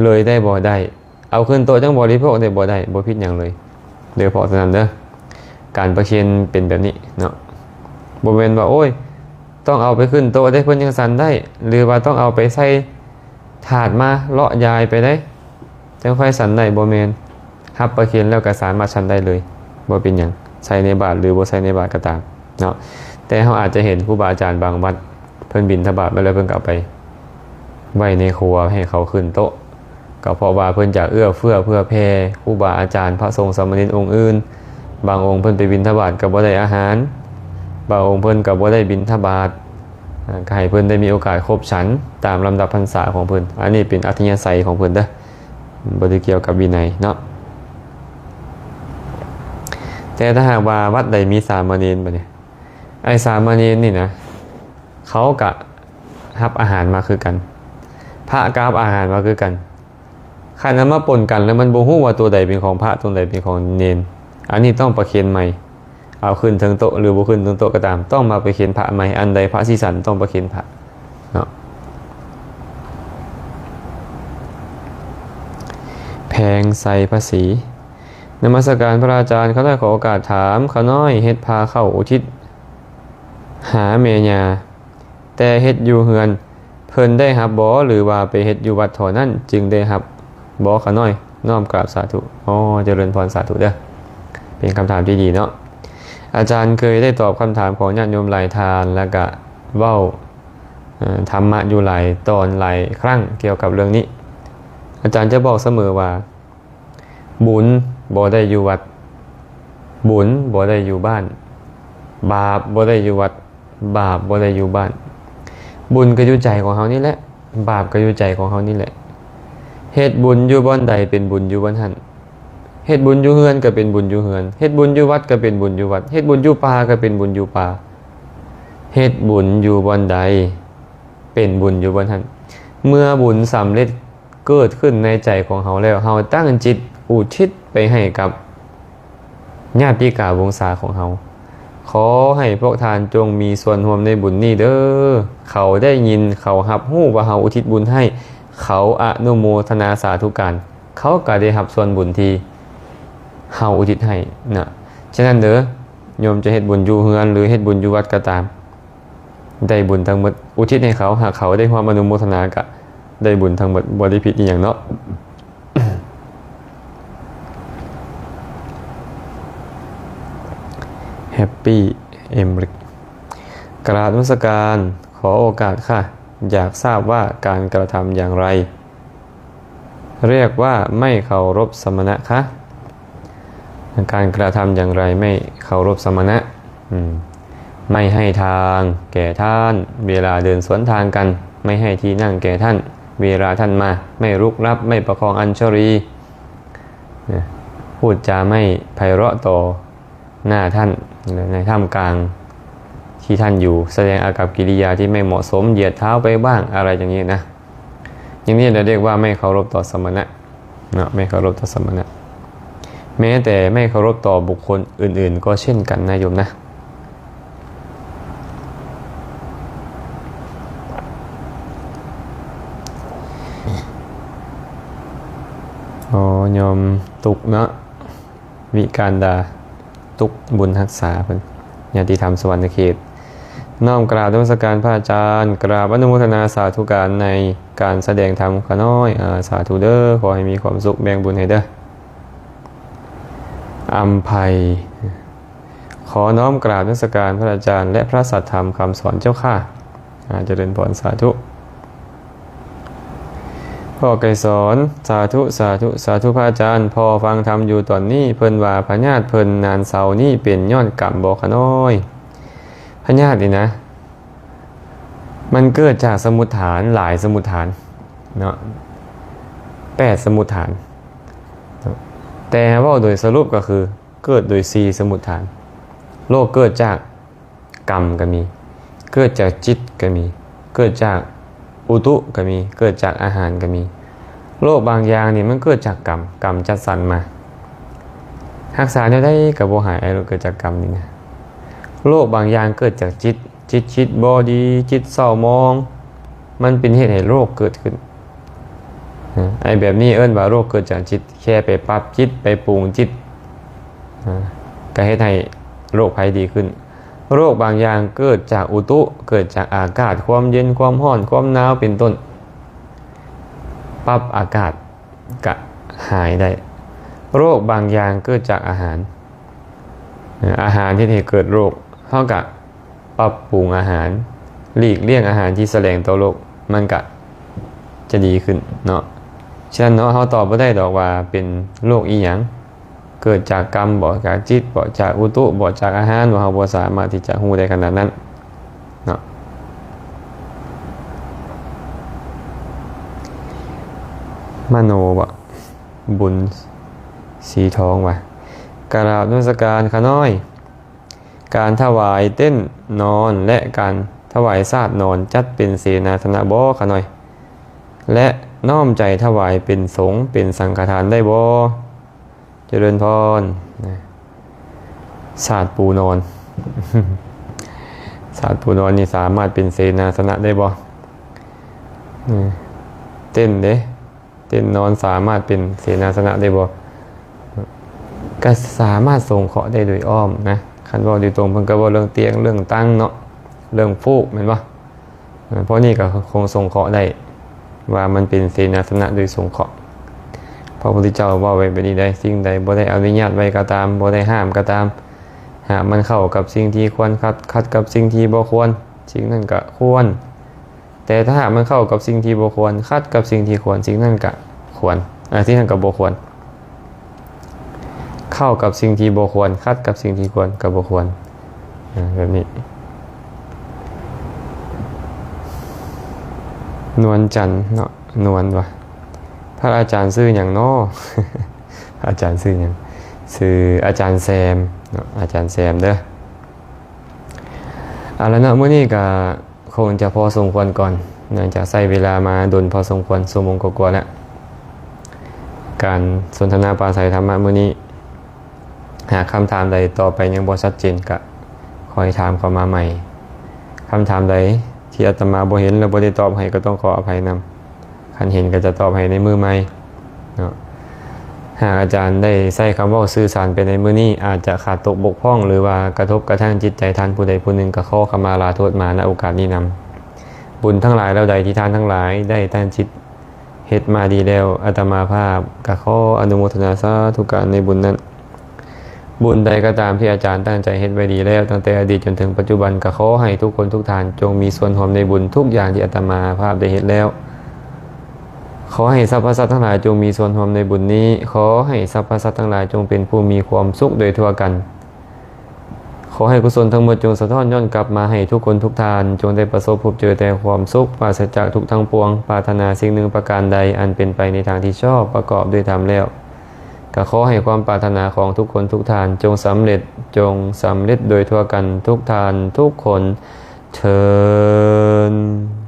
ເລີຍໄດ້ບໍ່? ໄດ້. ເອົາຂຶ້ນໂຕະຈັ່ງບໍລິໂພກໄດ້ບໍ່? ໄດ້, ບໍ່ຜິດຫຍັງເລີຍເດີ. ເພາະສະນັ້ນເດີ ການປະເຄນເປັນແບບນີ້ເນາະ, ບໍ່ແມ່ນວ່າ ໂອ້ຍ ຕ້ອງເອົາໄປຂຶ້ນໂຕະເດ້ ເພິ່ນຈັ່ງສັນໄດ້ ຫຼືວ່າຕ້ອງເອົາໄປໃສ່ຖາດມາເລາະຢາຍໄປໄດ້ ຈັ່ງຄ່ອຍສັນໄດ້, ບໍ່ແມ່ນ. ຮັບປະເຄນແລ້ວກໍສາມາດສັນໄດ້ເລີຍ, ບໍ່ເປັນຫຍັງ, ໃສ່ໃນບາດ ຫຼືບໍ່ໃສ່ໃນບາດກໍຕາມເນາະ. ແຕ່ເຮົາອາດຈະເຫັນຄູບາອາຈານບາງວັດ ເພິ່ນບິນທະບາດມາແລ້ວ ເພິ່ນກໍເອົາໄປໄວ້ໃນຄົວໃຫ້ເຂົາຂຶ້ນໂຕະ, ກໍເພາະວ່າເພິ່ນຈະເອື້ອເຟື້ອເຜື່ອແຜ່ຄູບາອາຈານ ພະສົງສາມະເນນອົງອື່ນ. ບາງອົງເພິ່ນໄປບິນທະບາດກໍບໍ່ໄດ້ອາຫານ, ບາງອົງເພິ່ນກໍບໍ່ໄດ້ບິນທະບາດ, ອາ ກໍໃຫ້ເພິ່ນໄດ້ມີໂອກາດຄົບສັນຕາມລຳດັບພັນສາຂອງເພິ່ນ. ອັນນີ້ເປັນອັດທະຍາໄສຂອງເພິ່ນເດີ, ບໍ່ໄດ້ກ່ຽວກັບວິໄນເນາະ. ແຕ່ຖ້າຫາກວ່າວັດໃດມີສາມະເນນ ບັດນີ້ ໄອ້ສາມະເນນນີ້ນະ ເຂົາກະຮັບອາຫານມາຄືກັນ, ພະກະຮັບອາຫານມາຄືກັນ. ຄັນເອົາມາປົນກັນແລ້ວ ມັນບໍ່ຮູ້ວ່າໂຕໃດເປັນຂອງພະ ໂຕໃດເປັນຂອງເນນ. ອັນນີ້ຕ້ອງປະເຄນໃໝ່, ເອົາຂຶ້ນເທິງໂຕະ ຫຼືບໍ່ຂຶ້ນເທິງໂຕະກໍຕາມ, ຕ້ອງມາປະເຄນພະໃໝ່. ອັນໃດພະສີສັນ ຕ້ອງປະເຄນພະເນາະ. ແພງໃສ່ພະສີ. ນະມັດສະການພະອາຈານ, ຂ້ານ້ອຍຂໍໂອກາດຖາມ, ຂ້ານ້ອຍເຮັດພາເຂົ້າອຸທິດຫາແມ່ຍ່າ ແຕ່ເຮັດຢູ່ເຮືອນ ເພິ່ນໄດ້ຮັບບໍ່ ຫຼືວ່າໄປເຮັດຢູ່ວັດເທົ່ານັ້ນຈຶ່ງໄດ້ຮັບບໍ່? ຂ້ານ້ອຍນ້ອມກາບສາທຸ. ອໍ ຈະເລີນພອນ ສາທຸເດີ, ເປັນຄຳຖາມທີ່ດີເນາະ. ອາຈານເຄີຍໄດ້ຕອບຄຳຖາມຂອງຍາດໂຍມຫຼາຍທ່ານ ແລ້ວກະເວົ້າ ເອີ ທຳມະຢູ່ຫຼາຍຕອນຫຼາຍຄັ້ງກ່ຽວກັບເລື່ອງນີ້. ອາຈານຈະບອກສະເໝີວ່າ ບຸນບໍ່ໄດ້ຢູ່ວັດ, ບຸນບໍ່ໄດ້ຢູ່ບ້ານ, ບາບບໍ່ໄດ້ຢູ່ວັດ, ບາບບໍ່ໄດ້ຢູ່ບ້ານ. ບຸນກໍຢູ່ໃຈຂອງເຮົານີ້ແຫຼະ, ບາບກໍຢູ່ໃຈຂອງເຮົານີ້ແຫຼະ. ເຮັດບຸນຢູ່ບ່ອນໃດເປັນບຸນຢູ່ບ່ອນຫັ້ນ, ເຮັດບຸນຢູ່ເຮືອນກໍເປັນບຸນຢູ່ເຮືອນ, ເຮັດບຸນຢູ່ວັດກໍເປັນບຸນຢູ່ວັດ, ເຮັດບຸນຢູ່ປ່າກໍເປັນບຸນຢູ່ປ່າ. ເຮັດບຸນຢູ່ບ່ອນໃດ ເປັນບຸນຢູ່ບ່ອນຫັ້ນ. ເມື່ອບຸນສຳເລັດເກີດຂຶ້ນໃນໃຈຂອງເຮົາແລ້ວ, ເຮົາຕັ້ງຈິດອຸທິດໄປໃຫ້ກັບຍາດຕິກາວົງສາຂອງເຮົາ. ຂໍໃຫ້ພວກທ່ານຈົ່ງມີສ່ວນຮ່ວມໃນບຸນນີ້ເດີ. ເຂົາໄດ້ຍິນ, ເຂົາຮັບຮູ້ວ່າເຮົາອຸທິດບຸນໃຫ້, ເຂົາອະນຸໂມທະນາສາທຸການ, ເຂົາກໍໄດ້ຮັບສ່ວນບຸນທີ່ເຮົາອຸທິດໃຫ້ນະ. ສະນັ້ນເດີ, ໂຍມຈະເຮັດບຸນຢູ່ເຮືອນ ຫຼື ເຮັດບຸນຢູ່ວັດກໍຕາມ, ໄດ້ບຸນທັງໝົດ ອຸທິດໃຫ້ເຂົາ, ຫາກເຂົາໄດ້ຮ່ວມອະນຸໂມທະນາກະໄດ້ບຸນທັງໝົດ, ບໍ່ໄດ້ຜິດອີ່ຫຍັງເນາະ. ແຮັບປີ້ ເອັມລິກ ກາບນະມັດສະການ, ຂໍໂອກາດຄ່ະ, ຢາກຊາບວ່າການກະທຳຢ່າງໃດ ເອີ້ນວ່າໄມ່ເຄົາລົບສະມະນະຄະ? ການກະທຳຢ່າງໃດໄມ່ເຄົາລົບສະມະນະ? ອືມ ໄມ່ໃຫ້ທາງແກ່ທ່ານ ເວລາເດີນສວນທາງກັນ, ໄມ່ໃຫ້ທີ່ນັ່ງແກ່ທ່ານ ເວລາທ່ານມາ, ໄມ່ລຸກລັບ, ໄມ່ປະຄອງອັນຊະຣີ, ນະ ພູດຈາໄມ່ໄພເຣາະຕໍ່ ໜ້າທ່ານ ຫຼື ໃນທ່າມກາງທີ່ທ່ານຢູ່, ສະແດງອາກັບກິລິຍາທີ່ໄມ່ເໝາະສົມ, ຢຽດເທົ້າໄປບ້າງ ອະໄລຢ່າງນີ້ນະ. ຢ່າງນີ້ລະຮຽກວ່າໄມ່ເຄົາລົບຕໍ່ສະມະນະເນາະ, ໄມ່ເຄົາລົບຕໍ່ສະມະນະ. ແມ້ແຕ່ໄມ່ເຄົາລົບຕໍ່ບຸກຄົນອື່ນໆກໍເຊັ່ນກັນນະໂຍມນະ. ອໍ ຍອມຕຸກເນາະ. ວິການດາ ຕຸກ ບຸນຮັກສາເພິ່ນ ຍາດຕິທຳສະຫວັນນະເຂດ. ນ້ອມກາບນະມັດສະການພະອາຈານ, ກາບອະນຸໂມທະນາສາທຸການໃນການສະແດງທຳຂ້ານ້ອຍ. ອາ ສາທຸເດີ, ຂໍໃຫ້ມີຄວາມສຸກ, ແບ່ງບຸນໃຫ້ເດີ. ອຳໄພ ຂໍນ້ອມກາບນະມັດສະການພະອາຈານ ແລະ ພະສັດທຳຄຳສອນເຈົ້າຂ້າ. ອາ ຈະເລີນພອນ ສາທຸ. ພໍ່ໄກສອນ ສາທຸ ສາທຸ ສາທຸພະອາຈານ. ພໍ່ຟັງທຳຢູ່ຕອນນີ້ ເພິ່ນວ່າພະຍາດເພິ່ນນານເຊົານີ້ເປັນຍ້ອນກຳບໍ່ຂະນ້ອຍ? ພະຍາດນີ້ນະ ມັນເກີດຈາກສະໝຸດຖານ ຫຼາຍສະໝຸດຖານເນາະ, ແປດສະໝຸດຖານ. ແຕ່ເວົ້າໂດຍສະຫຼຸບກໍຄື ເກີດໂດຍສີ່ສະໝຸດຖານ. ໂລກເກີດຈາກກຳກໍມີ, ເກີດຈາກຈິດກໍມີ, ເກີດຈາກອຸຕຸກໍມີ, ເກີດຈາກອາຫານກໍມີ. ໂລກບາງຢ່າງນີ້ມັນເກີດຈາກກຳ, ກຳຈັດສັນມາ. ຮັກສາແນວໃດກໍບໍ່ຫາຍ, ໄອ້ໂລກເກີດຈາກກຳນີ້ນະ. ໂລກບາງຢ່າງເກີດຈາກຈິດ, ຈິດຄິດບໍ່ດີ, ຈິດເສົ້າໝອງ, ມັນເປັນເຫດໃຫ້ໂລກເກີດຂຶ້ນ. ອາ ໄອ້ແບບນີ້ເອີ້ນວ່າໂລກເກີດຈາກຈິດ, ແຄ່ໄປປັບຈິດ, ໄປປຸງຈິດ, ອາ ກໍເຮັດໃຫ້ໂລກໄພດີຂຶ້ນ. ໂລກບາງຢ່າງເກີດຈາກອຸຕຸ, ເກີດຈາກອາກາດ, ຄວາມເຢັນ, ຄວາມຮ້ອນ, ຄວາມໜາວ ເປັນຕົ້ນ. ປັບອາກາດກະຫາຍໄດ້. ໂລກບາງຢ່າງເກີດຈາກອາຫານ, ອາ ອາຫານເຮັດໃຫ້ເກີດໂລກ, ເຮົາກະປັບປຸງອາຫານ, ຫຼີກລ້ຽງອາຫານທີ່ສະແດງຕໍ່ໂລກ, ມັນກະຈະດີຂຶ້ນເນາະ. ສະນັ້ນເນາະ, ເຮົາຕອບບໍ່ໄດ້ດອກວ່າເປັນໂລກອີ່ຫຍັງ, ເກີດຈາກກຳບໍ, ຈາກຈິດບໍ, ຈາກອຸຕຸບໍ, ຈາກອາຫານບໍ, ເຮົາບໍ່ສາມາດທີ່ຈະຮູ້ໄດ້ຂະໜາດນັ້ນເນາະ. ມະໂນບໍ? ບຸນສີທອງວ່າ ກະລາບນະມັດສະການຂ້ານ້ອຍ. ການຖວາຍເຕັນນອນ ແລະ ການຖວາຍສາດນອນ ຈັດເປັນເສນາສະນະບໍຂ້ານ້ອຍ? ແລະ ນ້ອມໃຈຖວາຍເປັນສົງ ເປັນສັງຄະທານໄດ້ບໍ? ຈະເລີນພອນ. ສາດປູນອນ, ສາດປູນອນນີ້ສາມາດເປັນເສນາສະນະໄດ້ບໍ່? ເຕັນເດ້? ເຕັນນອນສາມາດເປັນເສນາສະນະໄດ້ບໍ່? ກໍສາມາດສົງເຄາະໄດ້ໂດຍອ້ອມນະ. ຄັນເວົ້າໂດຍຕົງ ເພິ່ນກໍເວົ້າເລື່ອງຕຽງ, ເລື່ອງຕັ່ງເນາະ, ເລື່ອງຟູກ ແມ່ນບໍ່? ເອີ ພວກນີ້ກໍຄົງສົງເຄາະໄດ້ວ່າມັນເປັນເສນາສະນະໂດຍສົງເຄາະ. ພະພຸດທະເຈົ້າເວົ້າໄວ້ແບບນີ້ໄດ໋, ສິ່ງໃດບໍ່ໄດ້ອະນຸຍາດໄວ້ກໍຕາມ, ບໍ່ໄດ້ຫ້າມກໍຕາມ, ຫາກມັນເຂົ້າກັບສິ່ງທີ່ຄວນຂັດ, ຂັດກັບສິ່ງທີ່ບໍ່ຄວນ, ສິ່ງນັ້ນກໍຄວນ. ແຕ່ຖ້າຫາກມັນເຂົ້າກັບສິ່ງທີ່ບໍ່ຄວນ, ຂັດກັບສິ່ງທີ່ຄວນ, ສິ່ງນັ້ນກະຄວນ, ເອີ ສິ່ງນັ້ນກະບໍ່ຄວນ. ເຂົ້າກັບສິ່ງທີ່ບໍ່ຄວນ, ຂັດກັບສິ່ງທີ່ຄວນ, ກະບໍ່ຄວນ. ເອີ ແບບນີ້. ນວນຈັນເນາະ, ນວນວ່າ ພະອາຈານຊື່ຫຍັງນໍ? ພະອາຈານຊື່ຫຍັງ? ຊື່ອາຈານແຊມເນາະ, ອາຈານແຊມເດີ. ເອົາລະເນາະ, ມື້ນີ້ກະ ຄົງຈະພໍສົມຄວນກ່ອນ, ເນື່ອງຈາກໃຊ້ເວລາມາດົນພໍສົມຄວນ, ຊົ່ວໂມງກວ່າໆແລ້ວ. ການສົນທະນາປາໄສທຳມະມື້ນີ້, ຫາກຄຳຖາມໃດຕໍ່ໄປຍັງບໍ່ຊັດເຈນ, ກະຄ່ອຍຖາມເຂົ້າມາໃໝ່. ຄຳຖາມໃດທີ່ອາດຕະມາບໍ່ເຫັນ ແລະ ບໍ່ໄດ້ຕອບໃຫ້, ກໍຕ້ອງຂໍອະໄພນຳ. ຄັນເຫັນກໍຈະຕອບໃຫ້ໃນມື້ໃໝ່ເນາະ. ຫາກອາຈານໄດ້ໃຊ້ຄຳເວົ້າສື່ສານໄປໃນມື້ນີ້ ອາດຈະຂາດຕົກບົກຜ່ອງ ຫຼືວ່າກະທົບກະທັ່ງຈິດໃຈທ່ານຜູ້ໃດຜູ້ໜຶ່ງ ກໍຂໍຂະມາລາໂທດມາ ນະໂອກາດນີ້ນຳ. ບຸນທັງຫຼາຍເຫຼົ່າໃດທີ່ທ່ານທັງຫຼາຍໄດ້ຕັ້ງຈິດເຮັດມາດີແລ້ວ, ອາດຕະມາພາບກໍຂໍອະນຸໂມທະນາສາທຸການໃນບຸນນັ້ນ. ບຸນໃດກໍຕາມທີ່ອາຈານຕັ້ງໃຈເຮັດໄວ້ດີແລ້ວ ຕັ້ງແຕ່ອະດີດຈົນເຖິງປັດຈຸບັນ, ກໍຂໍໃຫ້ທຸກຄົນທຸກທ່ານຈົ່ງມີສ່ວນຮ່ວມໃນບຸນທຸກຢ່າງທີ່ອາດຕະມາພາບໄດ້ເຮັດແລ້ວ. ຂໍໃຫ້ສັບພະສັດທັງຫຼາຍຈົ່ງມີສ່ວນຮ່ວມໃນບຸນນີ້. ຂໍໃຫ້ສັບພະສັດທັງຫຼາຍຈົ່ງເປັນຜູ້ມີຄວາມສຸກໂດຍທົ່ວກັນ. ຂໍໃຫ້ກຸສົນທັງໝົດຈົ່ງສະທ້ອນຍ້ອນກັບມາໃຫ້ທຸກຄົນທຸກທ່ານ, ຈົ່ງໄດ້ປະສົບພົບເຈີແຕ່ຄວາມສຸກ, ປາສະຈາກທຸກທັງປວງ. ປາດຖະໜາສິ່ງໜຶ່ງປະການໃດອັນເປັນໄປໃນທາງທີ່ຊອບ, ປະກອບດ້ວຍທຳແລ້ວ, ກໍຂໍໃຫ້ຄວາມປາດຖະໜາຂອງທຸກຄົນທຸກທ່ານຈົ່ງສຳເລັດ, ຈົ່ງສຳເລັດໂດຍທົ່ວກັນທຸກທ່ານທຸກຄົນເທີ້ນ.